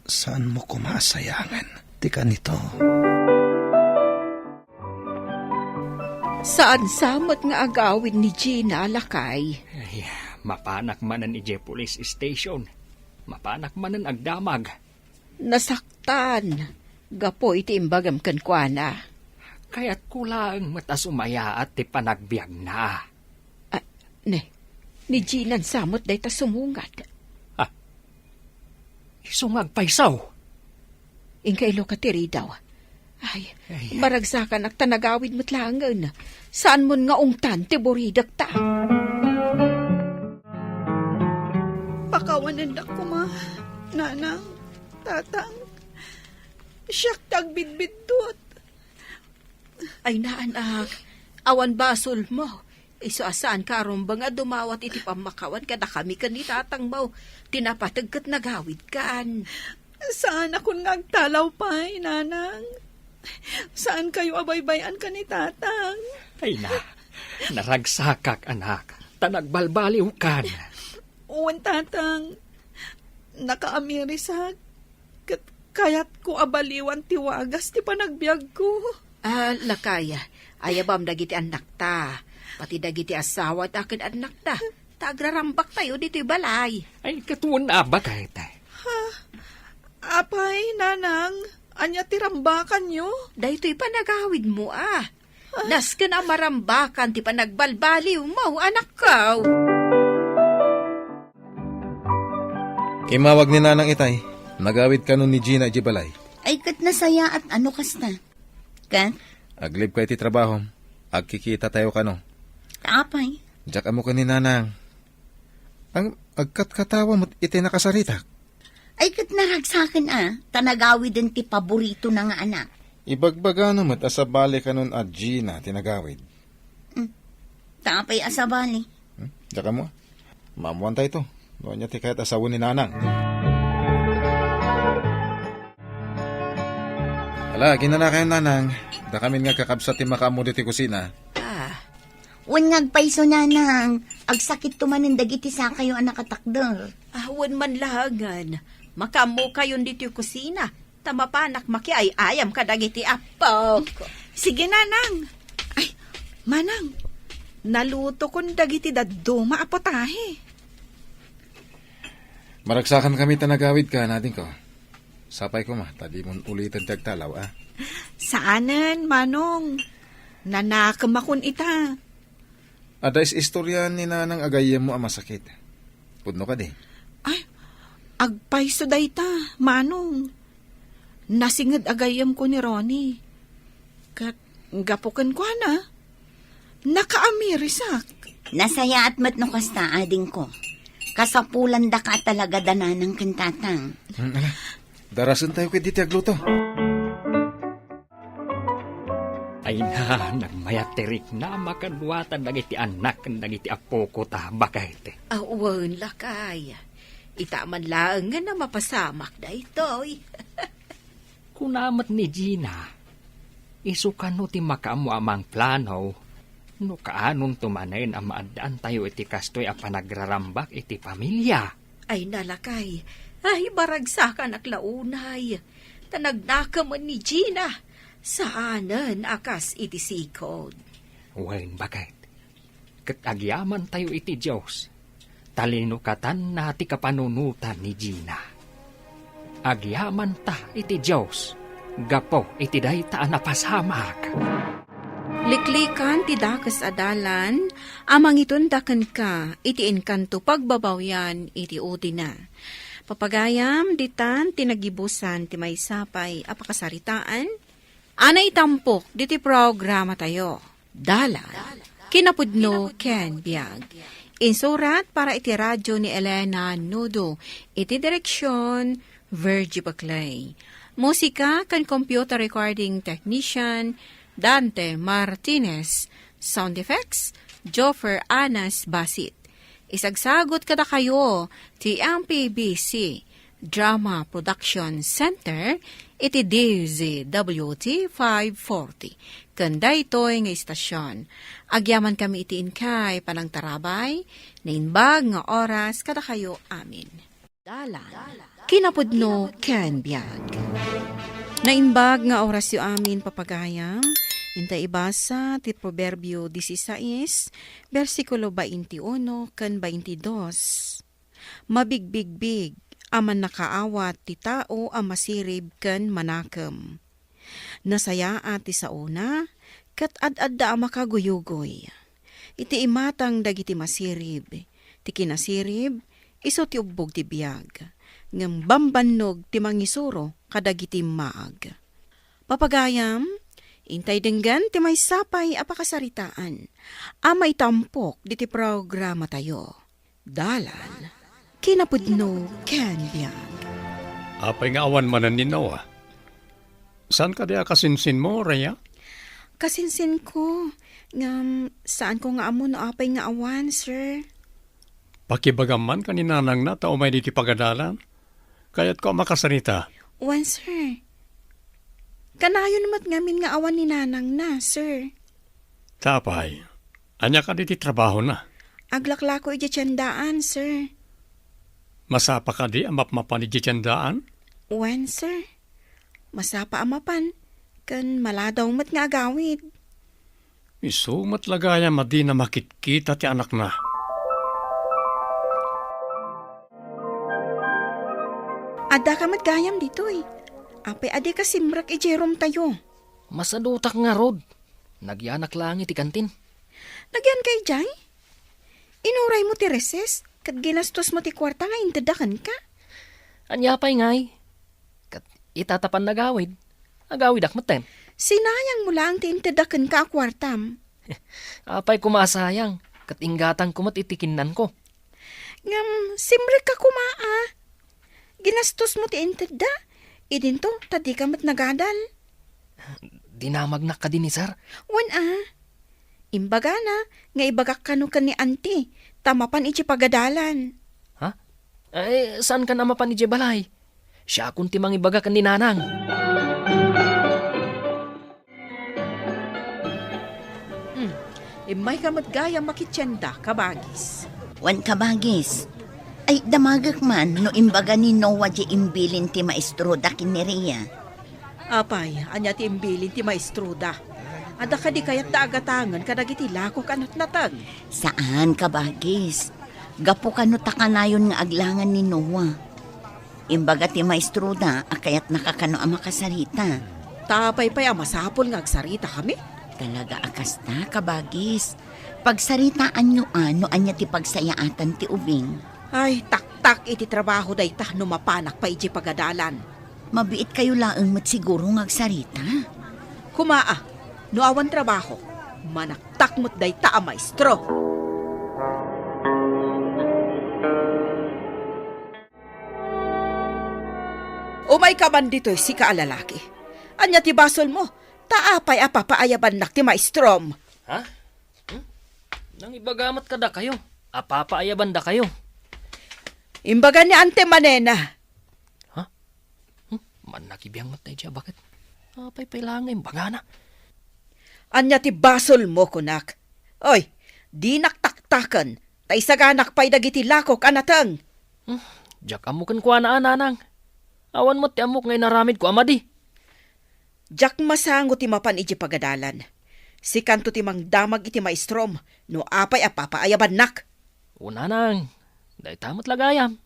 Saanmo koma a sayangen ti kanito. Saan sa met nga agawid ni Gina, lakay? Ay, mapanak manen idiay police station. Mapanak manen agdamag. Nasaktan gapu iti imbagam kenkuana. Kayatko laeng met a sumayaat ti panagbiagna. Ah, ne, ni Gina sa met dayta sumungad. Ah, isu nga agpayso. Inka iluka ti ridaw. Ay, ay, ay. Maragsakanak ta nagawid met laengen. Saanmon nga ungtan ti buridekta. Pakaw Awan dak koma, nanang, tatang. Siak ti agbidbiddut. Ay, naanak, awan basolmo. Isu a saanka a rumbeng a dumawat iti pammakawan kadakami ken ni tatangmo. Ti napateg ket nagawidkan. Saanakon nga agtalaw pay, nanang. Saankayo a baybay-an ken ni tatang. Ay na, naragsakak, anak, ta nagbalbaliwkan. Wen, tatang. Nakaamirisak. Ket kayatko a baliwan ti wagas ti panagbiagko. Ah, lakay, ayabam dagiti annakta, pati dagiti asawada ken annakta, ta agrarambaktayo ditoy balay. Ay, ket wen a, baket. Ha? Apay, nanang, ania ti rambakanyo? Daytoy panagawidmo, a. Nasken a marambakan ti panagbalbaliwmo, anakko. Immawag ni Nanang itay. Nagawid kano ni Gina idiay balay. Ay, ket nasayaat a no kasta. Ket? Aglibka iti trabahom. Agkikitatayo kano. Apay? Diak ammo ken ni Nanang. Ang agkatkatawa met iti nakasaritak. Ay, ket naragsaken a, ta nagawiden ti paboritona nga anak. Ibagbagana met a sabali kanon a Gina ti nagawid. Hmm. Ta apay a sabali? Hmm? Diak ammo. Maammoantayto. No ania ti kayat a sawen ni Nanang. Ala, aginana kayon, Nanang. Dakamin nga kakabsat ti makaammo ditoy kusina. Ah. Wen nga agpayso, Nanang. Agsakitto manen dagiti sakayo a nakatakder. Ah, wen man laengen. Makaammokayon ditoy kusina. Ta mapanak makiay-ayam kadagiti appok. Sige, Nanang. Ay, Manang, nalutokon dagiti dadduma a potahe. Maragsakankami ta nagawidka, adingko. Sapay koma, ta dimon uliten ti agtalaw, a? Saanen, Manong. Nanakemakon ita. Adda is-istoriaan ni Nanang a gayyemmo a masakit. Pudno kadi? Ay, agpayso dayta, Manong. Nasinged a gayyemko ni Ronnie. Ket gapu kenkuana, nakaamirisak. Nasayaat met no kasta, adingko. Kasapulandaka a talaga da Nanang ken Tatang. Hmm, ala, darasentayo ketdi ti agluto. Ay na, nagmayat ti riknama kaduatan dagiti annak ken dagiti appoko ta, baket. Awan, lakay. Ita man laengen a mapasamak daytoy. Kuna met ni Gina, isu kano ti makaammo a mangplano no kaanonto manen a maaddaantayo iti kastoy a panagrarambak iti pamilia. Ay, nalakay. Ay, maragsakanak la unay. Ta nagnakemen ni Gina. Saanen a kas iti sikod. Wen, baket. Ket agyamantayo iti Dios, ta linukatanna ti kapanunotan ni Gina. Agyamanta iti Dios gapu iti dayta a napasamak. Liklikan ti dakes a dalan a mangitunda kenka iti enkanto pagbabawian iti udina. Papagayam, ditan ti nagibusan ti maysa pay a pakasaritaan a naitampok diti programatayo. Dalan, kinapudno ken biag. Insurat para iti radio ni Elena Nudo, iti direksion, Virgie Baclay. Musika ken computer recording technician, Dante Martinez. Sound effects, Joffer Anas Basit. Isagsagut kadakayo ti M P B C Drama Production Center iti D Z W T five forty. Ken daytoy nga istasion, agyamankami iti inkay panangtarabay, naimbag nga oras kadakayo amin. Dalan, kinapudno ken biag. Naimbag nga orasyo amin, papagayam. Inta ibasa ti Proverbio dieciséis, bersikulo veintiuno ken veintidos. Mabigbigbig a mannakaawat ti tao a masirib ken manakem. Nasayaat ti saona, ket ad-adda a makaguyugoy. Iti imatang dagiti masirib, ti kinasirib, isu ti ubbog ti biag, ngem bambannog ti mangisuro kadagiti maag. Papagayam, intay denggen ti maysa pay a pakasaritaan a maitampok diti programatayo. Dalan, Kinapudno ken biag. Apay nga awan manen ni Noah? Saan kadi a kasinsinmo, Rhea? Kasinsinko, ngem saanko nga ammo no apay nga awan, sir. Pakibagam man ken ni nanangna ta umay ditoy pagadalan. Kayatko a makasarita. Wen, sir. Kanayon met ngamin nga awan ni nanangna, sir. Ta apay, ania kadi ti trabahona? Aglaklako idiay tiendaan, sir. Masapa kadi a mapmapan idiay tiendaan? Wen, sir. Masapa a mapan, ken maladaw met nga agawid. Isu met la gayam a dina makitkita ti anakna. Addaka met gayam ditoy. Apay a dika simrek idiay roomtayo? Masadutak ngarud. Nagyanak laeng iti kantin. Nagyanka idiay? Inuraymo ti recess, ket ginastosmo ti kuarta nga intedda kenka. Ania pay ngay? Ket ita ta pannagawid, agawidak metten. Sinayangmo laeng ti intedda kenka a kuartam. Apay koma a sayang, ket inggatangko met iti kinnanko. Ngem, simrekka koma a. Ginastosmo ti intedda. Idinto, ta dika met nagadal. Dinamagnak kadi ni Sir? Wen a. Imbagana nga ibagak kano ken ni Auntie, ta mapan idiay pagadalan. Ha? Eh, saankan a mapan idiay balay? Siakon ti mangibaga ken ni Nanang. Hmm. Immayka met gayam makitienda, kabagis. Wen, kabagis. Ay, damagek man no imbaga ni Noah diay imbilin ti maestroda ken ni Rhea. Apay, ania ti imbilin ti maestroda? Adda kadi kayatda a gatangen kadagiti lakok a natnateng? Saan, kabagis. Gapu kano ta kanayon nga aglangan ni Noah. Imbaga ti maestroda a kayatnaka kano a makasarita. Ta apay pay a masapul nga agsaritakami? Talaga a kasta, kabagis. Pagsaritaanyo a no ania ti pagsayaatan ti ubing. Ay, taktak iti trabaho dayta no mapanak pay idiay pagadalan. Mabiitkayo laeng met siguro nga agsarita. Koma a, no awan trabaho, manaktak met dayta a maestro. Umayka man ditoy, sika a lalaki. Ania ti basolmo? Ta apay a papaayabannak ti maestrom? Ha? Hmm? Nangibaga met kadakayo a papaayabandakayo. Imbaga ni Auntie manena. Ha? Hmm? Mannakibiang met daydiay a baket. Apay pay laeng nga imbagana? Ania ti basolmo, kunak? Oy, dinak taktaken, ta isaganak pay dagiti lakok a nateng. Hmm, diak ammo kenkuana a, Nanang. Awan met ti ammok nga inaramidko a madi. Diak masango ti mapan idiay pagadalan. Sikanto ti mangdamag iti maestrom no apay a papaayabannak. O, Nanang, dayta met la gayam.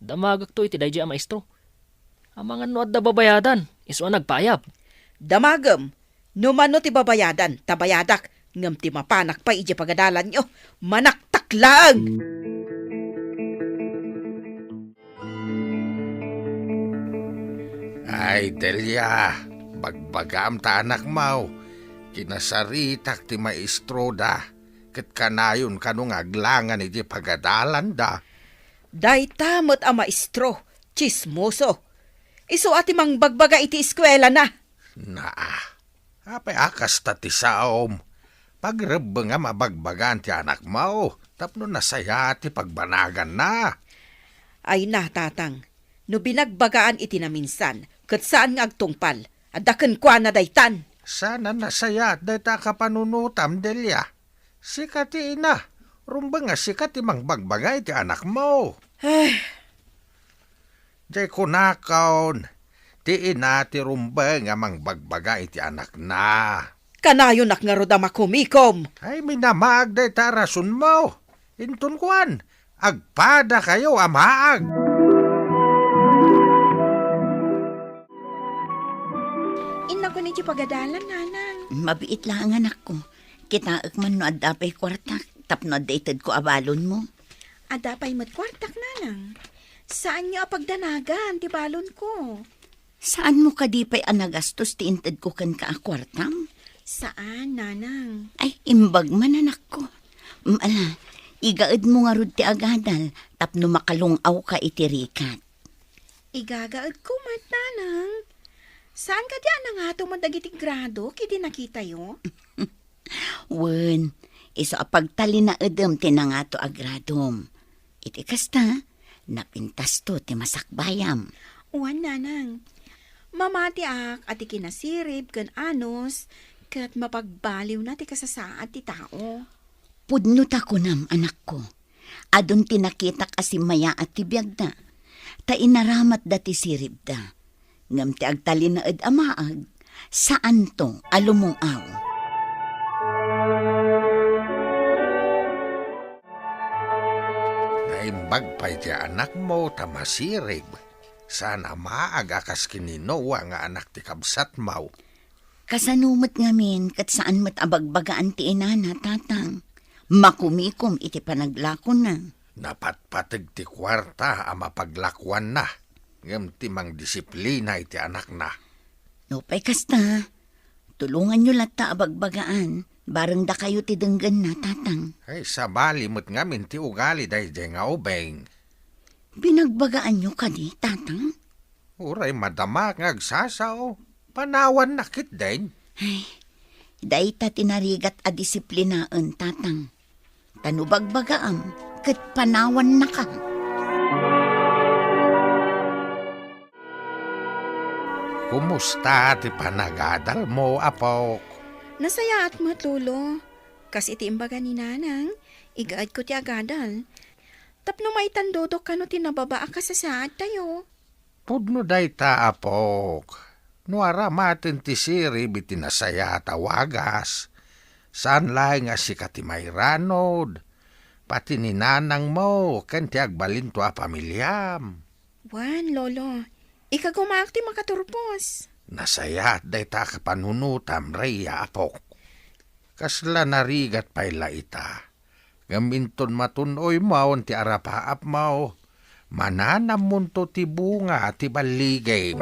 Damagekto iti daydiay a maestro. Amangan no adda babayadan, isu a nagpaayab. Damagem, no mano ti babayadan, ta bayadak, ngem ti mapanak pay idiay pagadalanyo, manaktak laeng. Ay, Delia, bagbagam ta anakmo, kinasaritak ti maestroda, ket kanayon kano nga aglangan iti pagadalanda. Dayta met a maestro, tsismoso. Isu a ti mangbagbaga iti eskuelana. Naa, apay a kasta ti saom? Pagrebbengam a bagbagaan ti anakmo tapno nasayaat ti pagbanaganna. Ay na, Tatang, no binagbagaan iti naminsan, ket saan nga agtungpal, adda kenkuana daytan. Saan a nasayaat dayta a kapanunotam, Delia. Sika ti ina, rumbeng a sika ti mangbagbaga iti anakmo. Ay. Jay kunakon, ti ina ti rumbeng a mangbagbaga iti anakna. Kanayonak ngarud a makumikom. Ay, minamaag dayta a rasonmo. Inton kuan, agpadakayo a maag. Innakon iti pagadalan, Nanang. Mabiit laeng, anakko. Kitaek man no adda pay kuartak tapno adda itedko a balonmo. Adda pay met kuartak, Nanang. Saanyo a pagdanagan ti balonko. Saanmo kadi pay a nagastos ti intedko kenka a kuartam? Saan, Nanang. Ay, imbag man, anakko. Mm, ala, Igaedmo ngarud ti agadal tapno makalung-awka iti rigat. Igagaedko met, nanang. Saan kadi a nangato met dagiti gradok idi nakitayo? Wen, isu a pagtalinaedem ti nangato a gradom. Iti kasta, napintasto ti masakbayam. Wen, nanang. Mamatiak a ti kinasirib ken anus ket mapagbaliwna ti kasasaad ti tao. Pudno ta kunam, anakko. Adun ti nakitak a simmayaat ti biagda, ta inaramatda ti siribda. Ngem ti agtalinaed a maag, saanto a lumung-aw. Naimbag pay ti anakmo ta masirib. Saan a maag a kas ken ni Noah nga anak ti kabsatmo. Kasano met ngamin ket saan met a bagbagaan ti inana, tatang? Makumikom iti panaglakona. Napatpateg ti kuarta a mapaglakuanna, ngem ti mangdisiplina iti anakna. Nupay kasta, tulonganyo latta a bagbagaan, bareng dakayo ti denggenna, tatang. Ay, sabali met ngamin ti ugali daydiay nga ubing. Binagbagaanyo kadi, tatang? Uray madama nga agsasao, panawanna ketdin. Ay, dayta ti narigat a disiplinaen, tatang. Ta no bagbagaam, ket panawannaka. Kumusta ti panagadalmo, apok? Nasayaat met, Lolo. Kas iti imbaga ni Nanang, igaedko ti agadal. Tapno maitandodok kano ti nababa a kasasaadtayo. Pudno dayta, apok. No aramaten ti sirib iti nasayaat a wagas, saan laeng a sika ti mairanod, pati ni nanangmo ken ti agbalinto a familiam. Wen, Lolo, ikagumaak ti makaturpos. Nasayaat dayta a kapanunotam, Rhea, apok. Kasla narigat pay la ita. Ngem inton matun-oymo ti arapaapmo, mananammonto ti bunga ti balligim.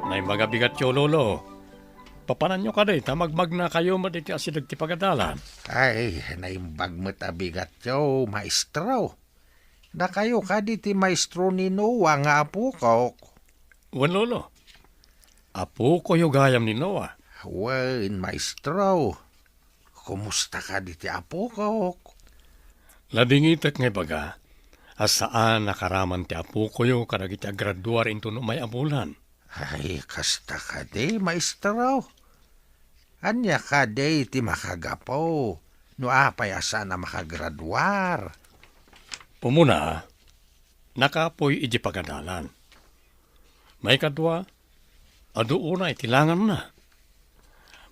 Naimbag a bigatyo, Lolo. Papananyo kadi ta magmagnakayo met iti asideg ti pagadalan? Ay, naimbag met a bigatyo, maestro. Dakayo kadi ti maestro ni Noah nga apokok? Wen, Lolo. Apokoyo gayam ni Noah. Wen, maestro. Kumusta kadi ti apokok? Nadingitek nga ibaga a saan a karaman ti apokoyo kadagiti agraduar inton umay a bulan. Ay, kasta kadi, maestro. Ania kadi ti makagapu no apay a saan a makagraduar? Umuna, nakapuy idiay pagadalan. Maikadua, adu unay ti langanna.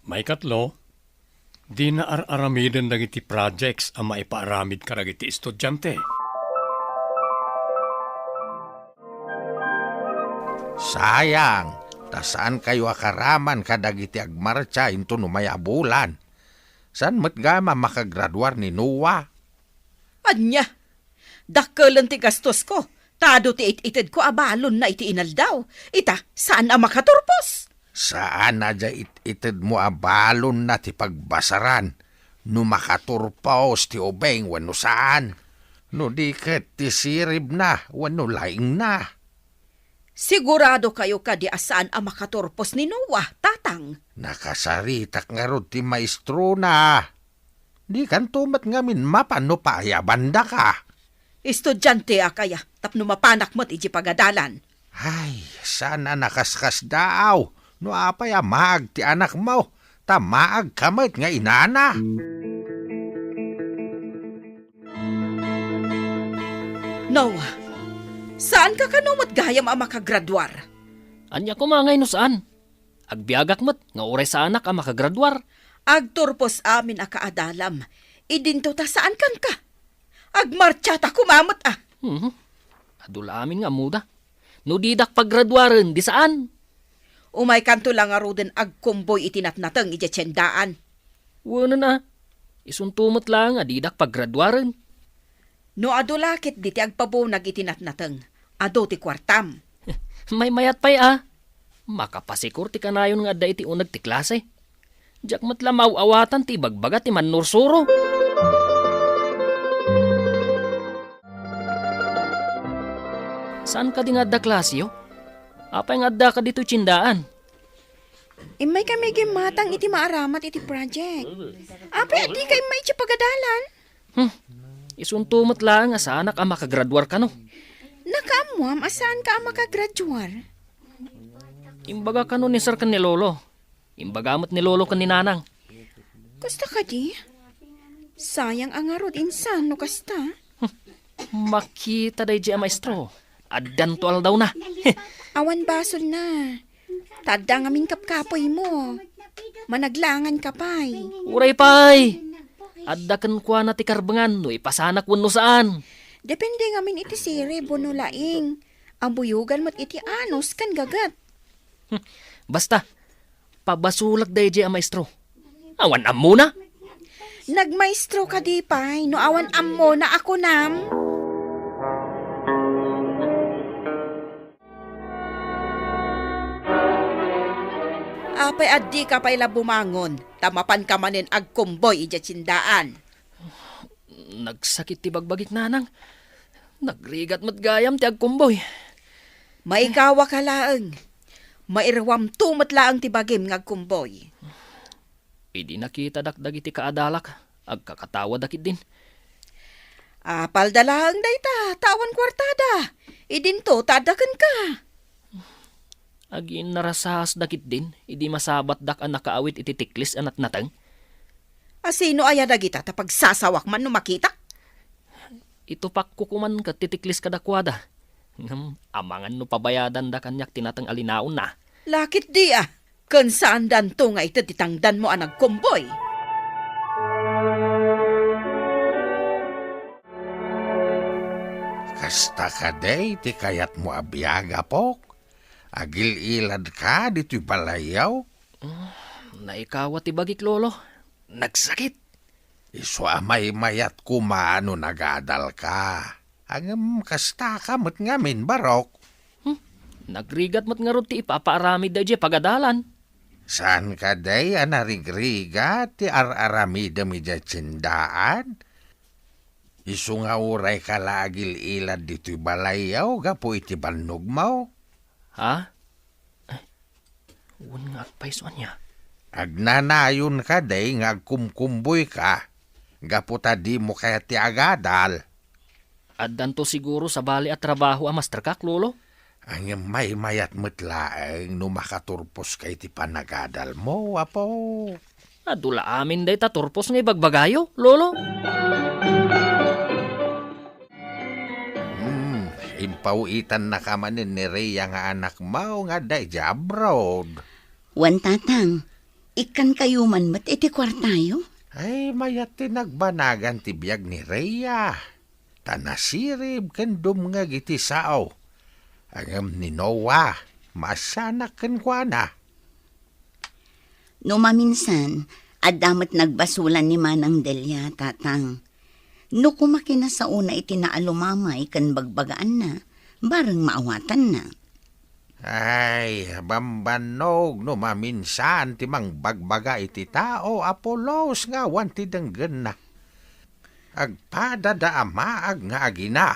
Maikatlo, dina ar-aramiden dagiti projects a maipaaramid kadagiti estudiante. Sayang, ta saankayo a karaman kadagiti agmartsa inton umay a bulan. Saan met gayam a makagraduar ni Noah? Ania? Dakkelen ti gastosko, ta adu ti it-itedko a balonna iti inaldaw. Ita, saan a makaturpos. Saan a diay it-itedmo a balonna ti pagbasaran no makaturpos ti ubing wenno saan? No di ket ti siribna wenno laingna? Siguradokayo kadi a saan a makaturpos ni Noah, tatang? Nakasaritak ngarud ti maestrona. Dikanto met ngamin mapan no paayabandaka. Estudianteak aya tapno mapanak met idiay pagadalan. Ay, saan a nakaskasdaaw no apay a maag ti anakmo, ta maagka met nga inana. Noah, saanka kano met gayam a makagraduar? Ania koma ngay no saan? Agbiagak met nga uray saanak a makagraduar. Agturpos amin a kaadalam. Idinto ta saan kanka. Agmartsa ta koma met a. Mhm. Adu la amin nga ammoda. No didak paggraduaren, di saan. Umaykanto la ngaruden agkumboy iti natnateng idiay tiendaan. Wenen a, isunto met laeng a didak paggraduaren. No adu la ketdi ti agpabunag iti natnateng, adu ti kuartam. Maymayat pay a. Makapasikor ti kanayon nga adda iti uneg ti klase. Diak met la maaw-awatan ti ibagbaga ti mannursuro. Saan kadi nga adda klasiyo? Apay nga addaka ditoy tiendaan? Immaykami gimmatang iti maaramat iti project. Apay a dika immay iti pagadalan? Hmm. Isunto met laeng a saanak a makagraduar kano. Nakaammoam a saanka a makagraduar? Imbaga kano ni Sir ken ni Lolo. Imbaga met ni Lolo ken ni Nanang. Kasta kadi? Sayang a ngarud insan no kasta. Hmm. Makita daydiay a maestro. Addanto aldawna. Awan basolna. Ta adda ngamin kapkapuymo. Managlanganka pay. Uray pay. Adda kenkuana ti karbengan no ipasanak wenno saan. Depende ngamin iti sirib wenno laing. Abuyogan met iti anus ken gaget. Hmm. Basta, pabasolak daydiay a maestro. Awan ammona. Nagmaestro kadi pay no awan ammona a kunam? Apay a dika pay la bumangon, ta mapanka manen agkumboy idiay tiendaan? Nagsakit ti bagbagik, Nanang. Nagrigat met gayam ti agkumboy. Maikawaka laeng. Mairuamto met laeng ti bagim nga agkumboy. Idi nakitadak dagiti kaadalak, agkakatawadak idin. Apalda laeng dayta, ta awan kuartada. Idinto ta adda kenka. Aginnarasaasdak idin, idi masabatdak a nakaawit iti tiklis a natnateng. A sino aya dagita ta pagsasawak man no makitak? Itupakko koman ket ti tiklis kadakuada. Ngem amangan no pabayadanda kaniak ti nateng a linaonna. Lakit di a, ken saandanto nga ited ti tangdanmo a nagkumboy. Kasta kadi ti kayatmo a biag, apok? Agil-iladka ditoy balayyo? Ah, naikawa ti bagik, Lolo. Nagsakit. Isu a maymayat koma no nagadalka. Ngem kastaka met ngamin, barok. Hmm, nagrigat met ngarud ti ipapaaramid daydiay pagadalan. Saan kadi a narigrigat ti ar-aramidem idiay tiendaan? Isu nga urayka la agil-ilad ditoy balayyo gapu iti bannogmo? Ha? Ay, wen nga agpayso ania? Agnanayon kadi nga agkumkumboyka gapu ta dimo kayat ti agadal? Addanto siguro sabali a trabaho a masterkak, Lolo. Ngem maymayat met laeng no makaturposka iti panagadalmo, apo. Adu la amin dayta turpos nga ibagbagayo, Lolo. Hmm, impaw-itannaka manen ni Rhea nga anakmo nga adda idiay abroad. Wen, Tatang, ikkankayo man met iti kuartayo? Ay, mayat ti nagbanagan ti biag ni Rhea. Ta nasirib ken dumngeg iti sao. Ngem ni Noah, maasianak kenkuana. No maminsan, adda met nagbasolan ni Manang Delia, Tatang. No koma kinasaona iti naalumamay ken bagbagaanna, bareng maawatanna. Ay, bambannog no maminsan ti mangbagbaga iti tao a pulos nga awan ti denggenna. Agpadada a maag nga agina.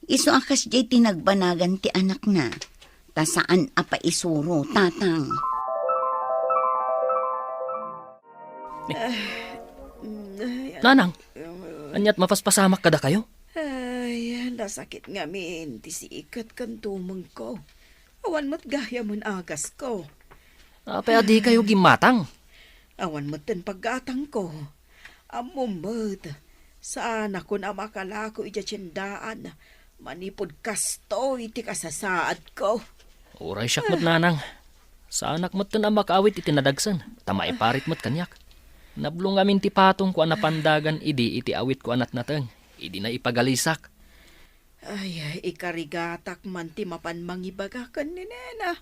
Isu a kasdiay ti nagbanagan ti anakna, ta saan a paisuro, Tatang. Nanang, aniat mapaspasamak kadakayo? Ay, nasakit ngamin ti siket ken tumengko. Awan met gayamen agasko. Apay a dikayo gimmatang? Awan metten paggatangko. Ammom met, saanakon a makalako idiay tiendaan manipud kastoy ti kasasaadko. Uray siak met, Nanang. Saanak metten a makaawit iti nadagsen, ta maiparit met kaniak. Nablo ngamin ti patongko a napandagan idi iti awitko a natnateng, idi naipagalisak. Ay, ikarigatak man ti mapan mangibaga ken ni Nena.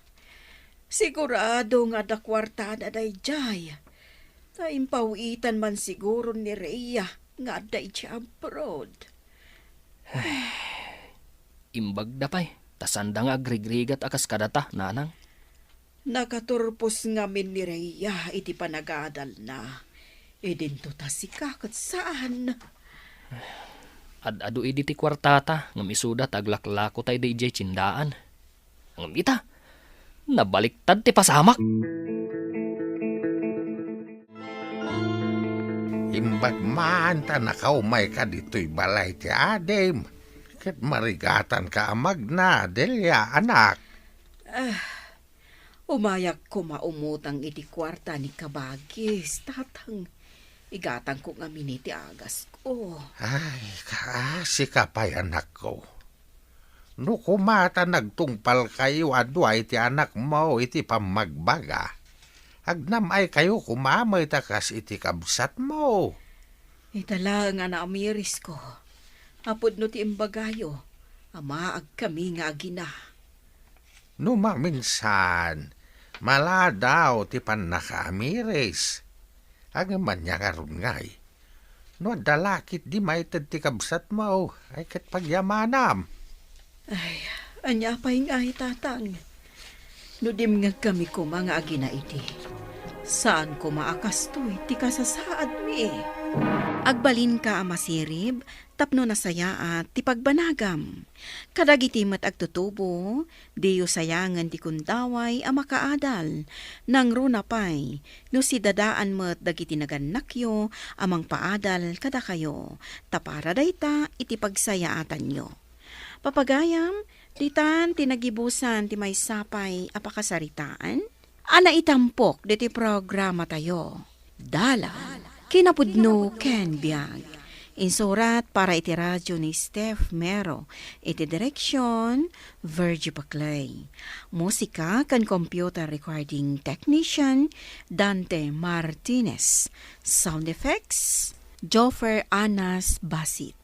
Sigurado nga adda kuartada daydiay. Ta impaw-itan man siguro ni Rhea nga adda idiay abroad. Imbagda pay, ta sanda nga agrigrigat a kas kadata, Nanang. Nakaturpos ngamin ni Rhea iti panagadalna. Idinto ta sika ket saan. Ad-adu idi ti kuartata ngem isuda ta aglaklako ta idi idiay tiendaan. Ngem ita, nabaliktad ti pasamak. Imbag man ta nakaumayka ditoy balay ti adim, ket marigatanka a magna, Delia, anak. Ah, umayak koma umutang iti kuarta ni Kabagis, tatang. Igatangko ngamin iti agasko. Ay, kaasika pay, anakko. No koma ta nagtungpalkayo a dua iti anakmo iti pammagbaga, agnam-aykayo koma met a kas iti kabsatmo. Ita laeng a naamirisko, a pudno ti imbagayo, a maagkami nga agina. No maminsan, maladaw ti pannakaamiris. Ngem ania ngarud ngay? No adda la ketdi maited ti kabsatmo, ay ket pagyamanam. Ay, ania pay ngay, tatang? No dimngegkami koma nga agina iti, saan koma a kastoy ti kasasaadmi. Agbalinka a masirib tapno nasayaat ti pagbanagam. Kadagiti met agtutubo, diyo sayangen ti gundaway a makaadal. Nangruna pay, no sidadaan met dagiti nagannakyo a mangpaadal kadakayo, ta para dayta iti pagsayaatanyo. Papagayam, ditan ti nagibusan ti maysa pay a pakasaritaan a naitampok ditoy programatayo. Dalan, kinapudno ken biag. Insurat para iti radyo ni Steph Mero. Iti direksyon, Virgie Paclay. Musika ken computer recording technician, Dante Martinez. Sound effects, Joffer Anas Basit.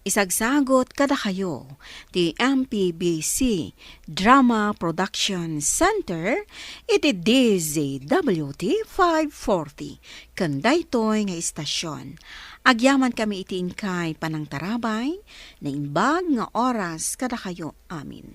Isagsagut kadakayo ti M P B C Drama Production Center iti D Z W T five forty ken daytoy nga istasyon. Agyamankami iti inkay panangtarabay, naimbag nga oras kadakayo amin.